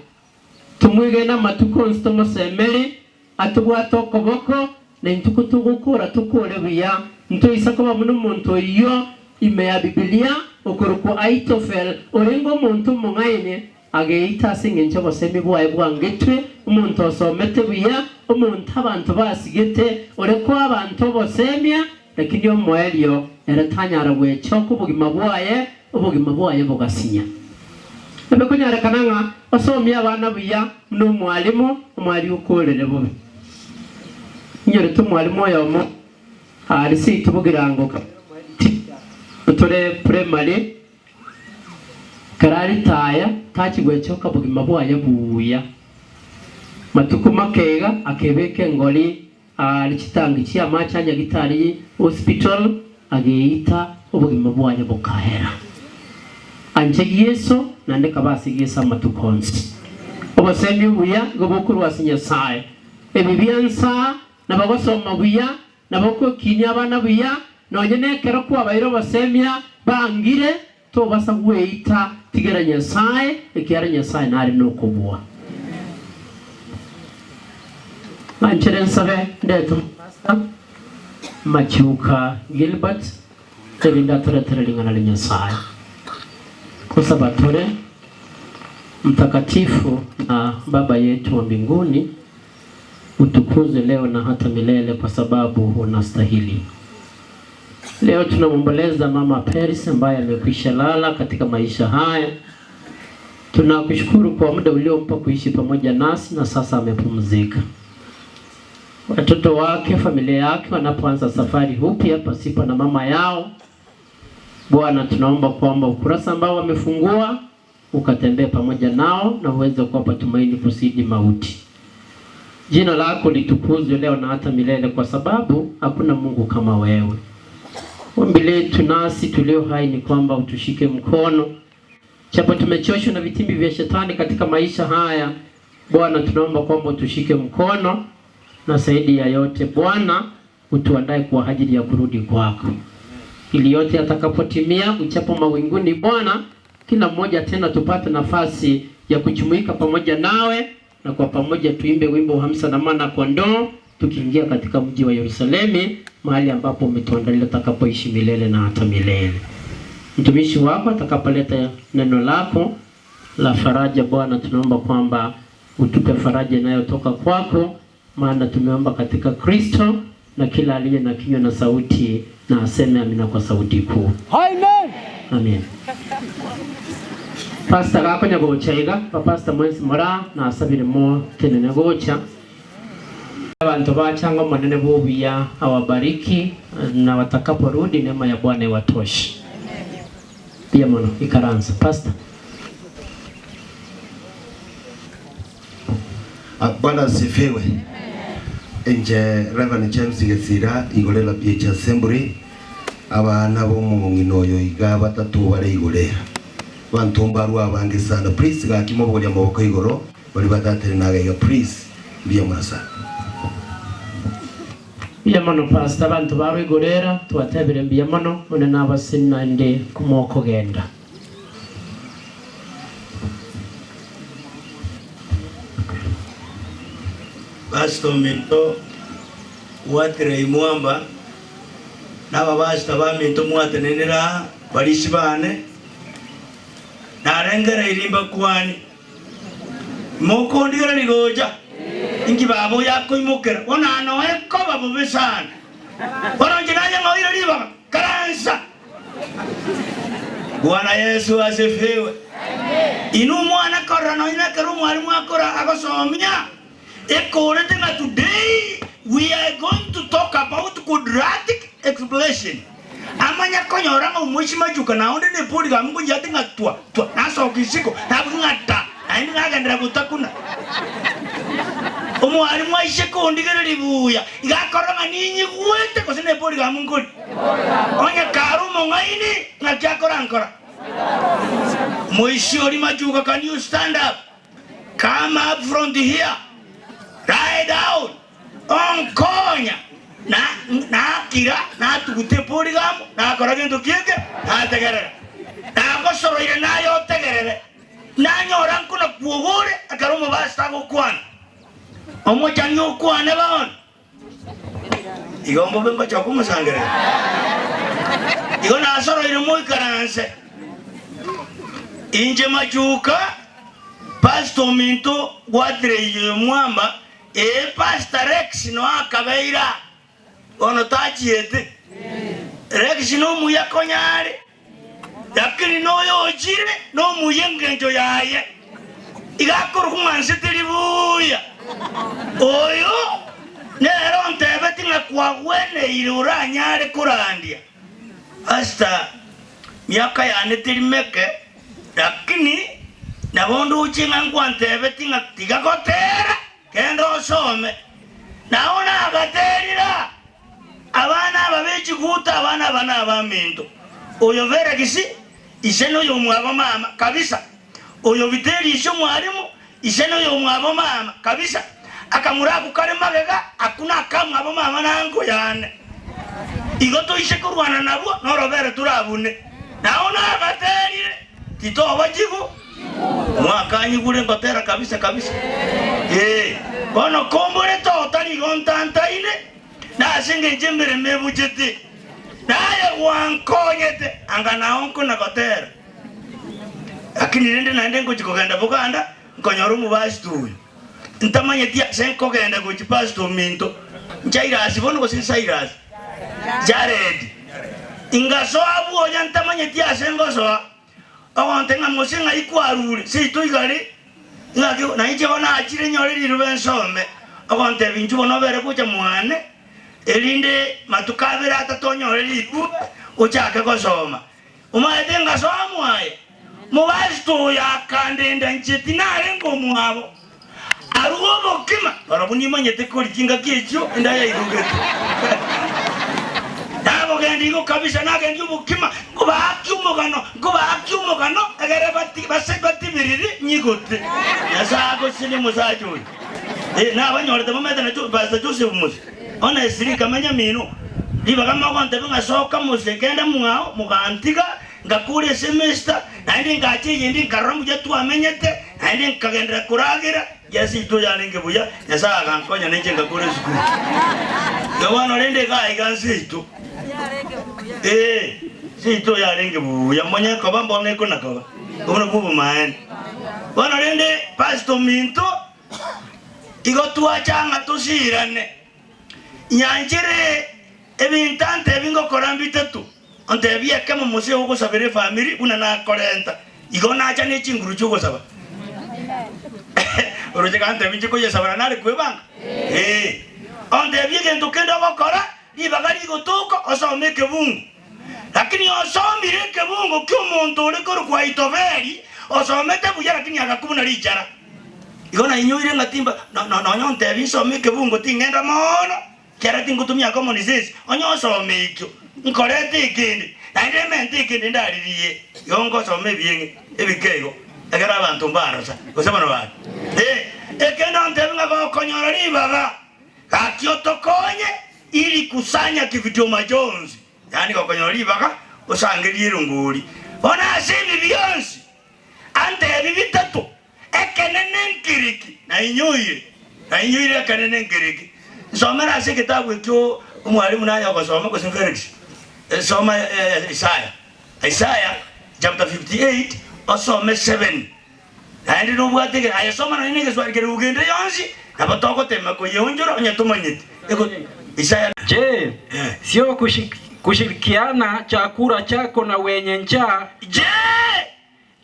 Tomwegene amatuko onsi tomosemeri, atobwate okoboko, na intwe kotogokora tokore buya. Ntoisa koba buna omonto oyio ime ya Bibilia okorokwa Ahitofel, orenge omonto omong'aini, ageita ase engencho y'obosemi bwaye bwangetwe, omonto osomete buya, omonto abanto basigete, ore koa abanto obosemia, lakini omoerio ere tanyara gwechoka obogima bwaye, obogima bwaye bogasinya. Ebekonyarekana ng'a osomie abana buya buna omwalimu, omwalimu okorere bobe. Inyorete omwalimu oyomo aria seito bogirango teacher tore primary, ekero aritaya tachi gwechoka bogima bwaye buya. Matuko make iga akebeka engori aria chitangi chi'amache a Nyagitari hospital ageita obogima bwaye bokaera. Anche Yeso naende kaba ase Yeso amatuko onsi. Obosemi obuya igo bokorwa ase Nyasae. Ebi biansa na bagosoma buya na bogokinia abana buya, nonye nekero kwabaire obosemia bangire, tobasa gweita tigera Nyasae, ekiagera Nyasae nare nokobua. Nganchere nsabe ndete omopastor Machuka Gilbert erinde atoretere ring'ana ria Nyasae. Gosaba tore, Mtakatifu na Baba yetu wa mbinguni, utukuzwe leo na hata milele kwa sababu unastahili. Leo tunamwomboleza Mama Peris ambaye amekwisha lala katika maisha haya. Tunakushukuru kwa muda uliompa kuishi pamoja nasi na sasa amepumzika. Watoto wake, familia yake wanapoanza safari upya pasipo na mama yao, Bwana, tunaomba kwamba ukurasa ambao wamefungua ukatembee pamoja nao na uweze kuwapa tumaini kuzidi mauti. Jina lako litukuzwe leo na hata milele, kwa sababu hakuna Mungu kama wewe. Ombi letu nasi tulio hai ni kwamba utushike mkono, japo tumechoshwa na vitimbi vya shetani katika maisha haya. Bwana, tunaomba kwamba utushike mkono, na zaidi ya yote Bwana, utuandae kwa ajili ya kurudi kwako, ili yote atakapotimia uchapo mawinguni, Bwana, kila mmoja tena tupate nafasi ya kujumuika pamoja nawe na kwa pamoja tuimbe wimbo wa hamsa na mwana kondoo tukiingia katika mji wa Yerusalemu, mahali ambapo umetuandalia tutakapoishi milele na hata milele. Mtumishi wako atakapoleta neno lako la faraja, Bwana, tunaomba kwamba utupe faraja inayotoka kwako, maana tumeomba katika Kristo, na kila aliye na kinywa na sauti na aseme amina kwa sauti kuu. Amen. Amen. Pastor gakonya gocha iga, bapastor mwensi mora nasabire motenene gocha. Abanto bacha ng'a Omonene bw'obuya awabariki, na watakaporudi neema ya Bwana iwatoshe. Mbuya mono, ikaransa. Pastor. Bwana asifiwe. Inche Reverend James Gesira Igorera PH Assembly, abana b'omong'ina oyo iga batato bare Igorera. Abanto mbarwe abange sana please gaki mobogorie amaboko igoro baria batatere naga iga please mbuya mono sana. Mbuya mono pastor abanto barwe Igorera twatebire mbuya mono onye nabaseni naende komokogenda. Pastor ominto Waterei Mwamba na abapastor baminto mwatenenire aa barisi baane, narengereirie mbakwani, mokondigereria gocha, inki baba oyo akoimokera? Bono noe koba bobe sana. Bono inche naye ng'oire ribaga, karansa! Bwana Yesu asifiwe. Inwe omwana korora nonya nekero omwalimu akora agosomia, ekorete ng'a today we are going to talk about quadratic expression. Amanya konyora ng'a omoisia machuka na onde nepori gamu ngonyiate ng'a twa twa nasoka isiko nabugia ng'a ta naende nagenderera gotakuna. Omwalimu aise kondigereria buya iga akorora ng'a ninyigwete gose nepori gamu nkori. Onye kare omong'aini ng'aki akorankora. Moisia oria machuka can you stand up? Come up front here. Lie down. Onkonya na nakira natuguta eporigamu nakora gento kieke nategerera. Nagosoroire naye otegerere. Nanyora nkona kwogore ekero omobasta agokwana. Omochani okwane bono. Igo mbobe ngochia komosangereria. Igo nasoroire moikaranse. Inche machuka, pastor ominto gwatire oyo mwamba, ee pastor Rex noe akabeire aa, bono tachiete. Rex nomuya konya are, lakini noyo ochire nomuya engencho yaye. Iga akorokwa ng'a nse teri buya. Oyo nere ontebeti ng'a kwagweneire oranyare korandia. Pastor, miaka yane teri meke, lakini nabo ndoche ng'a nkwantebeti ng'a tiga gotera, genda osome. Nao nagaterire aa, abana aba be chiguta, abana aba nabaminto. Oyo Felix, ise noyomwabo mama kabisa. Oyo Viteri ise omwalimu, ise noyomwabo mama kabisa. Akamura akwo kare magega, akwo nakamwabo mama na anko yane. Igo toise korwana nabwo norobere torabune. Nao nagaterire, titoba chigu, mwakanyigure ngotera kabisa kabisa. Ee, bono kombore totari igo ntantaine, na ase engencho emeremo ebuchete, naye gwankonyete, anga nao nkona gotera. Lakini rende naende ngochia kogenda boganda, nkonyora omobasito oyo. Ntamanyeti ase nkogenda gochia pastor ominto, Jairus bono gose Cyrus? Jared. Ingasoa bwoya ntamanyeti ase ngosoa, ogonte ng'a mose ng'ai kwarure, seito igare, ng'aki nainche bono nachire nyore riruba nsome, ogontebia inchuo bono obere gocha mwane, erinde matuko abere atato onyore riruba, ochake gosoma. Omaete ngasoa mwaye, mobasito oyo akandenda inche tinarenge omwabo. Arue obokima, barobwo nimanyete kori chingaki echio enda yairogete. Nabogenda igo kabisa nagendia obokima, nkobaakia omogano, nkobaakia omogano, egere bati base batibiriri nyigote. Nyasae agosesenie omosacha oyo. Eh, nabanyorete momete na Jo- Pastor Joseph Mose. Honestly nkamenya mino, ribaga mogontebia ng'a soka mose genda mwao, mogantiga, ngakora esemester, naende ngacha eyende nkarora mbuya twamenyete, naende nkagenderera koragera, Yeso intwe oyarenge buya, Nyasae agankonya nainche ngakora esukuru. Iga bono rende iga aiga nse yaito, ee, nse yaito oyarenge buya, monye koba mbono ekona koba, obwo nabwo obomaene. Bono rende pastor ominto, Igo twacha ng'a tosiirane. Nyanchere ebinto antebi ngokora mbitato, ontebie ekemo mose ogosabera efamiri buna nakorenta. Igo nacha ne chinguru chi'ogosaba. Oroche gantebi nche koyesabera nare kwebanga? Ee. Ontebie egento kende ogokora, ribaga rigotoka osome ekebungo. Lakini osomire ekebungo ki'omonto ore korokwa Ahitofeli, osomete buya lakini agakubuna richara. Igo nainyoire ng'a timba, no, no, nonya ontebi nsome ekebungo ting'enda mono, ekiagera tingotumia common sense, onye osome ekio, nkorete ekende, naende emente ekende ndaririe, igo ngosoma ebieng'e ebike igo, ekero abanto mbarosa, gose bono bari. Eh, ekende ontebi ng'a gokonyora ribaga, gaki otokonye ili kusanya kividio majonzi, yaani gokonyora ribaga osangerie erongori. Bono ase ebi bionsi, Antebi bitato, ekenene nkiriki, nainyoire, nainyoire ekenene nkiriki. Nsomere ase egetabu ekio omwalimu naye ogosoma gose Felix, soma Isaya, Isaya chapter 58 osome 7 naende nobwate ege aye soma nonye na egeswahili kere ugende yonsi nabo togotema koyeonchora onye tomanyeti. Ego Isaya. Je, sio kushi, Kushirikiana chakula chako na wenye njaa. Je,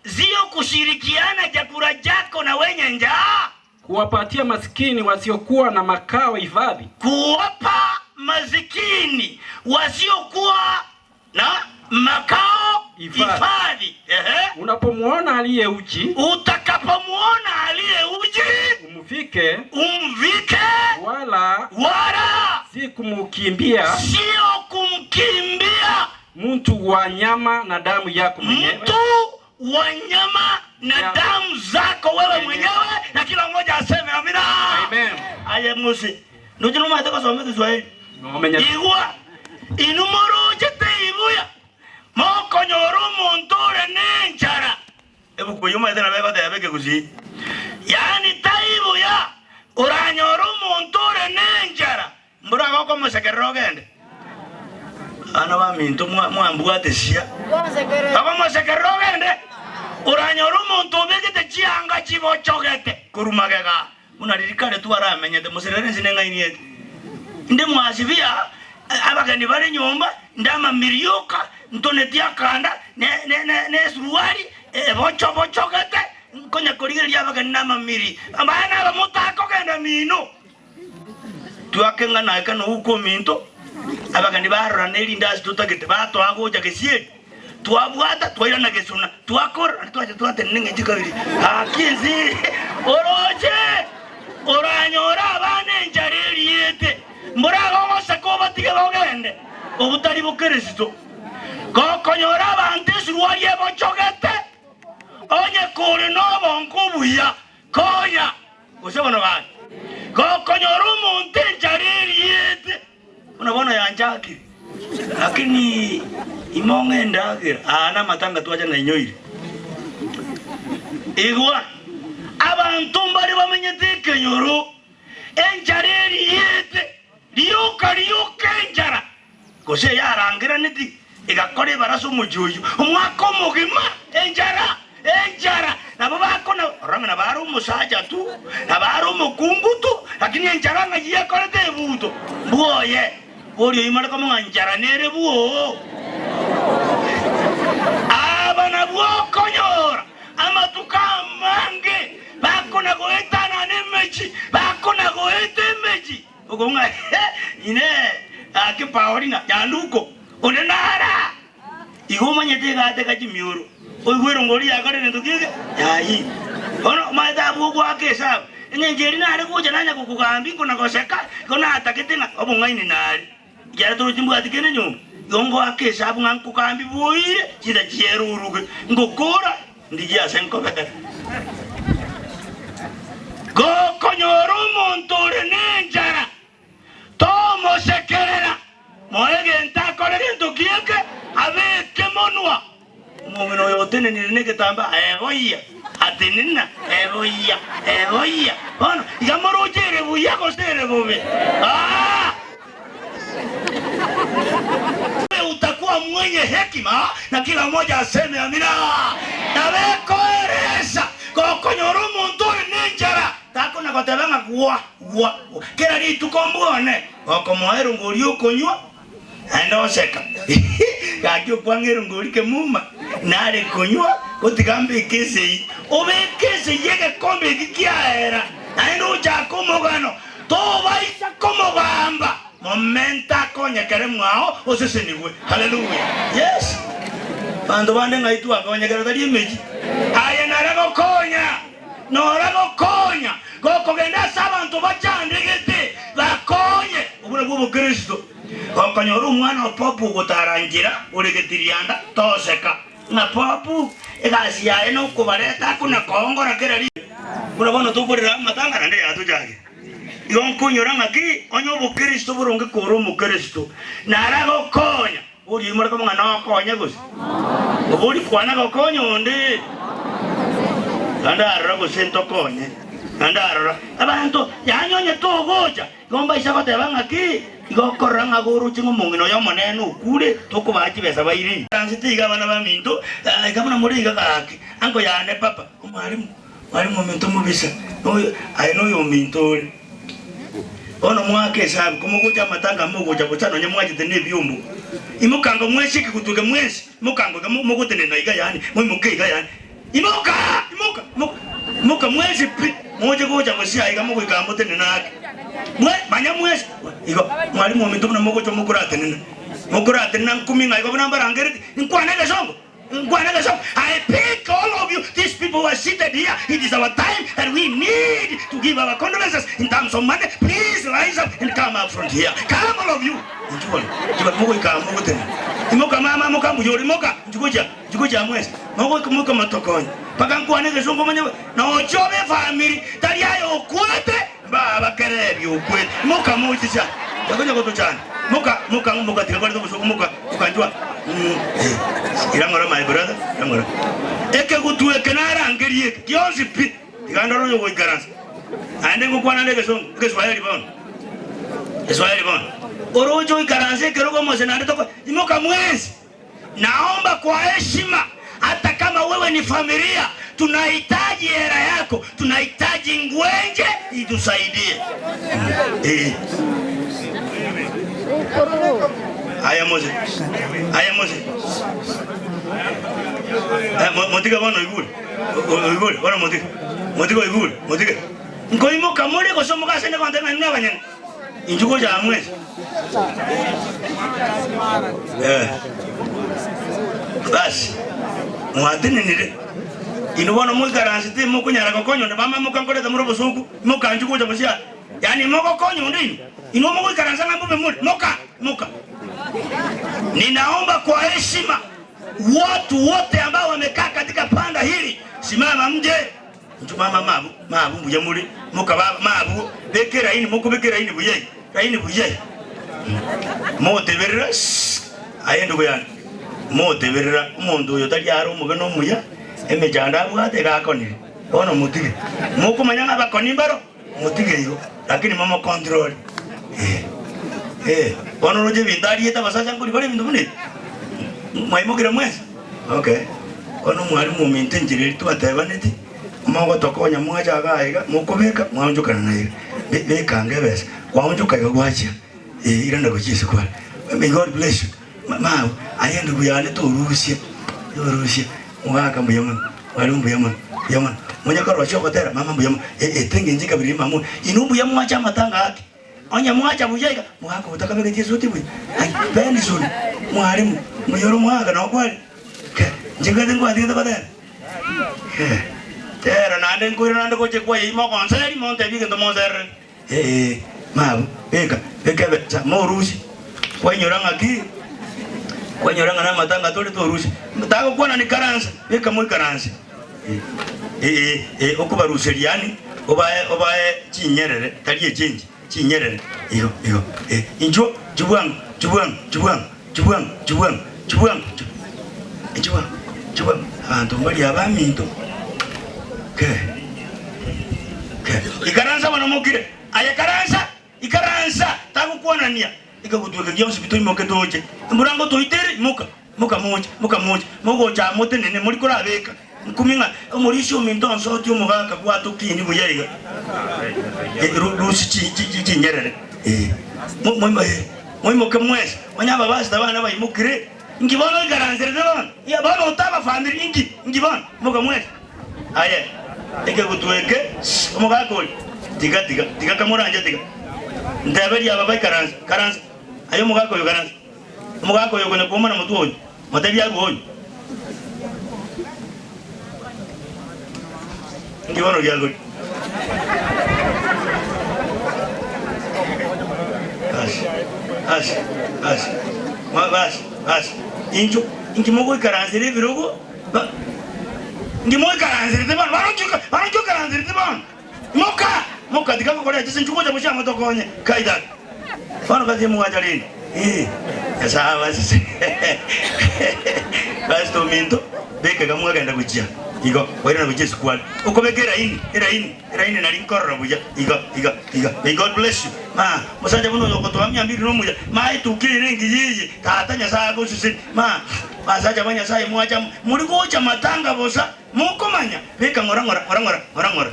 sio kushirikiana chakula chako na wenye njaa? Kuwapatia masikini wasiokuwa na makao hifadhi. Kuwapa masikini wasiokuwa na makao hifadhi. Ehe. Unapomwona aliye uchi, Utakapomuona aliye uchi, umvike, umvike, wala wala si kumukimbia, sio kumkimbia mtu wa nyama na damu yako mwenyewe. mtu wa nyama na damu zako wewe mwenyewe, na kila mmoja aseme amina. Amen. Aye musi nujinumate kusoma Kiswahili Omenya- igwa inumorojete ibuya mokonyora omonto ore nenchara ebuku eywo maete nabo egoteba ekegusii yaani taibuya oranyora omonto ore nenchara mbura gokomosekerera ogende Abana baminto mwambwate sia. Abamosekerera ogende, oranyore omonto obegete chianga chibochogete korwa magega, buna riria kare twaramenyete, moserere inse neng'ainiete. Inde mwasibia abageni bare nyomba, inde amamirioka, ntoneti akanda, ne esuruari ebochobochogete, nkonya korigereria abageni namamiri. Abana aba motakogenda mino. Twake ng'a naika nouka ominto, abageni barora nerindasi totagete, batoa gocha gesieri, twabwata twairana gesona, twakora naende twacha twatenena eng'encho kabere. Gaki ense ere oroche oranyore abana enchara eriete, mboragogoseka obatige bogende, obwo tari bokeresito. Gokonyora abanto esuruari ebochogete, onye kore nobonko obuya, konya. Gose bono gaki, gokonyora omonto enchara eriete, buna bono yanchakire, lakini imong'e endagera, aa namatanga twacha nainyoire. Igwa, abanto mbare bamenyete ekenyoro, enchara eriete, rioka rioka enchara, Gose eyarangeraneti egakora ebarasa omochie oyio omwaka omogima, enchara, enchara. Nabo bakona rora ng'a nabo are omosacha tu, nabo are omokungu tu, lakini enchara ng'ai ekorete ebuto? Mbwoye. Boria oimore komo ng'a nchara nere bwoo. Aba nabwo okonyora amatuko amange bakona goetanana emechie, bakona goeta emechie. Okong'a inee, gaki Paulina, nyanduko, onde nara? Igo omanyete egateka chimioro, oigwe erongori yakare gento kiege? Yai. Bono omanyete abwo ogoaka esabu, eng'encho eria nare gocha nanya gokogambia nkona goseka, igo natagete ng'a obong'aini nare. Ekiagera torochi mbwati kende nyomba, igo ngoaka esabu ng'a nkogambia boire chinsa chieruruge, ngokora Ndigie ase nkobera. Gokonyora omonto ore nenchara, tomosekerera, moe egento akore gento kieke, abeke monwa. Omong'ina oyo otenenire negetambaa, eboyia, atenena, eboyia, eboyia. Bono iga moroche ere buya gose ere bobe? Aa! Wewe utakuwa mwenye hekima na kila mmoja aseme amina. Nabekoeresa gokonyora omonto ore nenchara takona goteba ng'a gwa gwa gwa kera rituko mbwone gokomoa erongori okonywa naende oseka gaki okwang'a erongori kemuma nare konywa gotiga mbeke esei obeke esei egekombe eki kiaera naende ochake omogano Tobaisa komogamba, momente akonyekere mwao osesenigwe. Haleluya! Yes. Banto bande ng'ai twakonyekera tari emechie. Aye nara gokonya, nora gokonya, gokogenda ase abanto bachandegete, bakonye. Obwo nabwo obokristo. Gokonyora omwana o popu ogotara nchera ore getirianda, toseka. Ng'a popu egasi yaye nokobareta akona koongora kera rituko. Buna bono tokorera amatanga naende yatochakire. Igo nkonyora ng'aki onye obokristo boronge kore omokristo nara gokonya boria oimore koba ng'a nokonye gose obori kwana gokonya onde naende arora gose ntokonye naende arora abanto yaani onye togocha Igo mbaisa goteba ng'aki, igo okorora ng'a goroche ng'a omong'ina oyo omonene okure, tokobaa chibesa baire. Ikansete iga abana baminto, iga buna more iga gaki, ango yane papa, omwalimu, mwalimu ominto mobisa, noyo aye noyo ominto ore. Bono moake esabu, komogocha amatanga mogocha bosa nonye mwachete nebiombo. Imoka mwensi ekegutwa mwensi, imoka iga mogotenena iga yaani, moimoke iga yaani. Imoka! Imoka! Imoka! Imoka mwensi pi! Moche gocha gosia iga mogoika motenene ake. Mwe, manya mwensi. Igo, mwalimu ominto buna mogocha mokoratenena. Mokoratenena nkumi ng'a igo buna mbarangereti, nkwane egesongo. Nkwane egesongo. I pick all of you, these people who are seated here, it is our time that we need to give our condolences in terms of money. Please rise up and come up front here. Come all of you. Inchuo bono, inchuo bono, mogoika mogotenena. Imoka mama, imoka mbuya ore, imoka, inchuo gocha. Chiko chia mwesi, mogoika moika motokonye, mpaka nkwane egesongo omanye nochia obe efamiri, tari aye okwete, mbaba kera ebi okwete. Moka mochicha, yakonya gotochanda. Moka, moka, moka tiga koreta obosongo moka, moka njwa. Mm, eh, ira ng'ora my brother, ira ng'ora. Ekegutu eke narangerie eke, gionsi pi, tiga ndore oyo ogoikaransa. Naende ngokwana nde egesongo, egeswahili bono. Eswahili bono. Oroche oikaranse ekerogo omose naende toko, imoka mwensi. Naomba kwa heshima, hata kama wewe ni familia, tunahitaji hela yako, tunahitaji ngwenje itusaidie. Eh. Haya Mose. Haya Mose. Eh, motige bono oigure. Oigure, bono motige. Motige oigure, motige. Nkoimoka more gose omogase ne gonte ng'a inwe abanyene. Inchuo gocha mwensi. Eh. Basi mwatenenire inwe bono moikaransete mokonyara gokonya onde mama mokankoreta more obosoku mokanchwa gocha gosia yaani mogokonya onde inwe inwe mogoikaransa ng'a mbobe more moka moka ninaomba kwa heshima watu wote ambao wamekaa katika panda hili simama mje Inchuo mama mabu, mabu mbuya more, mokaba mabu, beka eraini, mokobeka eraini buya iga, raini buya iga. Moteberera sss, aye endugu yane, moteberera omonto oyo tari are omobe na omuya, emechando abwate iga akonire, bono motige. Mokomanya ng'a abakoni mbaro, motige igo, lakini momocontrol, eh, eh. Bono oroche ebinto ariete abasacha nkori bare ebinto buna ebi? Mwaimokire mwensi? Okay. Bono omwalimu ominto enchera eria twatebaneti, mogotokonya mwacha iga iga, mokobeka mwaonchokana na iga. Be- Bekanga ebesa, kwaonchoka iga gwachia, eh, irana gochia ase kware. May God bless you. Ma- Mabu, aye endugu yane torusia, torusia, mogaka mbuya mono, mwalimu mbuya mono, mbuya mono. Monye korosia ogotera, mama mbuya mono, e- etenge inche kabiri mama, inwe mbuya mwacha amatanga ake. Onye mwacha buya iga, mogaka otakabegeti esuti buya, ai Benson, mwalimu, mbuya ore omogaka nao kware? Ke, inche ngwete nkwatigete gotera? Ke, tera naende nkoira naende gocha ekwaye ime ogonseri montebie egento monserere. Ee, mabu, beka, beka ebesa, morusie, kwainyora ng'aki? Kwainyora ng'a namatanga tore torusie. Tagokwana nikaranse, beka moikaranse. Ee, ee, okobaruseria yaani obae obae chinyerere, tari echenji, chinyerere, igo, igo, ee, inchuo, inchuo bwango, inchuo bwango, inchuo bwango, inchuo bwango, inchuo bwango, inchuo bwango, inchuo, inchuo bwango, inchuo bwango, abanto mbaria abaminto, ke, ke, ikaransa bono mokire, aye karansa. Ikaransa, tagokwanania, ekegutwa eke gionsi pi toimoke toche. Embura ngotoitere, imoka, imoka moche, imoka moche, mogocha amo tenene, mori korabeka nkumi ng'a omorisia ominto onsotie omogaka gwatokini buya iga. Eh, ru- rusi chi- chi- chi- chinyerere. Eh, mo- mo- eh, moimoke mwensi, onye ababasita bane baimokire, inki bono oikaranserete bono? Iya, bono otaba family, inki, inki bono? Imoka mwensi. Aye, ekegutwa eke, omogaka oria, tiga, tiga, tiga kamoranche, tiga. Nteberie aba baikaranse, karansa. Aye omogaka oyo karansa. Omogaka oyo konya kwomana motwe oyo, motebie arue oyo. Inki bono giakoria? Basi, basi, basi, basi, basi. Inchuo, inki mogoikaransera ebirogo? Ba, ndimoikaranserete bono, barokio, barokio ikaranserete bono. Moka, moka, tiga gokora echi sinchu gocha gochia motokonye. Kai tata. Bono katie mwacha rende. Eh, Nyasaye abasese. Pastor ominto, beka iga mwagenda gochia. Igo, oirana gochia esikuari. Okobeka eraini, eraini, eraini nari nkorora buya. Igo, igo, igo. May God bless you. Ma, mosacha buna oyo ogotoa mia mbiri nomuya. Ma etukia ere engiya eye. Tata Nyasaye agoseseni. Ma, Abasacha ba Nyasae mwacha muri gocha matanga bosa, mokomanya, beka ng'ora ng'ora, ng'ora ng'ora, ng'ora ng'ora,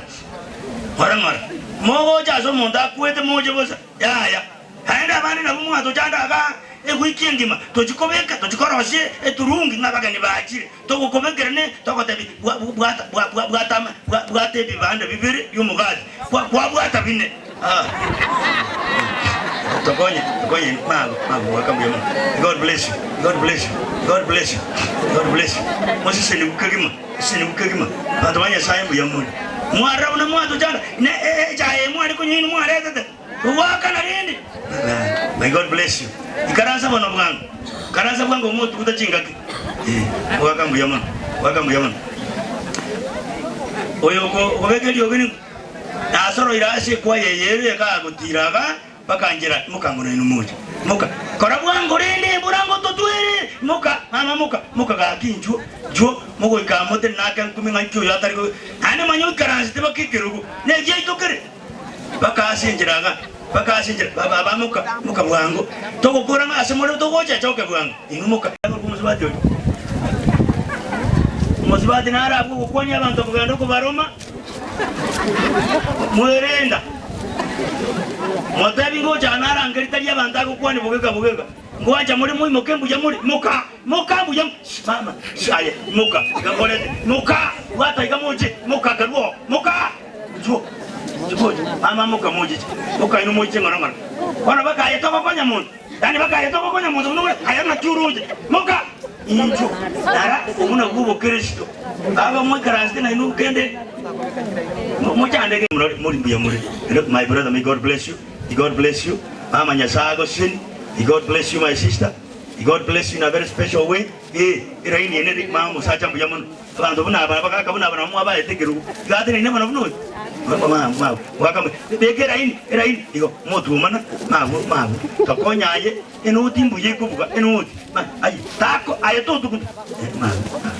ng'ora ng'ora. Mogocha ase omonto akwete moche bosa, yaya. Naende abande nabwo mwatochanda igaa, Ewiki engima tochikobeka, tochikorosia eturungi ng'a abageni bachire, togokobekera ne togotebia bwa bwata bwa bwa bwata ama bwa bwata ebibanda bibere bi'omogati, kwa kwabwata bine. Ah. Tokonye, tokonye mago, mago mwaka mbuya mono. God bless you. God bless you. God bless you. God bless you. Moseseniwe kegima, seseniwe kegima. Abanto ba Nyasaye mbuya more. Mwarora buna mwatochanda, ne e echae eye mware konywa inwe mwaretete. Goakana rende. May God bless you. Ikaransa bono bwango. Ikaransa bwango omotuguta chingaki. Eh, goaka mbuya mono. Goaka mbuya mono. Oyo okobeka eriogi nigo nasoroire ase ekwaya eye ere ekagotira iga mpaka nchera moka ngono inwe moche. Moka. Kora bwango rende mbora ngototwere. Moka, mama moka, moka gaki inchuo, inchuo mogoika amo tenena ake nkumi ng'a inki oyo atari go. Naende manya oikaransete baka ekerogo. Negiaito kere. Baka ase enchera iga, baka ase enchera, ba- baba moka, moka bwango. Togokora ng'a ase more togocha choke bwango. Inwe moka. Omosubati oria. Omosubati naro abwo ogokwania abanto kogenda okobaroma, mwerenda. Motebi ngocha narangeria tari abanto agokwania bogeka bogeka. Ngoancha more moimoke mbuya more, moka, moka mbuya, mama, aye, moka, iga nkorete, moka, bwata iga moche, moka karwo, moka. Inchuo, inchuo gocha, mama moka mochiche, moka inwe moiche ng'ora ng'ora. Bono bakaye togokonya monto, yaani bakaye togokonya monto buna ore, aye ng'aki oroche, moka, inchuo, nara obwo nabwo obokristo. Baba moikaransete nainwe kende mochandeke. Mori mbuya more. My brother, may God bless you. May God bless you. Mama Nyasaye agosesenie. May God bless you my sister. May God bless you in a very special way. Eh, eraini ene ri mama omosacha mbuya mono. Abanto buna aba, abagaaka buna aba nabo mwabaete ekerogo, iga ateneine mono buna oyo. Beka eraini, eraini, igo motwomana, mabwo, mabwo. Tokonya aye, enoti mbuya ekobuga, enoti, ma, aye, tako, aye totuguta. Mabwo, mabwo.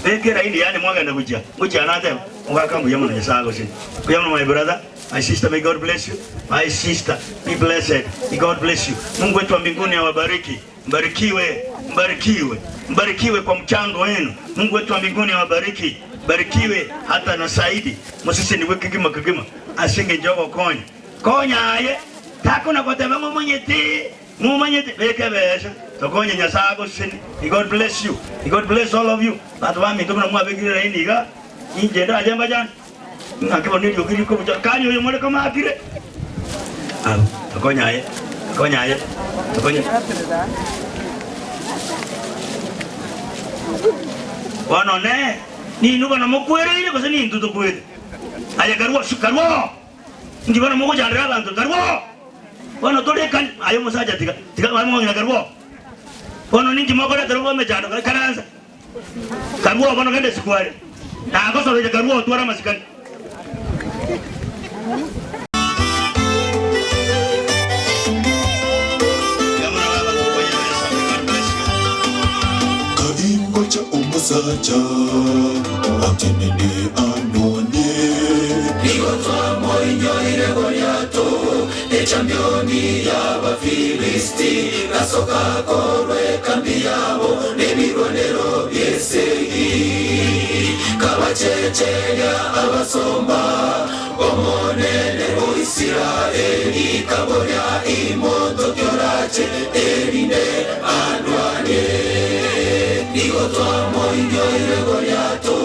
Beka eraini yaani mwagenda gochia, ngochia nateba, omogaka mbuya mono Nyasaye agosenie. Mbuya mono my brother, my sister may God bless you, my sister be blessed, may God bless you. Mungu wetu wa mbinguni awabariki. Mbarikiwe, mbarikiwe, mbarikiwe kwa mchango wenu. Mungu wetu wa mbinguni awabariki, mbarikiwe hata na saidi. Moseseniwe kegima kegima ase engencho y'ogokonya. Konya aye, takona goteba ng'a omonyete, ng'omanyete, beka ebesa, tokonye Nyasaye agosesenie. May God bless you. May God bless all of you. Banto baminto buna mwabekire laini iga, inche ndache mbachande. Ng'aki bono eriogi rikobucha, kani oyo more komakire. Abwo, tokonya aye, tokonya aye, tokonya. Bono ne, ninwe bono mokwereire gose nintwe tokwete? Aye karue ase, karue oo! Inki bono mogochandera abanto? Karue oo! Bono tore ekani, aye omosacha tiga, tiga bamong'ina karue oo! Bono ninki mokoretera obo emechando? Ikaransa. Karue oo bono genda isiko aria. Nagosoroire karue oo tware amasikani. Kaingocha omosacha atenene anwanie. Nigo twamoinyoire Goliato, echampioni y'Abafilisti, gasoka korwa ekambi yabo nebirwanero bi'esegi. Kabachecheria abasomba b'Omonene o Isiraeli, kaboria, Imonto ki orache, erinde andwanie? Nigo twamoinyoire Goliato,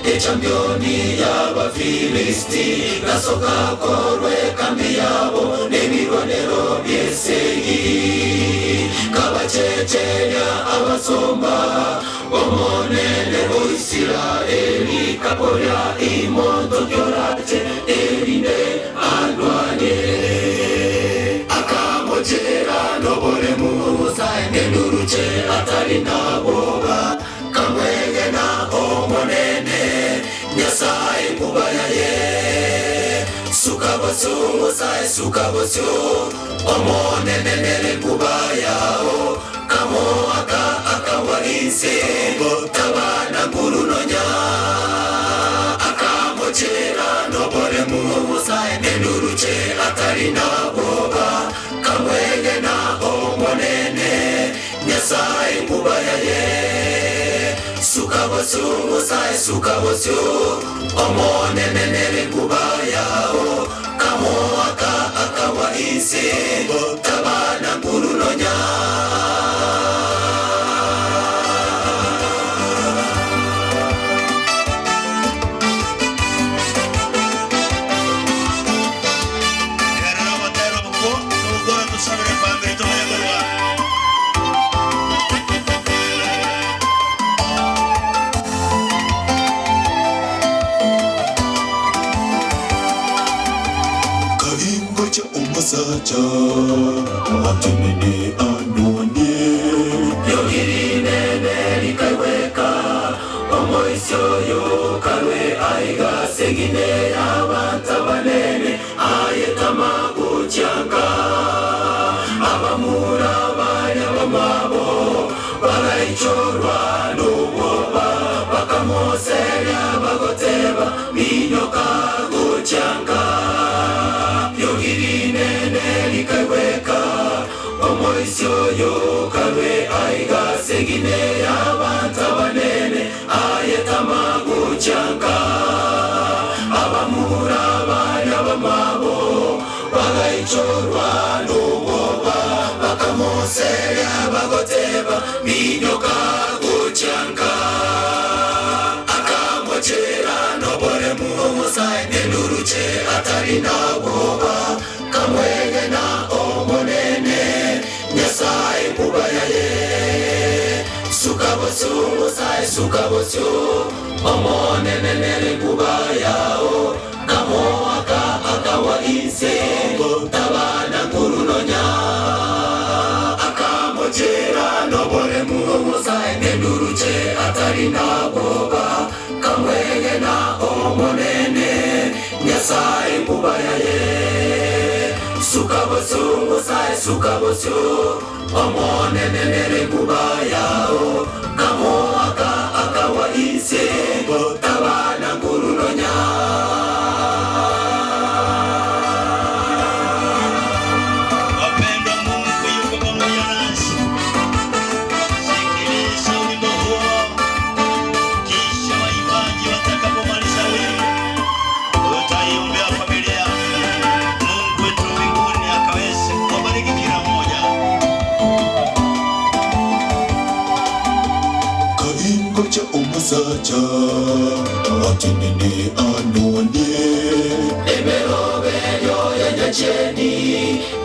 Echampioni y'Abafilisti, gasoka korwa ekambi yabo nebirwanero bi'esegi. Kabachecheria abasomba b'Omonene o Isiraeli, kaboria, Imonto ki orache, erinde andwanie? Akamochera noboremu, nenduruche atari nabwoba. Kamwegena Omonene, Nyasae enkuba yaye. Suka bosio, Nyasae, suka bosio, Omonene nere enkuba yao. Kamoaka akagwa inse, taba na nguru nonya. Akamochera noboremu, nenduruche atari nabwoba. Kamwegena Omonene, Nyasae enkuba yaye. Suka bosio, Nyasae, suka bosio, Omonene nere enkuba yao. Kamoaka akagwa inse, taba na nguru nonya. omusacha atenene anwanie Yogirinene likaiweka omoisyo yokalwe aiga segine y'abantabanene ayetamagutyanga abamura barya bamabo baraichorwa n'ubwoba bakamoseria bagoteba minyoka gutyanga yogirinene likaiweka omoisyo yokalwe aiga segine y'abantabanene ayetamagutyanga abamura barya bamabo bagaichorwa n'ubwoba bakamoseria bagoteba minyoka gutyanga akamwocera noboremu omusae nenduruche atari nabwoba kamwegena omonene nyasaye kubayaye sukabosyo musae sukabosyo omonene nere kubayao kamoaka akawa inse tabana ngurunonya akamocera noboremu omusae nenduruche atari nabwoba kamwegena omonene nyasaye kubayaye sukabosyo musae sukabosyo omonene nere kubayao kamoaka akawa inse tabana ngurunonya Wapendwa, Mungu yuko pamoja nasi. Sikiliza wimbo huo, kisha waimbaji watakapomaliza wimbo, utaiombea familia. Mungu wetu mbinguni akaweze kuwabariki kila mmoja. Kaingocha omusacha atenene anwanie emeroberio yanyacheni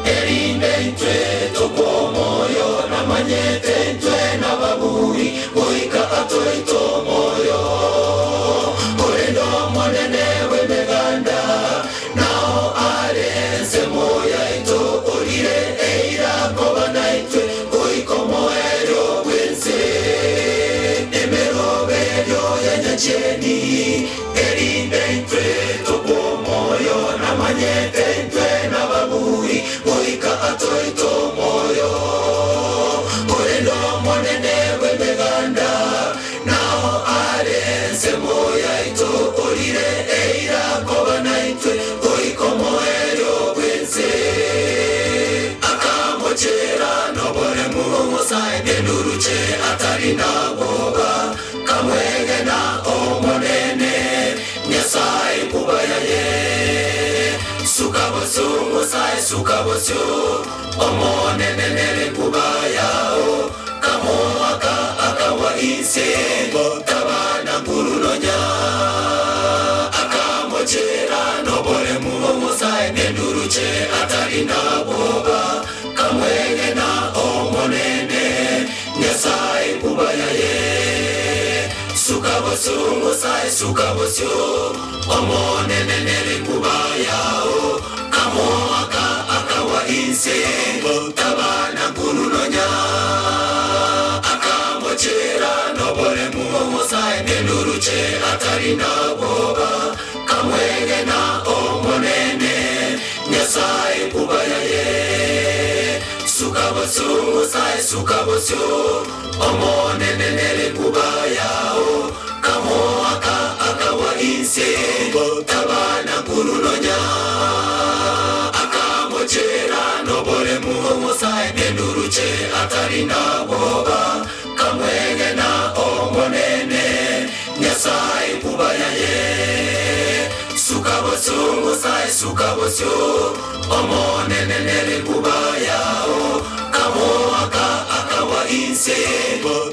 erinde ntwe tukwomoyo namanyete ntwe nababuri goika atoito moyo orendo monene w'emeganda nao arense moyaito orire eira koba naitwe goika omoerio bwense emeroberio yanyacheni erinde ntwe tukwomoyo namanyete ntwe nababuri goika atoito moyo orendo monene w'emeganda nao arense moyaito orire eira koba naitwe goika omoerio bwense akamochera noboremu omusae nenduruche atari naboba kamwegena omonene nyasaye kubayaye sukabosyo musae sukabosyo omonene nere kubayao kamoaka akawa inse tabana ngurunonya akamochera noboremu omusae nenduruche atari naboba kamwegena omonene nyasaye kubayaye sukabosyo musae sukabosyo omonene nere kubayao kamoaka akawa inse tabana ngurunonya akamochera noboremu omusae nenduruche atari naboba kamwegena omonene nyasaye kubayaye sukabosyo musae sukabosyo omonene nere kubayao kamoaka akawa inse tabana ngurunonya akamochera noboremu omusae nenduruche atari naboba kamwegena omonene nyasaye kubayaye sukabosyo musae sukabosyo omonene nere kubayao kamoaka akawa inse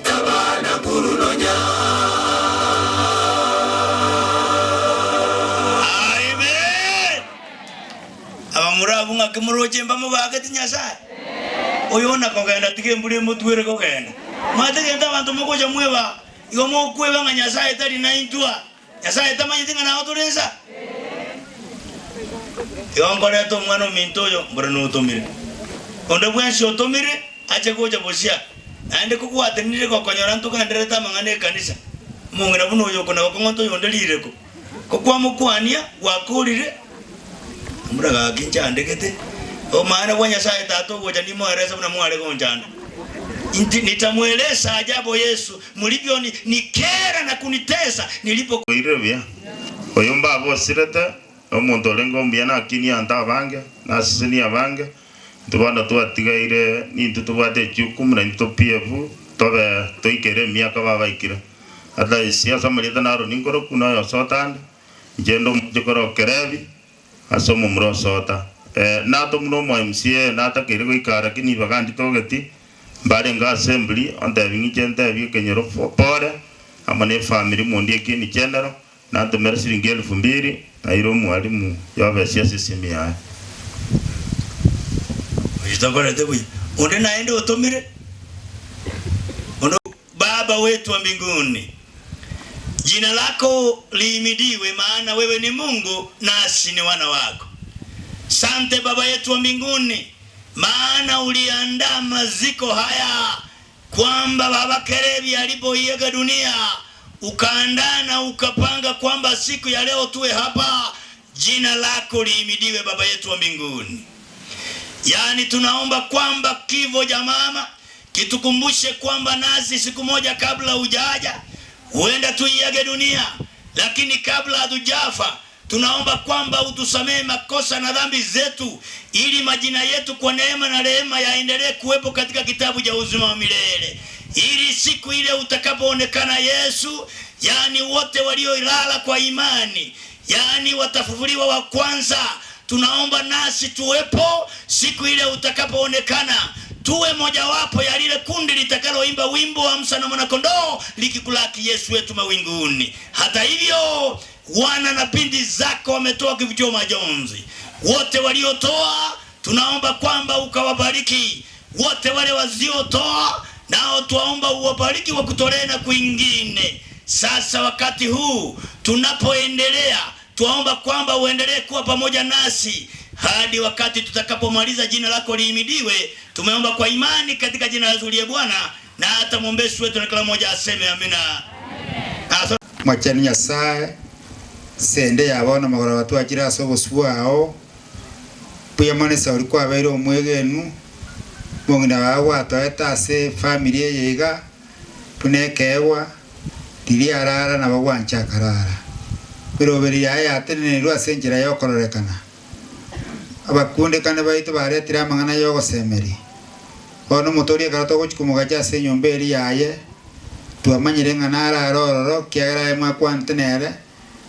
tabana ngurunonya Amen. Abamura abunga kimuroche mbamubageti Nyasaye. Oyo na kogenda tige mbure mutwere kogenda. Mwategenda abantu mugocha mweba igo mokweba nga Nyasaye tari naintwa. Nyasaye tamanyete ng'a nao tore nsa. Igo nkoreta omwana ominto oyo, mbore notomire. Onde bwensi otomire, ache gocha bosia, naende kogwatenenire gokonyora ntogendererete amang'ana 'ekanisa, omong'ina buna oyo okona gokong'onta oyonde rireko. Ko kwamokwania, gwakorire, mbura gaki nchandegete, obomaene bwa Nyasae Tata ogocha nimoerese buna mware gonchanda. Inche nitamwelesa ajabu Yesu mulivyo ni nikera na kunitesa nilipo. Oirire buya, oyo mbaba osirete, na omonto orenge omuya nakinie abanto abange, nasesenie abange, intwe bono twatigaire nintwe tobwate echiukumu naintwe topie fu, tobe toikere emiaka babaikire. Ata ase amarieta na Aroni nkorokwa, na oyo osota ande, inche nde omochokoro o Kerebi, ase omomura osota. Ee, natomwa nomo MCA natakeire goika lakini ibaga nditogeti, mbarenge assembly, ontebi ng'iche ntebie ekenyoro pore, amo ne efamiri mondie ekieni general, nantomere siringi elfu mbili, naire omwalimu yobesie ase esimi yaye. Oyio takorete buya. Onde naende otomire? Onde. Baba wetu wa mbinguni, jina lako liimidiwe, maana wewe ni Mungu nasi ni wana wako. Sante Baba yetu wa mbinguni, maana uliandaa maziko haya kwamba Baba Kerebi alipoiaga dunia ukaandaa na ukapanga kwamba siku ya leo tuwe hapa. Jina lako liimidiwe Baba yetu wa mbinguni. Yaani tunaomba kwamba kifo cha mama kitukumbushe kwamba nasi siku moja kabla hujaja huenda tuiage dunia, lakini kabla hatujafa tunaomba kwamba utusamehe makosa na dhambi zetu, ili majina yetu kwa neema na rehema yaendelee kuwepo katika kitabu cha uzima wa milele, ili siku ile utakapoonekana Yesu, yaani wote walioilala kwa imani, yaani watafufuliwa wa kwanza. Tunaomba nasi tuwepo siku ile utakapoonekana, tuwe mojawapo ya lile kundi litakaloimba wimbo wa Musa na mwanakondoo likikulaki Yesu wetu mawinguni. Hata hivyo, wana na binti zako wametoa kivutio majonzi, wote waliotoa tunaomba kwamba ukawabariki wote wale wasiotoa, nao twaomba uwabariki wakutolee na kwingine. Sasa wakati huu tunapoendelea, twaomba kwamba uendelee kuwa pamoja nasi hadi wakati tutakapomaliza. Jina lako lihimidiwe. Tumeomba kwa imani katika jina la Yesu uliye Bwana na hata mwombezi wetu, na kila mmoja aseme amina. Mwachani Nyasae, sende ya bono magoro twachire ase obosio bwao, mbuya mono esauri kwabeire omwegenu, omong'ina bao gwatoete ase efamiri eye iga, buna ekeegwa, riria arara nabo gwancha akarara. Emeroberi yaye yatenenerwe ase enchera y'okororekana. Abakundekane baito baretire amang'ana y'ogosemeria. Bono omotoori ekero togochia komogacha ase enyomba eria yaye, twamanyire ng'a narare ororo, ekiagera aye mwakwanete nere,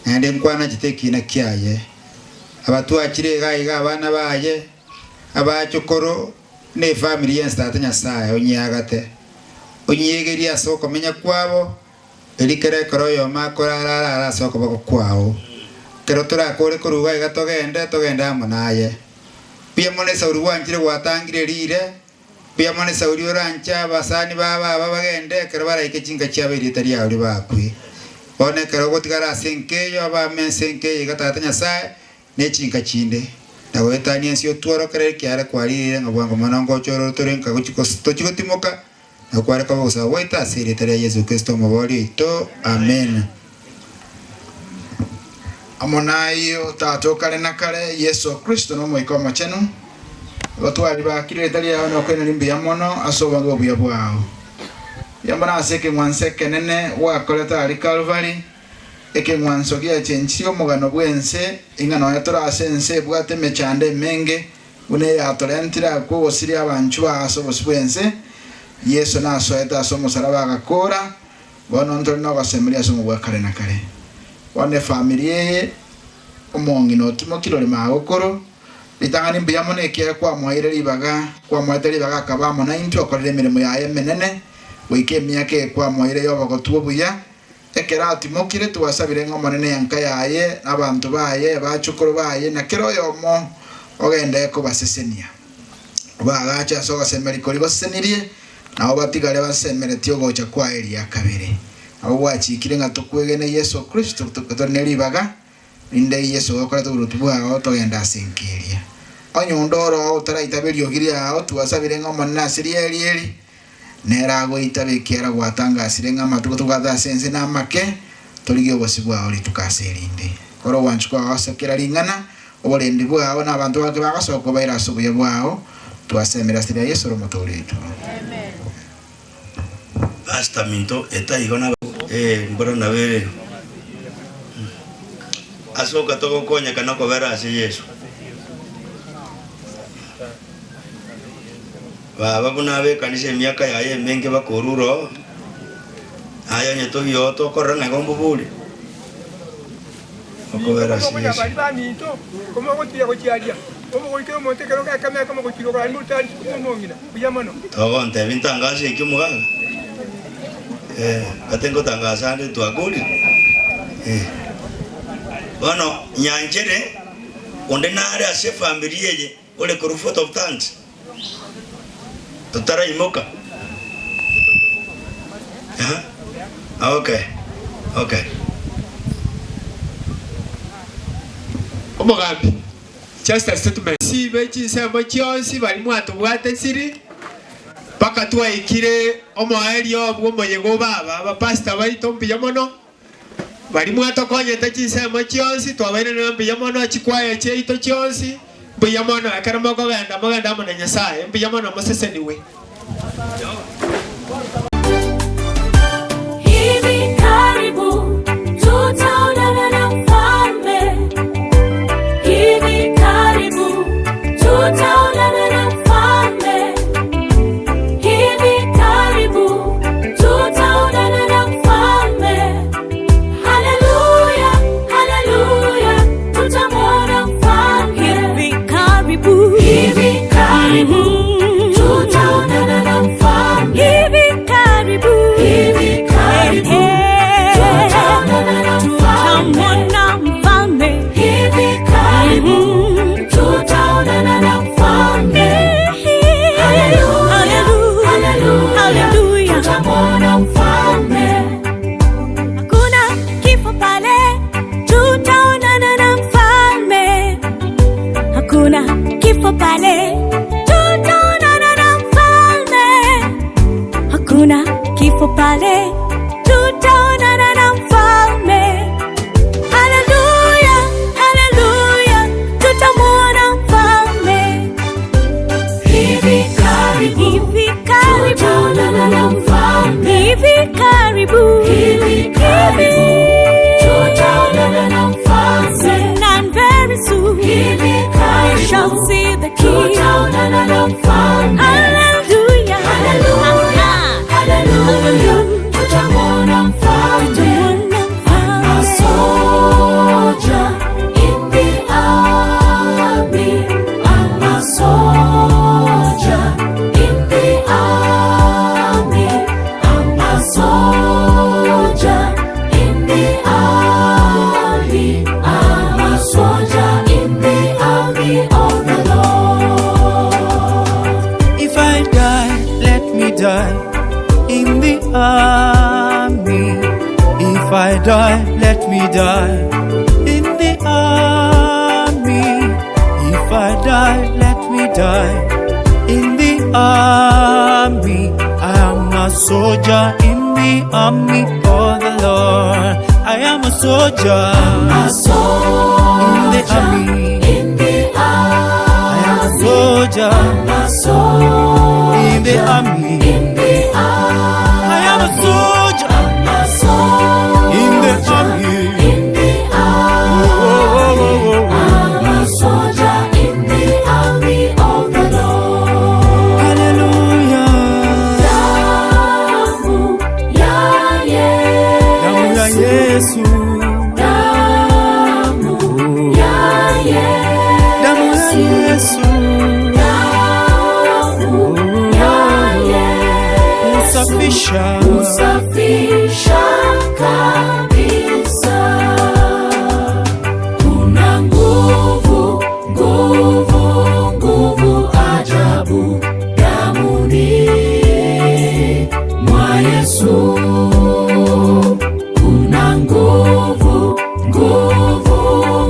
naende nkwanachete ekiina kiaye. Abatwachire iga iga abana baye, abachokoro, na efamiri yensi Tata Nyasae onyeagate, onyiegerie ase okomenya kwabo, Erio kera ekero oyomo akorara arare ase okoboko kwao. Ekero torakore korwa iga iga togende, togende amo naye. Mbuya mono esauri gwanchire gwatangire riire, mbuya mono esauri oranche abasani ba baba bagende ekero baraike chinka chiabo erieta riao ribakwe. Bono ekero ogotigara ase enka eyo abame ase enka eye iga Tata Nyasae, ne chinka chinde, na goetania ense otworokerere ekiagera kwariire ng'a bwango mono ngocha ororo tore nka tochia gotimoka, Na kware koba ogosaba gwaito ase erieta ria Yeso Kristo Omobooria oito. Amina. Amo nayio, Tata o kare na kare, Yeso Kristo na Omoika Omochenu, igo twaribakire erieta riao na okoiraneria mbuya mono ase obonge bw'obuya bwao. Mbuya mono ase ekeng'wanso ekenene gwakorete aria Kalvari, ekeng'wanso giachenchirie omogano bw'ense, ing'a nonya tore ase ense ebwate emechando emenge, Buna eyatorentire agwo ogosiria abanchwa bao ase obosio bw'ense, Yeso nasoete ase omosalaba agakoora, bono ntore nogosemeria ase omobua kare na kare. Bono efamiri eye, omong'ina otimokire ore magokoro, ritang'ani mbuya mono ekiagera kwamoeire ribaga, kwamoete ribaga akaba amo naintwe okorire emeremo yaye emenene, goika emiaka eye kwamoeire y'obogotu obuya, Ekero atimokire, twasabire ng'a Omonene enka yaye, na abanto baye, abachokoro baye, na kera oyomo ogende kobasesenia. Obaagache ase ogosemeria koria gosesenirie, nabo batigare basemeretie ogocha kwaye eria kabere. Nabo gwachikire ng'a tokwegene Yeso Kristo tore ne ribaga. Rinde Yeso gokorete oboruoti bwao togende ase enka eria. Onye onde ore oo otaraitabe eriogi riao, twasabire ng'a Omonene ase rieri eri, nere agoitabe ekiagera gwatangasire ng'a amatuko tobwate ase ense namake, torigie obosio bwao rituko ase erinde. Kora ogwancha kwao ase kera ring'ana, oborendi bwao na abanto bake bagasoka obaire ase obuya bwao, twasemire ase ria Yeso ore Omotoori oito. Pastor minto etaigo na eh mbora nabererwe ase ogatogokonyeka nokobera ase Yeso. Baba buna abe ekanisa emiaka yaye emenge bakorure oo, aye onye tobioo tokorora ng'a igo mbobori okobera ase Yeso. Togontebia ntangase eki omogaka? Eh, gati ngotangasa ande twakorire. Eh. Bono nyanchere onde nare ase efamiri eye ore korwa vote of thanks totaraimoka. Aha. Okay. Okay. Omogambi, just a statement. Sibe chinsemo chionsi baria mwatobwate siri mpaka twaikire omoerio bw'omoyega o baba, abapastor baito mbuya mono, baria mwatokonyete chinsemo chionsi twabairaneire mbuya mono, chikwaya chiaito chionsi mbuya mono, ekero mokogenda mogende amo na Nyasaye, mbuya mono moseseniwe. Hivi karibu tutaonana na mfalme. Hivi karibu tutaonana na mfalme. Hivi karibu tutaonana na mfalme. Haleluya, haleluya, tutamwona mfalme. Hivi karibu, hivi karibu tutaonana na mfalme. Hivi karibu, hivi karibu tutaonana na mfalme. Tutamwona mfalme. Hivi karibu tutaonana na mfalme. Haleluya, haleluya, tutamwona mfalme. Hakuna kifo pale, tutaonana na mfalme. Hakuna kifo pale, tutaonana na mfalme. Hakuna kifo pale, tutaonana na mfalme. Haleluya, haleluya, tutamwona mfalme. Hivi karibu, hivi karibu, tutaonana na mfalme. Hivi karibu, hivi karibu, tutaonana na mfalme. Soon and very soon, hivi karibu, we shall see the king. Tutaonana na mfalme. Haleluya, haleluya, haleluya, tutamwona mfalme. I'm a soldier in the army. I'm a soldier in the army. I'm a soldier in the army. I'm a soldier in the army of the Lord. If I die, let me die in the army. If I die, let me die in the army. If I die, let me die in the army. I am a soldier in the army of the Lord. I am a soldier, A soldier in the army. In the army. I am a soldier, A soldier in the army. In the army. I am a soldier A soldier in the army. In the army. I'm a soldier in the army of the Lord. Hallelujah. Damu ya Damu ya Yesu. Yesu. Damu ya Damu ya Yesu. Yesu. Damu ya Yesu. Husafisha. Husafisha kabisa. Kuna nguvu, nguvu, nguvu ajabu damuni mwa Yesu. Kuna nguvu, nguvu,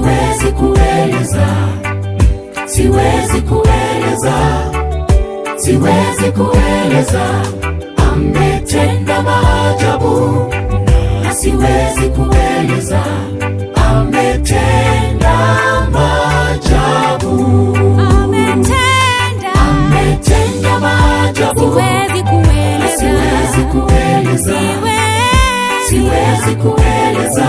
Siwezi kueleza, siwezi kueleza, siwezi kueleza. Ametenda maajabu na siwezi kueleza. Ametenda maajabu, Ametenda, ametenda maajabu, siwezi kueleza, siwezi kueleza, siwezi kueleza,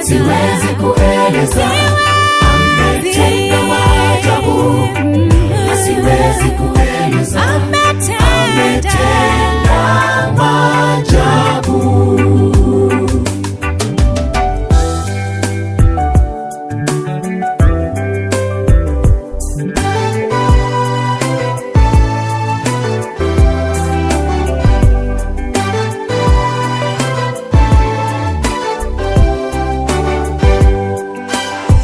siwezi kueleza. Ametenda maajabu na siwezi kueleza. Ametenda maajabu.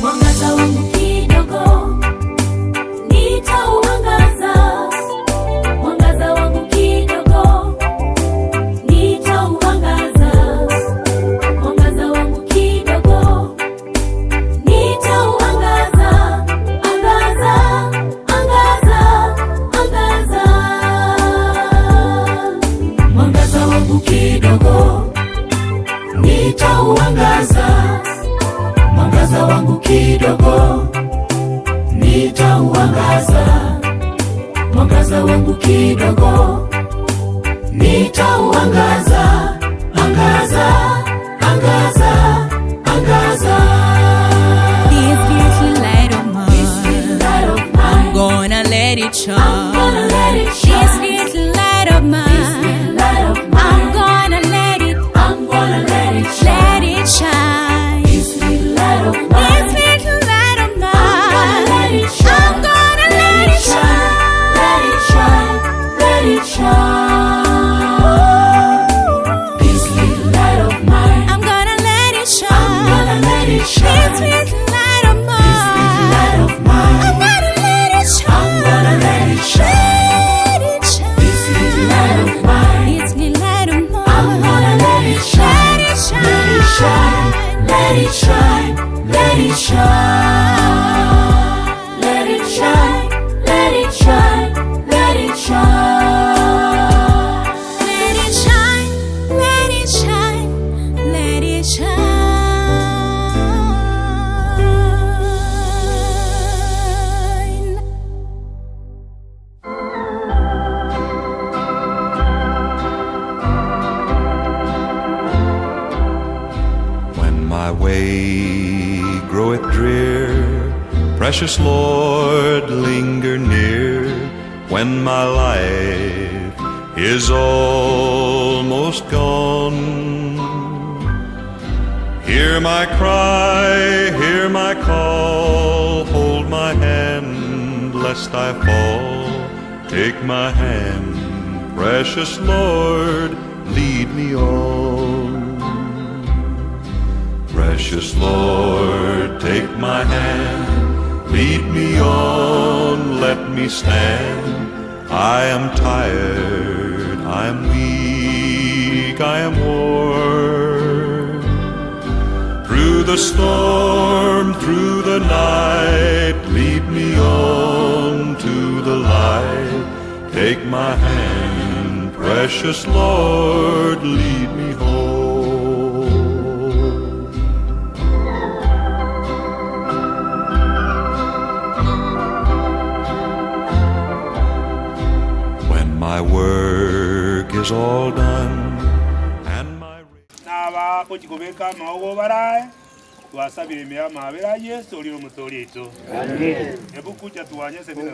Mwangaza wangu kidogo nitauangaza, mwangaza wangu kidogo nitauangaza, mwangaza wangu kidogo nitauangaza, angaza, angaza, angaza, Mwangaza wangu kidogo nitauangaza, mwangaza wangu kidogo nitauangaza, mwangaza wangu kidogo nitauangaza, angaza, angaza, angaza. This little light of mine, I'm gonna let it shine. gonna let it shine. This little light of mine, I'm gonna let it, I'm gonna let it shine. let it shine. This little light of mine, This little light of I'm gonna mine, let it shine. I'm gonna let it shine. Let it shine, let it shine. This little light of mine, I'm gonna let it shine. I'm gonna let it shine. This little light of mine, This little light of mine, I'm gonna let it shine. I'm gonna let it shine. Let it shine. This little light of mine, This little light of mine, I'm gonna let it shine. Let it shine. Let it shine, let it shine, let it shine. Let it shine, let it shine, let it shine. Let it shine, let it shine, let it shine. When my way groweth drear, precious Lord, linger near. When my life is almost gone, hear my cry, hear my call, hold my hand lest I fall. Take my hand, precious Lord, lead me on. Precious Lord, take my hand, lead me on, let me stand. I am tired, I am weak, I am worn. Through the storm, through the night, lead me on to the light. Take my hand, precious Lord, lead me home. When my work is all done, n'abakochikobeka amaogo barae twasabire emea amabera Yesu ori omotori oito Amen. ebukucha twanyese bina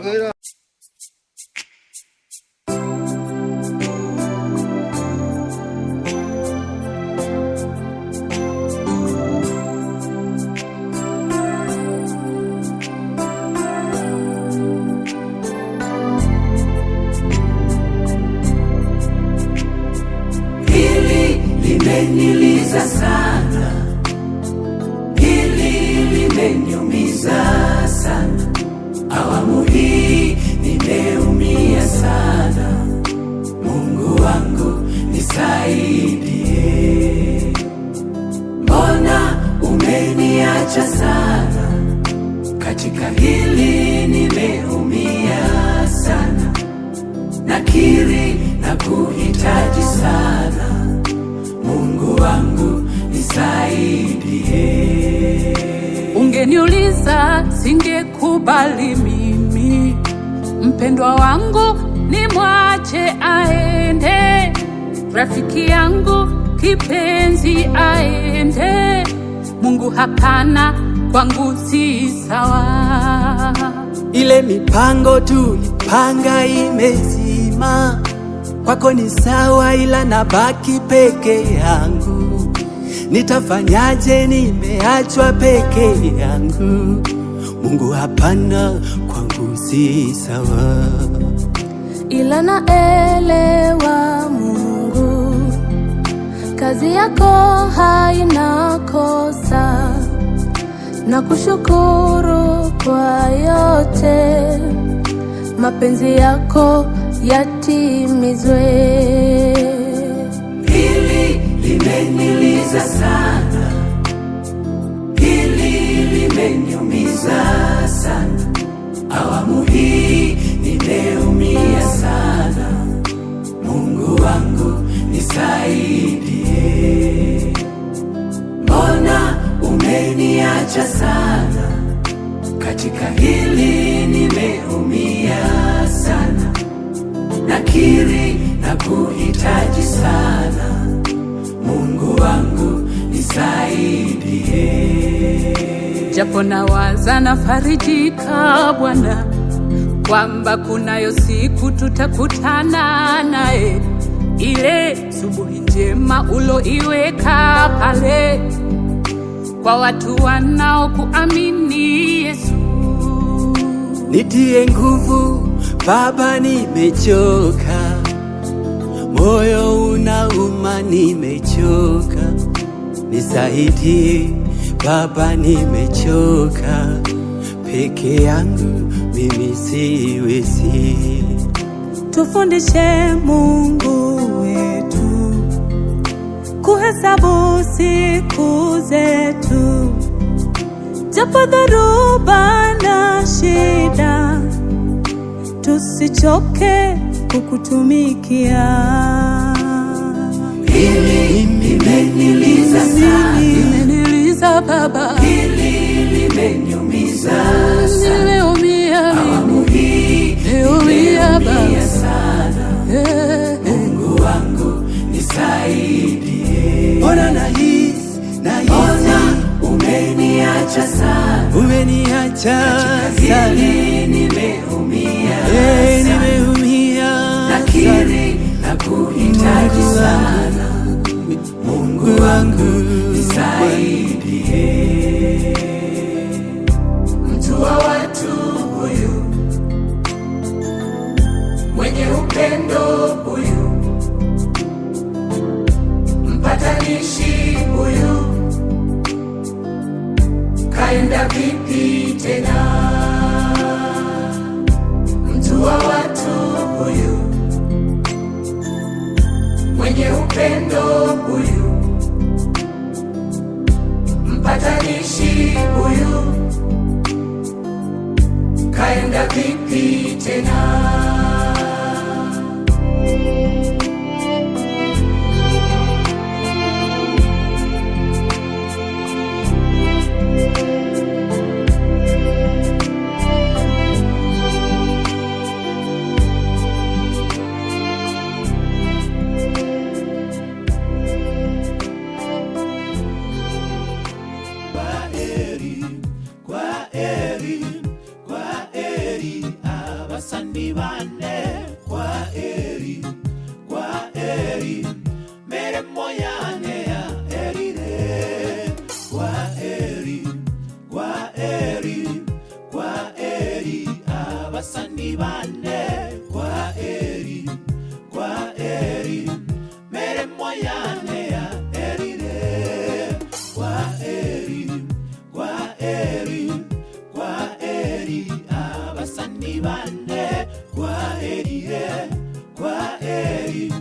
Hili limeniliza sana, hili limeniumiza sana. Awamu hii nimeumia sana. Mungu wangu nisaidie, mbona umeniacha sana? Katika hili nimeumia sana, nakiri na kuhitaji sana. Mungu wangu nisaidie. Ungeniuliza singekubali mimi, mpendwa wangu nimwache aende, rafiki yangu kipenzi aende. Mungu hapana, kwangu si sawa. Ile mipango tulipanga imezima, kwako ni sawa, ila nabaki peke yangu. Nitafanyaje? Nimeachwa peke yangu. Mungu hapana, kwangu si sawa. Ila naelewa Mungu, kazi yako haina kosa, na kushukuru kwa yote, mapenzi yako yatimizwe. Hili limeniliza sana, hili limeniumiza sana. Awamu hii nimeumia sana. Mungu wangu nisaidie. Mbona umeniacha sana? Katika hili nimeumia sana, nakiri na kuhitaji sana. Mungu wangu nisaidie. Japo nawaza nafarijika Bwana, kwamba kunayo siku tutakutana naye, ile subuhi njema uloiweka pale kwa watu wanaokuamini Yesu. Nitie nguvu Baba, nimechoka, moyo unauma, nimechoka. Nisaidie Baba, nimechoka, peke yangu mimi siwezi. Tufundishe Mungu wetu kuhesabu siku zetu, japo dhoruba na shida, tusichoke kukutumikia. Hili limeniliza sana, limeniliza Baba, hili limeniumiza sana, nimeumia awamu hii nimeumia nimeumia Baba sana. Mungu wangu nisaidie. Ona nahisi, nahisi Ona umeniacha sana, umeniacha katika sana, hili nimeumia Eh, sana. nimeumia Nakiri na kuhitaji sana. Mungu wangu nisaidie. Mtu wa watu huyu, mwenye upendo huyu, mpatanishi huyu, kaenda vipi tena? Mtu wa watu huyu, mwenye upendo huyu, mpatanishi huyu, kaenda vipi tena? Kwa heri, kwa heri, kwa heri, abasani bane. Kwa heri, kwa heri, mirimo yane ya erire. Kwa heri, kwa heri, kwa heri, abasani bane. Kwa heri, kwa heri, mirimo yane ya erire. Kwa heri, kwa heri, kwa heri, abasani bane. Kwa heri, eh, kwa heri.